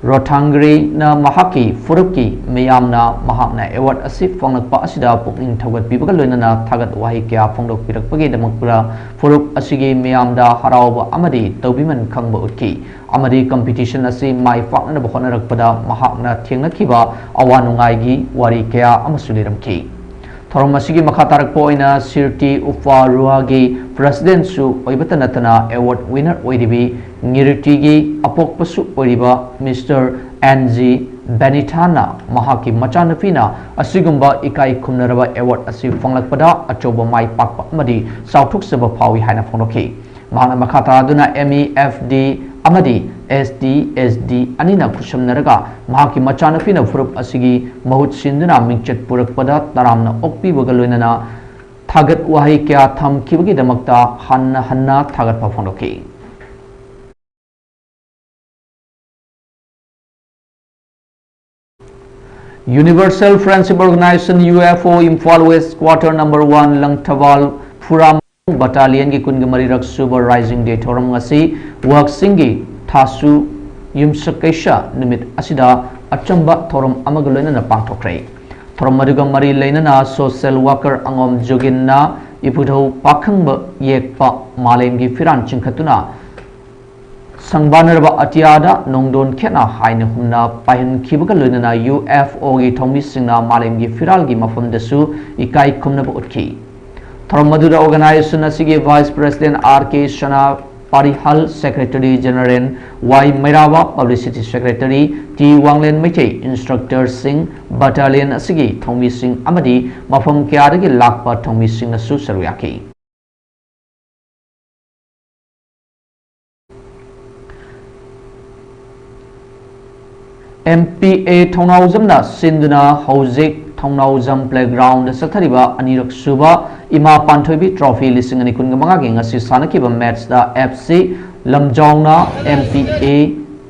ꯔꯣꯊꯥꯡꯒ꯭ꯔꯤꯅ ꯃꯍꯥꯛꯀꯤ ꯐꯨꯔꯨꯞꯀꯤ ꯃꯤꯌꯥꯝꯅ ꯃꯍꯥꯛꯅ award ꯑꯁꯤ ꯐꯪꯂꯛꯄ ꯑꯁꯤꯗ ꯄꯨꯛꯅꯤꯡ ꯊꯧꯒꯠꯄꯤꯕꯒ ꯂꯣꯏꯅꯅ ꯊꯥꯒꯠ ꯋꯥꯍꯩ ꯀꯌꯥ ꯐꯣꯡꯗꯣꯛꯄꯤꯔꯛꯄꯒꯤꯗꯃꯛꯇ ꯐꯨꯔꯨꯞ ꯑꯁꯤꯒꯤ ꯃꯤꯌꯥꯝꯗ ꯍꯔꯥꯎꯕ ꯑꯃꯗꯤ ꯇꯧꯕꯤꯃꯟ ꯈꯪꯕ ꯎꯠꯈꯤ꯫ ꯑꯃꯗꯤ competition ꯑꯁꯤ ꯃꯥꯏ ꯄꯥꯛꯅꯅꯕ ꯍꯣꯠꯅꯔꯛꯄꯗ ꯃꯍꯥꯛꯅ ꯊꯦꯡꯅꯈꯤꯕ ꯑꯋꯥ ꯅꯨꯡꯉꯥꯏꯒꯤ ꯋꯥꯔꯤ ꯀꯌꯥ ꯑꯃꯁꯨ ꯂꯤꯔꯝꯈꯤ꯫ ꯊꯧꯔꯝ ꯑꯁꯤꯒꯤ ꯃꯈꯥ ꯇꯥꯔꯛꯄ ꯑꯣꯏꯅ ꯁꯤꯔꯇꯤ ꯎꯄꯥ ꯔꯨꯍꯥꯒꯤ President ꯁꯨ ꯑꯣꯏꯕꯇ ꯅꯠꯇꯅ award winner ꯑꯣꯏꯔꯤꯕꯤ ꯉꯤꯔꯤꯇꯤꯒꯤ ꯑꯄꯣꯛꯄꯁꯨ ꯑꯣꯏꯔꯤꯕ Mister N G ꯕꯦꯅꯤꯊꯥꯅ ꯃꯍꯥꯛꯀꯤ ꯃꯆꯥꯅꯨꯄꯤꯅ ꯑꯁꯤꯒꯨꯝꯕ ꯏꯀꯥꯏ ꯈꯨꯝꯅꯔꯕ award ꯑꯁꯤ ꯐꯪꯂꯛꯄꯗ ꯑꯆꯧꯕ ꯃꯥꯏ ꯄꯥꯛꯄ ꯑꯃꯗꯤ ꯆꯥꯎꯊꯣꯛꯆꯕ ꯐꯥꯎꯏ ꯍꯥꯏꯅ ꯐꯣꯡꯗꯣꯛꯈꯤ꯫ ꯃꯍꯥꯛꯅ ꯃꯈꯥ ꯇꯥꯗꯨꯅ M E F D ꯑꯃꯗꯤ S T S D ꯑꯅꯤꯅ ꯈꯨꯠꯁꯝꯅꯔꯒ ꯃꯍꯥꯛꯀꯤ ꯃꯆꯥꯅꯨꯄꯤꯅ ꯐꯨꯔꯨꯞ ꯑꯁꯤꯒꯤ ꯃꯍꯨꯠ ꯁꯤꯟꯗꯨꯅ ꯃꯤꯡꯆꯠ ꯄꯨꯔꯛꯄꯗ ꯇꯔꯥꯝꯅ ꯑꯣꯛꯄꯤꯕꯒ ꯂꯣꯏꯅꯅ ꯊꯥꯒꯠ ꯋꯥꯍꯩ ꯀꯌꯥ ꯊꯝꯈꯤꯕꯒꯤꯗꯃꯛꯇ ꯍꯟꯅ ꯍꯟꯅ ꯊꯥꯒꯠꯄ ꯐꯣꯡꯗꯣꯛꯈꯤ꯫ Universal Friendship Organization, U F O, Imphal West Quarter number one, Langthabal ꯐꯨꯔꯥꯝ Battalion ꯒꯤ ꯀꯨꯟꯒ ꯃꯔꯤꯔꯛ ꯁꯨꯕ Rising Day ꯊꯧꯔꯝ ꯉꯁꯤ ꯋꯥꯛꯁꯤꯡꯒꯤ ꯊꯥꯁꯨ ꯌꯨꯝꯁꯀꯩꯁ ꯅꯨꯃꯤꯠ ꯑꯁꯤꯗ ꯑꯆꯝꯕ ꯊꯧꯔꯝ ꯑꯃꯒ ꯂꯣꯏꯅꯅ ꯄꯥꯡꯊꯣꯛꯈ꯭ꯔꯦ꯫ ꯊꯧꯔꯝ ꯑꯗꯨꯒ ꯃꯔꯤ ꯂꯩꯅꯅ social worker ꯑꯉꯣꯝ ꯖꯣꯒꯤꯟꯅ ꯏꯄꯨꯙꯧ ꯄꯥꯈꯪꯕ ꯌꯦꯛꯄ ꯃꯥꯂꯦꯝꯒꯤ ꯐꯤꯔꯥꯟ ꯆꯤꯡꯈꯠꯇꯨꯅ ꯁꯪꯕꯥꯅꯔꯕ ꯑꯇꯤꯌꯥꯗ ꯅꯣꯡꯗꯣꯟ ꯈꯦꯠꯅ ꯍꯥꯏꯅ ꯍꯨꯝꯅ ꯄꯥꯏꯍꯟꯈꯤꯕꯒ ꯂꯣꯏꯅꯅ U F O ꯒꯤ ꯊꯧꯃꯤꯁꯤꯡꯅ ꯃꯥꯂꯦꯝꯒꯤ ꯐꯤꯔꯥꯜꯒꯤ ꯃꯐꯝꯗꯁꯨ ꯏꯀꯥꯏ ꯈꯨꯝꯅꯕ ꯎꯠꯈꯤ꯫ ꯊꯧꯔꯝ ꯑꯗꯨꯗ organization ꯑꯁꯤꯒꯤ Vice President R K Sana ꯄꯥꯔꯤꯍꯜ, Secretary General Y Meiraba, Publicity Secretary T Wanglen Meitei, instructor ꯁꯤꯡ, battalion ꯑꯁꯤꯒꯤ ꯊꯧꯃꯤꯁꯤꯡ ꯑꯃꯗꯤ ꯃꯐꯝ ꯀꯌꯥꯗꯒꯤ ꯂꯥꯛꯄ ꯊꯧꯃꯤꯁꯤꯡꯅꯁꯨ ꯁꯔꯨꯛ ꯌꯥꯈꯤ꯫ M P A ꯊꯧꯅꯥꯎꯖꯝꯅ ꯁꯤꯟꯗꯨꯅ ꯍꯧꯖꯤꯛ ꯊꯧꯅꯥꯎꯖꯝ playground ꯗ ꯆꯠꯊꯔꯤꯕ ꯑꯅꯤꯔꯛ ꯁꯨꯕ ꯏꯃꯥ ꯄꯥꯟꯊꯣꯏꯕꯤ trophy ꯂꯤꯁꯤꯡ ꯑꯅꯤ ꯀꯨꯟꯒ ꯃꯉꯥꯒꯤ ꯉꯁꯤ ꯁꯥꯟꯅꯈꯤꯕ match ꯇ F C ꯂꯝꯖꯥꯎꯅ M P A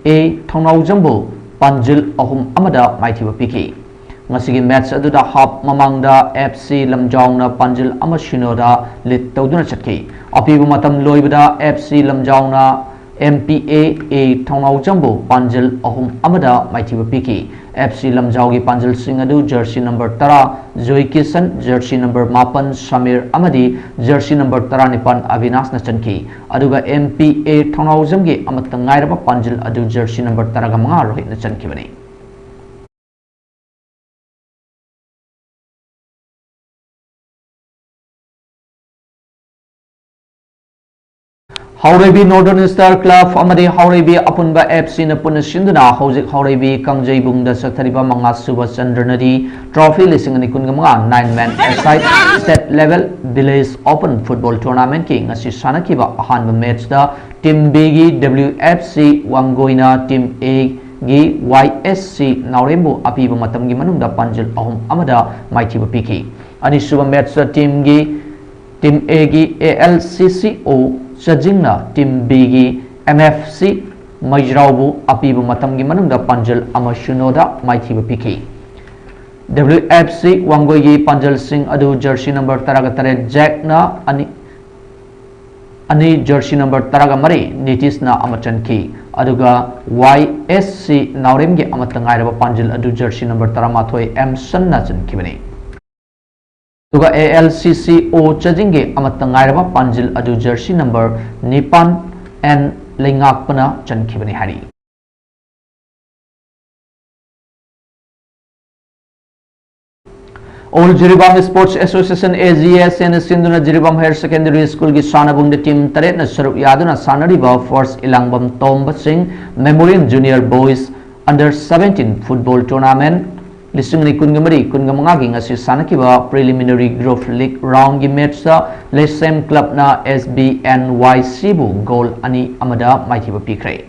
A ꯊꯧꯅꯥꯎꯖꯝꯕꯨ ꯄꯥꯟꯖꯤꯜ ꯑꯍꯨꯝ ꯑꯃꯗ ꯃꯥꯏꯊꯤꯕ ꯄꯤꯈꯤ꯫ ꯉꯁꯤꯒꯤ ꯃꯦꯠꯆ ꯑꯗꯨꯗ ꯍꯥꯞ ꯃꯃꯥꯡꯗ F C ꯂꯝꯖꯥꯎꯅ ꯄꯥꯟꯖꯤꯜ ꯑꯃ ꯁꯤꯅꯣꯗ ꯂꯤꯗ ꯇꯧꯗꯨꯅ ꯆꯠꯈꯤ꯫ ꯑꯄꯤꯕ ꯃꯇꯝ ꯂꯣꯏꯕꯗ F C ꯂꯝꯖꯥꯎꯅ M P A A ꯊꯧꯅꯥꯎꯖꯝꯕꯨ ꯄꯥꯟꯖꯤꯜ ꯑꯍꯨꯝ ꯑꯃꯗ ꯃꯥꯏꯊꯤꯕ ꯄꯤꯈꯤ꯫ F C ꯂꯝꯖꯥꯎꯒꯤ ꯄꯥꯟꯖꯤꯜꯁꯤꯡ ꯑꯗꯨ ꯖꯔꯁꯤ ꯅꯝꯕꯔ ꯇꯔꯥ ꯖꯣꯏ ꯀꯤꯁꯟ, ꯖꯔꯁꯤ ꯅꯝꯕꯔ ꯃꯥꯄꯟ ꯁꯃꯤꯔ ꯑꯃꯗꯤ ꯖꯔꯁꯤ ꯅꯝꯕꯔ ꯇꯔꯥꯅꯤꯄꯥꯟ ꯑꯕꯤꯅꯥꯁꯅ ꯆꯟꯈꯤ꯫ ꯑꯗꯨꯒ M P A ꯊꯧꯅꯥꯎꯖꯝꯒꯤ ꯑꯃꯠꯇ ꯉꯥꯏꯔꯕ ꯄꯥꯟꯖꯤꯜ ꯑꯗꯨ ꯖꯔꯁꯤ ꯅꯝꯕꯔ ꯇꯔꯥꯒ ꯃꯉꯥ ꯔꯣꯍꯤꯠꯅ ꯆꯟꯈꯤꯕꯅꯤ꯫ ꯍꯥꯎꯔꯩꯕꯤ Northern Star Club ꯑꯃꯗꯤ ꯍꯥꯎꯔꯩꯕꯤ ꯑꯄꯨꯟꯕ F Cꯅ ꯄꯨꯟꯅ ꯁꯤꯟꯗꯨꯅ ꯍꯧꯖꯤꯛ ꯍꯥꯎꯔꯩꯕꯤ ꯀꯥꯡꯖꯩꯕꯨꯡꯗ ꯆꯠꯊꯔꯤꯕ ꯃꯉꯥꯁꯨꯕ ꯆꯟꯗ꯭ꯔꯅꯗꯤ Trophy ꯂꯤꯁꯤꯡ ꯑꯅꯤ ꯀꯨꯟꯒ ꯃꯉꯥ Nine Man Aside State Level Village Open Football Tournamentꯀꯤ ꯉꯁꯤ ꯁꯥꯟꯅꯈꯤꯕ ꯑꯍꯥꯟꯕ ꯃꯦꯠꯆꯇ Team Bꯒꯤ W F C ꯋꯥꯡꯒꯣꯏꯅ Team Aꯒꯤ Y S C ꯅꯥꯎꯔꯦꯝꯕꯨ ꯑꯄꯤꯕ ꯃꯇꯝꯒꯤ ꯃꯅꯨꯡꯗ ꯄꯥꯟꯖꯤꯜ ꯑꯍꯨꯝ ꯑꯃꯗ ꯃꯥꯏꯊꯤꯕ ꯄꯤꯈꯤ꯫ ꯑꯅꯤꯁꯨꯕ ꯃꯦꯠꯆꯇ teamꯒꯤ Team Aꯒꯤ A L C C O ꯆꯖꯤꯡꯅ Team Bꯒꯤ M F C ꯃꯩꯖ꯭ꯔꯥꯎꯕꯨ ꯑꯄꯤꯕ ꯃꯇꯝꯒꯤ ꯃꯅꯨꯡꯗ ꯄꯥꯟꯖꯤꯜ ꯑꯃ ꯁꯤꯅꯣꯗ ꯃꯥꯏꯊꯤꯕ ꯄꯤꯈꯤ꯫ W F C ꯋꯥꯡꯒꯣꯏꯒꯤ ꯄꯥꯟꯖꯜꯁꯤꯡ ꯑꯗꯨ ꯖꯔꯁꯤ ꯅꯝꯕꯔ ꯇꯔꯥꯒ ꯇꯔꯦꯠ ꯖꯦꯛꯅ ꯑꯅꯤ, ꯑꯅꯤ ꯖꯔꯁꯤ ꯅꯝꯕꯔ ꯇꯔꯥꯒ ꯃꯔꯤ ꯅꯤꯇꯤꯁꯅ ꯑꯃ ꯆꯟꯈꯤ꯫ ꯑꯗꯨꯒ Y S C ꯅꯥꯎꯔꯦꯝꯒꯤ ꯑꯃꯠꯇ ꯉꯥꯏꯔꯕ ꯄꯥꯟꯖꯤꯜ ꯑꯗꯨ ꯖꯔꯁꯤ ꯅꯝꯕꯔ ꯇꯔꯥꯃꯥꯊꯣꯏ ꯑꯦꯝꯁꯟꯅ ꯆꯟꯈꯤꯕꯅꯤ꯫ ꯑꯗꯨꯒ A L C C O ꯆꯖꯤꯡꯒꯤ ꯑꯃꯠꯇ ꯉꯥꯏꯔꯕ ꯄꯥꯟꯖꯤꯜ ꯑꯗꯨ ꯖꯔꯁꯤ ꯅꯝꯕꯔ ꯅꯤꯄꯥꯟ ꯑꯦꯟ ꯂꯩꯉꯥꯛꯄꯅ ꯆꯟꯈꯤꯕꯅꯤ ꯍꯥꯏꯔꯤ꯫ All Jiribam Sports Association, A G S, ꯅ ꯁꯤꯟꯗꯨꯅ ꯖꯤꯔꯤꯕꯥꯝ Higher Secondary Schoolꯒꯤ ꯁꯥꯟꯅꯕꯨꯡꯗ team ꯇꯔꯦꯠꯅ ꯁꯔꯨꯛ ꯌꯥꯗꯨꯅ ꯁꯥꯟꯅꯔꯤꯕ First ꯏꯂꯥꯡꯕꯝ ꯇꯣꯝꯕꯁꯤꯡ Memorial Junior Boys Under seventeen Football Tournament ꯂꯤꯁꯤꯡ ꯑꯅꯤ ꯀꯨꯟꯒ ꯃꯔꯤ ꯀꯨꯟꯒ ꯃꯉꯥꯒꯤ ꯉꯁꯤ ꯁꯥꯟꯅꯈꯤꯕ Preliminary Group League Roundꯒꯤ ꯃꯦꯠꯆꯇ ꯂꯩꯁꯦꯝ Clubꯅ S B N Y Cꯕꯨ goal ꯑꯅꯤ ꯑꯃꯗ ꯃꯥꯏꯊꯤꯕ ꯄꯤꯈ꯭ꯔꯦ꯫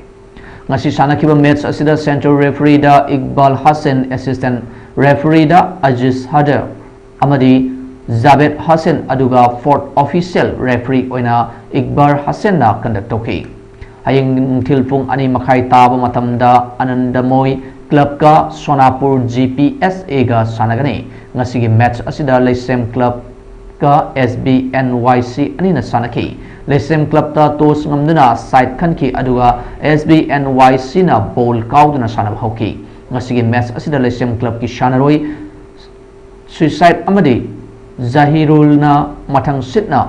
ꯉꯁꯤ ꯁꯥꯟꯅꯈꯤꯕ ꯃꯦꯠꯆ ꯑꯁꯤꯗ central refereeꯗ ꯏꯛꯕꯥꯜ ꯍꯁꯦꯟ, assistant refereeꯗ ꯑꯖꯤꯖ ꯍꯗꯔ ꯑꯃꯗꯤ ꯖꯥꯕꯦꯗ ꯍꯁꯦꯟ, ꯑꯗꯨꯒ fourth official referee ꯑꯣꯏꯅ ꯏꯛꯕꯥꯜ ꯍꯁꯦꯟꯅ conduct ꯇꯧꯈꯤ꯫ ꯍꯌꯦꯡ ꯅꯨꯡꯊꯤꯜ ꯄꯨꯡ ꯑꯅꯤ ꯃꯈꯥꯏ ꯇꯥꯕ ꯃꯇꯝꯗ ꯑꯅꯟꯗꯃꯣꯏ ꯀ꯭ꯂꯕꯀ ꯁꯣꯅꯥꯄꯨꯔ ꯖꯤ ꯄꯤ ꯑꯦꯁ ꯑꯦꯒ ꯁꯥꯟꯅꯒꯅꯤ꯫ ꯉꯁꯤꯒꯤ ꯃꯦꯠꯆ ꯑꯁꯤꯗ ꯂꯩꯁꯦꯝ ꯀ꯭ꯂꯕꯀ ꯑꯦꯁ ꯕꯤ ꯑꯦꯟ ꯋꯥꯏ ꯁꯤ ꯑꯅꯤꯅ ꯁꯥꯟꯅꯈꯤ꯫ ꯂꯩꯁꯦꯝ ꯀ꯭ꯂꯕꯇ ꯇꯣꯁ ꯉꯝꯗꯨꯅ ꯁꯥꯏꯠ ꯈꯟꯈꯤ, ꯑꯗꯨꯒ ꯑꯦꯁ ꯕꯤ ꯑꯦꯟ ꯋꯥꯏ ꯁꯤꯅ ꯕꯣꯜ ꯀꯥꯎꯗꯨꯅ ꯁꯥꯟꯅꯕ ꯍꯧꯈꯤ꯫ ꯉꯁꯤꯒꯤ ꯃꯦꯠꯆ ꯑꯁꯤꯗ ꯂꯩꯁꯦꯝ ꯀ꯭ꯂꯕꯀꯤ ꯁꯥꯟꯅꯔꯣꯏ ꯁꯨꯏꯁꯥꯏꯠ ꯑꯃꯗꯤ ꯖꯍꯤꯔꯨꯜꯅ ꯃꯊꯪ ꯁꯤꯠꯅ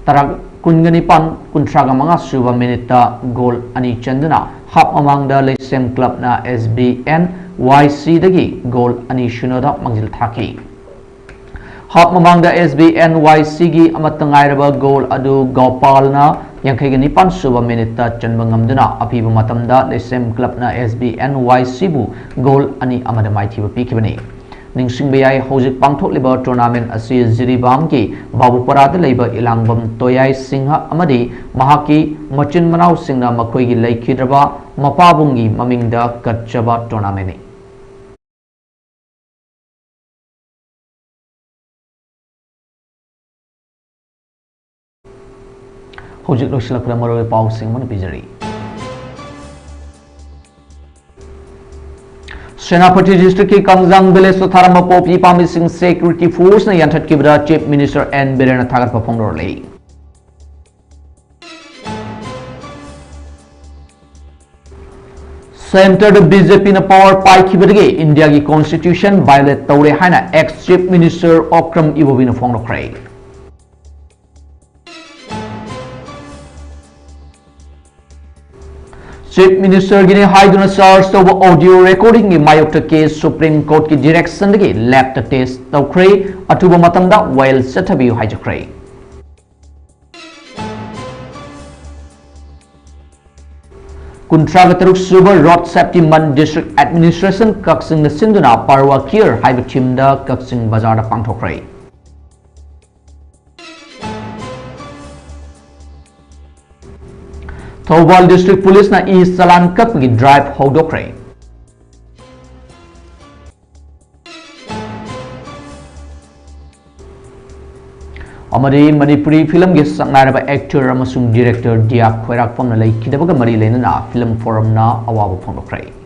ꯇꯔꯥ, ꯀꯨꯟꯒ ꯅꯤꯄꯥꯟ, ꯀꯨꯟꯊ꯭ꯔꯥꯒ ꯃꯉꯥ ꯁꯨꯕ ꯃꯤꯅꯤꯠꯇ ꯒꯣꯜ ꯑꯅꯤ ꯆꯟꯗꯨꯅ ꯍꯥꯞ ꯃꯃꯥꯡꯗ ꯂꯩꯁꯦꯝ ꯀ꯭ꯂꯕꯅ ꯑꯦꯁ ꯕꯤ ꯑꯦꯟ ꯋꯥꯏ ꯁꯤꯗꯒꯤ ꯒꯣꯜ ꯑꯅꯤ ꯁꯤꯅꯣꯗ ꯃꯥꯡꯖꯤꯜ ꯊꯥꯈꯤ꯫ ꯍꯥꯞ ꯃꯃꯥꯡꯗ ꯑꯦꯁ ꯕꯤ ꯑꯦꯟ ꯋꯥꯏ ꯁꯤꯒꯤ ꯑꯃꯠꯇ ꯉꯥꯏꯔꯕ ꯒꯣꯜ ꯑꯗꯨ ꯒꯣꯄꯥꯜꯅ ꯌꯥꯡꯈꯩꯒ ꯅꯤꯄꯥꯟ ꯁꯨꯕ ꯃꯤꯅꯤꯠꯇ ꯆꯟꯕ ꯉꯝꯗꯨꯅ ꯑꯄꯤꯕ ꯃꯇꯝꯗ ꯂꯩꯁꯦꯝ ꯀ꯭ꯂꯕꯅ ꯑꯦꯁ ꯕꯤ ꯑꯦꯟ ꯋꯥꯏ ꯁꯤꯕꯨ ꯒꯣꯜ ꯑꯅꯤ ꯑꯃꯗ ꯃꯥꯏꯊꯤꯕ ꯄꯤꯈꯤꯕꯅꯤ꯫ ꯅꯤꯡꯁꯤꯡꯕ ꯌꯥꯏ, ꯍꯧꯖꯤꯛ ꯄꯥꯡꯊꯣꯛꯂꯤꯕ ꯇꯣꯔꯅꯥꯃꯦꯟ ꯑꯁꯤ ꯖꯤꯔꯤꯕꯥꯝꯒꯤ ꯕꯥꯕꯨꯄꯥꯔꯥꯗ ꯂꯩꯕ ꯏꯂꯥꯡꯕꯝ ꯇꯣꯌꯥꯏ ꯁꯤꯡꯍ ꯑꯃꯗꯤ ꯃꯍꯥꯛꯀꯤ ꯃꯆꯤꯟ ꯃꯅꯥꯎꯁꯤꯡꯅ ꯃꯈꯣꯏꯒꯤ ꯂꯩꯈꯤꯗ꯭ꯔꯕ ꯃꯄꯥꯕꯨꯡꯒꯤ ꯃꯃꯤꯡꯗ ꯀꯠꯆꯕ ꯇꯣꯔꯅꯥꯃꯦꯟꯅꯤ꯫ ꯍꯧꯖꯤꯛ ꯂꯣꯏꯁꯤꯜꯂꯛꯄꯗ ꯃꯔꯨꯑꯣꯏꯕ ꯄꯥꯎꯁꯤꯡ ꯑꯃꯨꯛ ꯄꯤꯖꯔꯤ꯫ ꯁꯦꯅꯥꯄꯇꯤ ꯗꯤꯁꯇ꯭ꯔꯤꯛꯀꯤ ꯀꯪꯖꯥꯡ ꯚꯤꯂꯦꯖꯇ ꯊꯥꯔꯝꯕ ꯄꯣꯄꯤ ꯄꯥꯝꯕꯤꯁꯤꯡ ꯁꯦꯀ꯭ꯌꯨꯔꯤꯇꯤ ꯐꯣꯔꯁꯅ ꯌꯥꯟꯊꯠꯈꯤꯕꯗ ꯆꯤꯐ ꯃꯤꯅꯤꯁꯇꯔ ꯑꯦꯟ ꯕꯤꯔꯦꯟꯅ ꯊꯥꯒꯠꯄ ꯐꯣꯡꯗꯣꯔꯛꯂꯤ꯫ ꯁꯦꯟꯇꯔꯗ ꯕꯤ ꯖꯦ ꯄꯤꯅ ꯄꯥꯋꯔ ꯄꯥꯏꯈꯤꯕꯗꯒꯤ ꯏꯟꯗꯤꯌꯥꯒꯤ ꯀꯣꯟꯁꯇꯤꯇ꯭ꯌꯨꯁꯟ ꯚꯥꯏꯑꯣꯂꯦꯠ ꯇꯧꯔꯦ ꯍꯥꯏꯅ ꯑꯦꯛꯁ ꯆꯤꯐ ꯃꯤꯅꯤꯁꯇꯔ ꯑꯣꯀ꯭ꯔꯝ ꯏꯕꯣꯕꯤꯅ ꯐꯣꯡꯗꯣꯛꯈ꯭ꯔꯦ꯫ ꯆꯤꯐ ꯃꯤꯅꯤꯁꯇꯔꯒꯤꯅꯤ ꯍꯥꯏꯗꯨꯅ ꯆꯥꯔꯖ ꯇꯧꯕ ꯑꯣꯗꯤꯑꯣ ꯔꯦꯀꯣꯔꯗꯤꯡꯒꯤ ꯃꯥꯌꯣꯛꯇ ꯀꯦꯁ ꯁꯨꯄ꯭ꯔꯤꯝ ꯀꯣꯔꯠꯀꯤ ꯗꯤꯔꯦꯛꯁꯟꯗꯒꯤ ꯂꯦꯕꯇ ꯇꯦꯁ ꯇꯧꯈ꯭ꯔꯦ꯫ ꯑꯊꯨꯕ ꯃꯇꯝꯗ ꯋꯥꯌꯦꯜ ꯆꯠꯊꯕꯤꯌꯨ ꯍꯥꯏꯖꯈ꯭ꯔꯦ꯫ ꯀꯨꯟꯊ꯭ꯔꯥꯒ ꯇꯔꯨꯛ ꯁꯨꯕ road safety month district administration ꯀꯛꯆꯤꯡꯅ ꯁꯤꯟꯗꯨꯅ ꯄꯥꯔꯋꯥ ꯀꯤꯌꯔ ꯍꯥꯏꯕ ꯊꯤꯝꯗ ꯀꯛꯆꯤꯡ ꯕꯖꯥꯔꯗ ꯄꯥꯡꯊꯣꯛꯈ꯭ꯔꯦ꯫ ꯊꯧꯕꯥꯜ ꯗꯤꯁꯇ꯭ꯔꯤꯛ ꯄꯨꯂꯤꯁꯅ ꯏ ꯆꯂꯥꯟ ꯀꯛꯄꯒꯤ ꯗ꯭ꯔꯥꯏꯚ ꯍꯧꯗꯣꯛꯈ꯭ꯔꯦ꯫ ꯑꯃꯗꯤ ꯃꯅꯤꯄꯨꯔꯤ ꯐꯤꯂꯝꯒꯤ ꯁꯛꯅꯥꯏꯔꯕ actor ꯑꯃꯁꯨꯡ director ꯗꯤꯌꯥ ꯈ꯭ꯋꯥꯏꯔꯥꯛꯄꯝꯅ ꯂꯩꯈꯤꯗꯕꯒ ꯃꯔꯤ ꯂꯩꯅꯅ film forum ꯅ ꯑꯋꯥꯕ ꯐꯣꯡꯗꯣꯛꯈ꯭ꯔꯦ꯫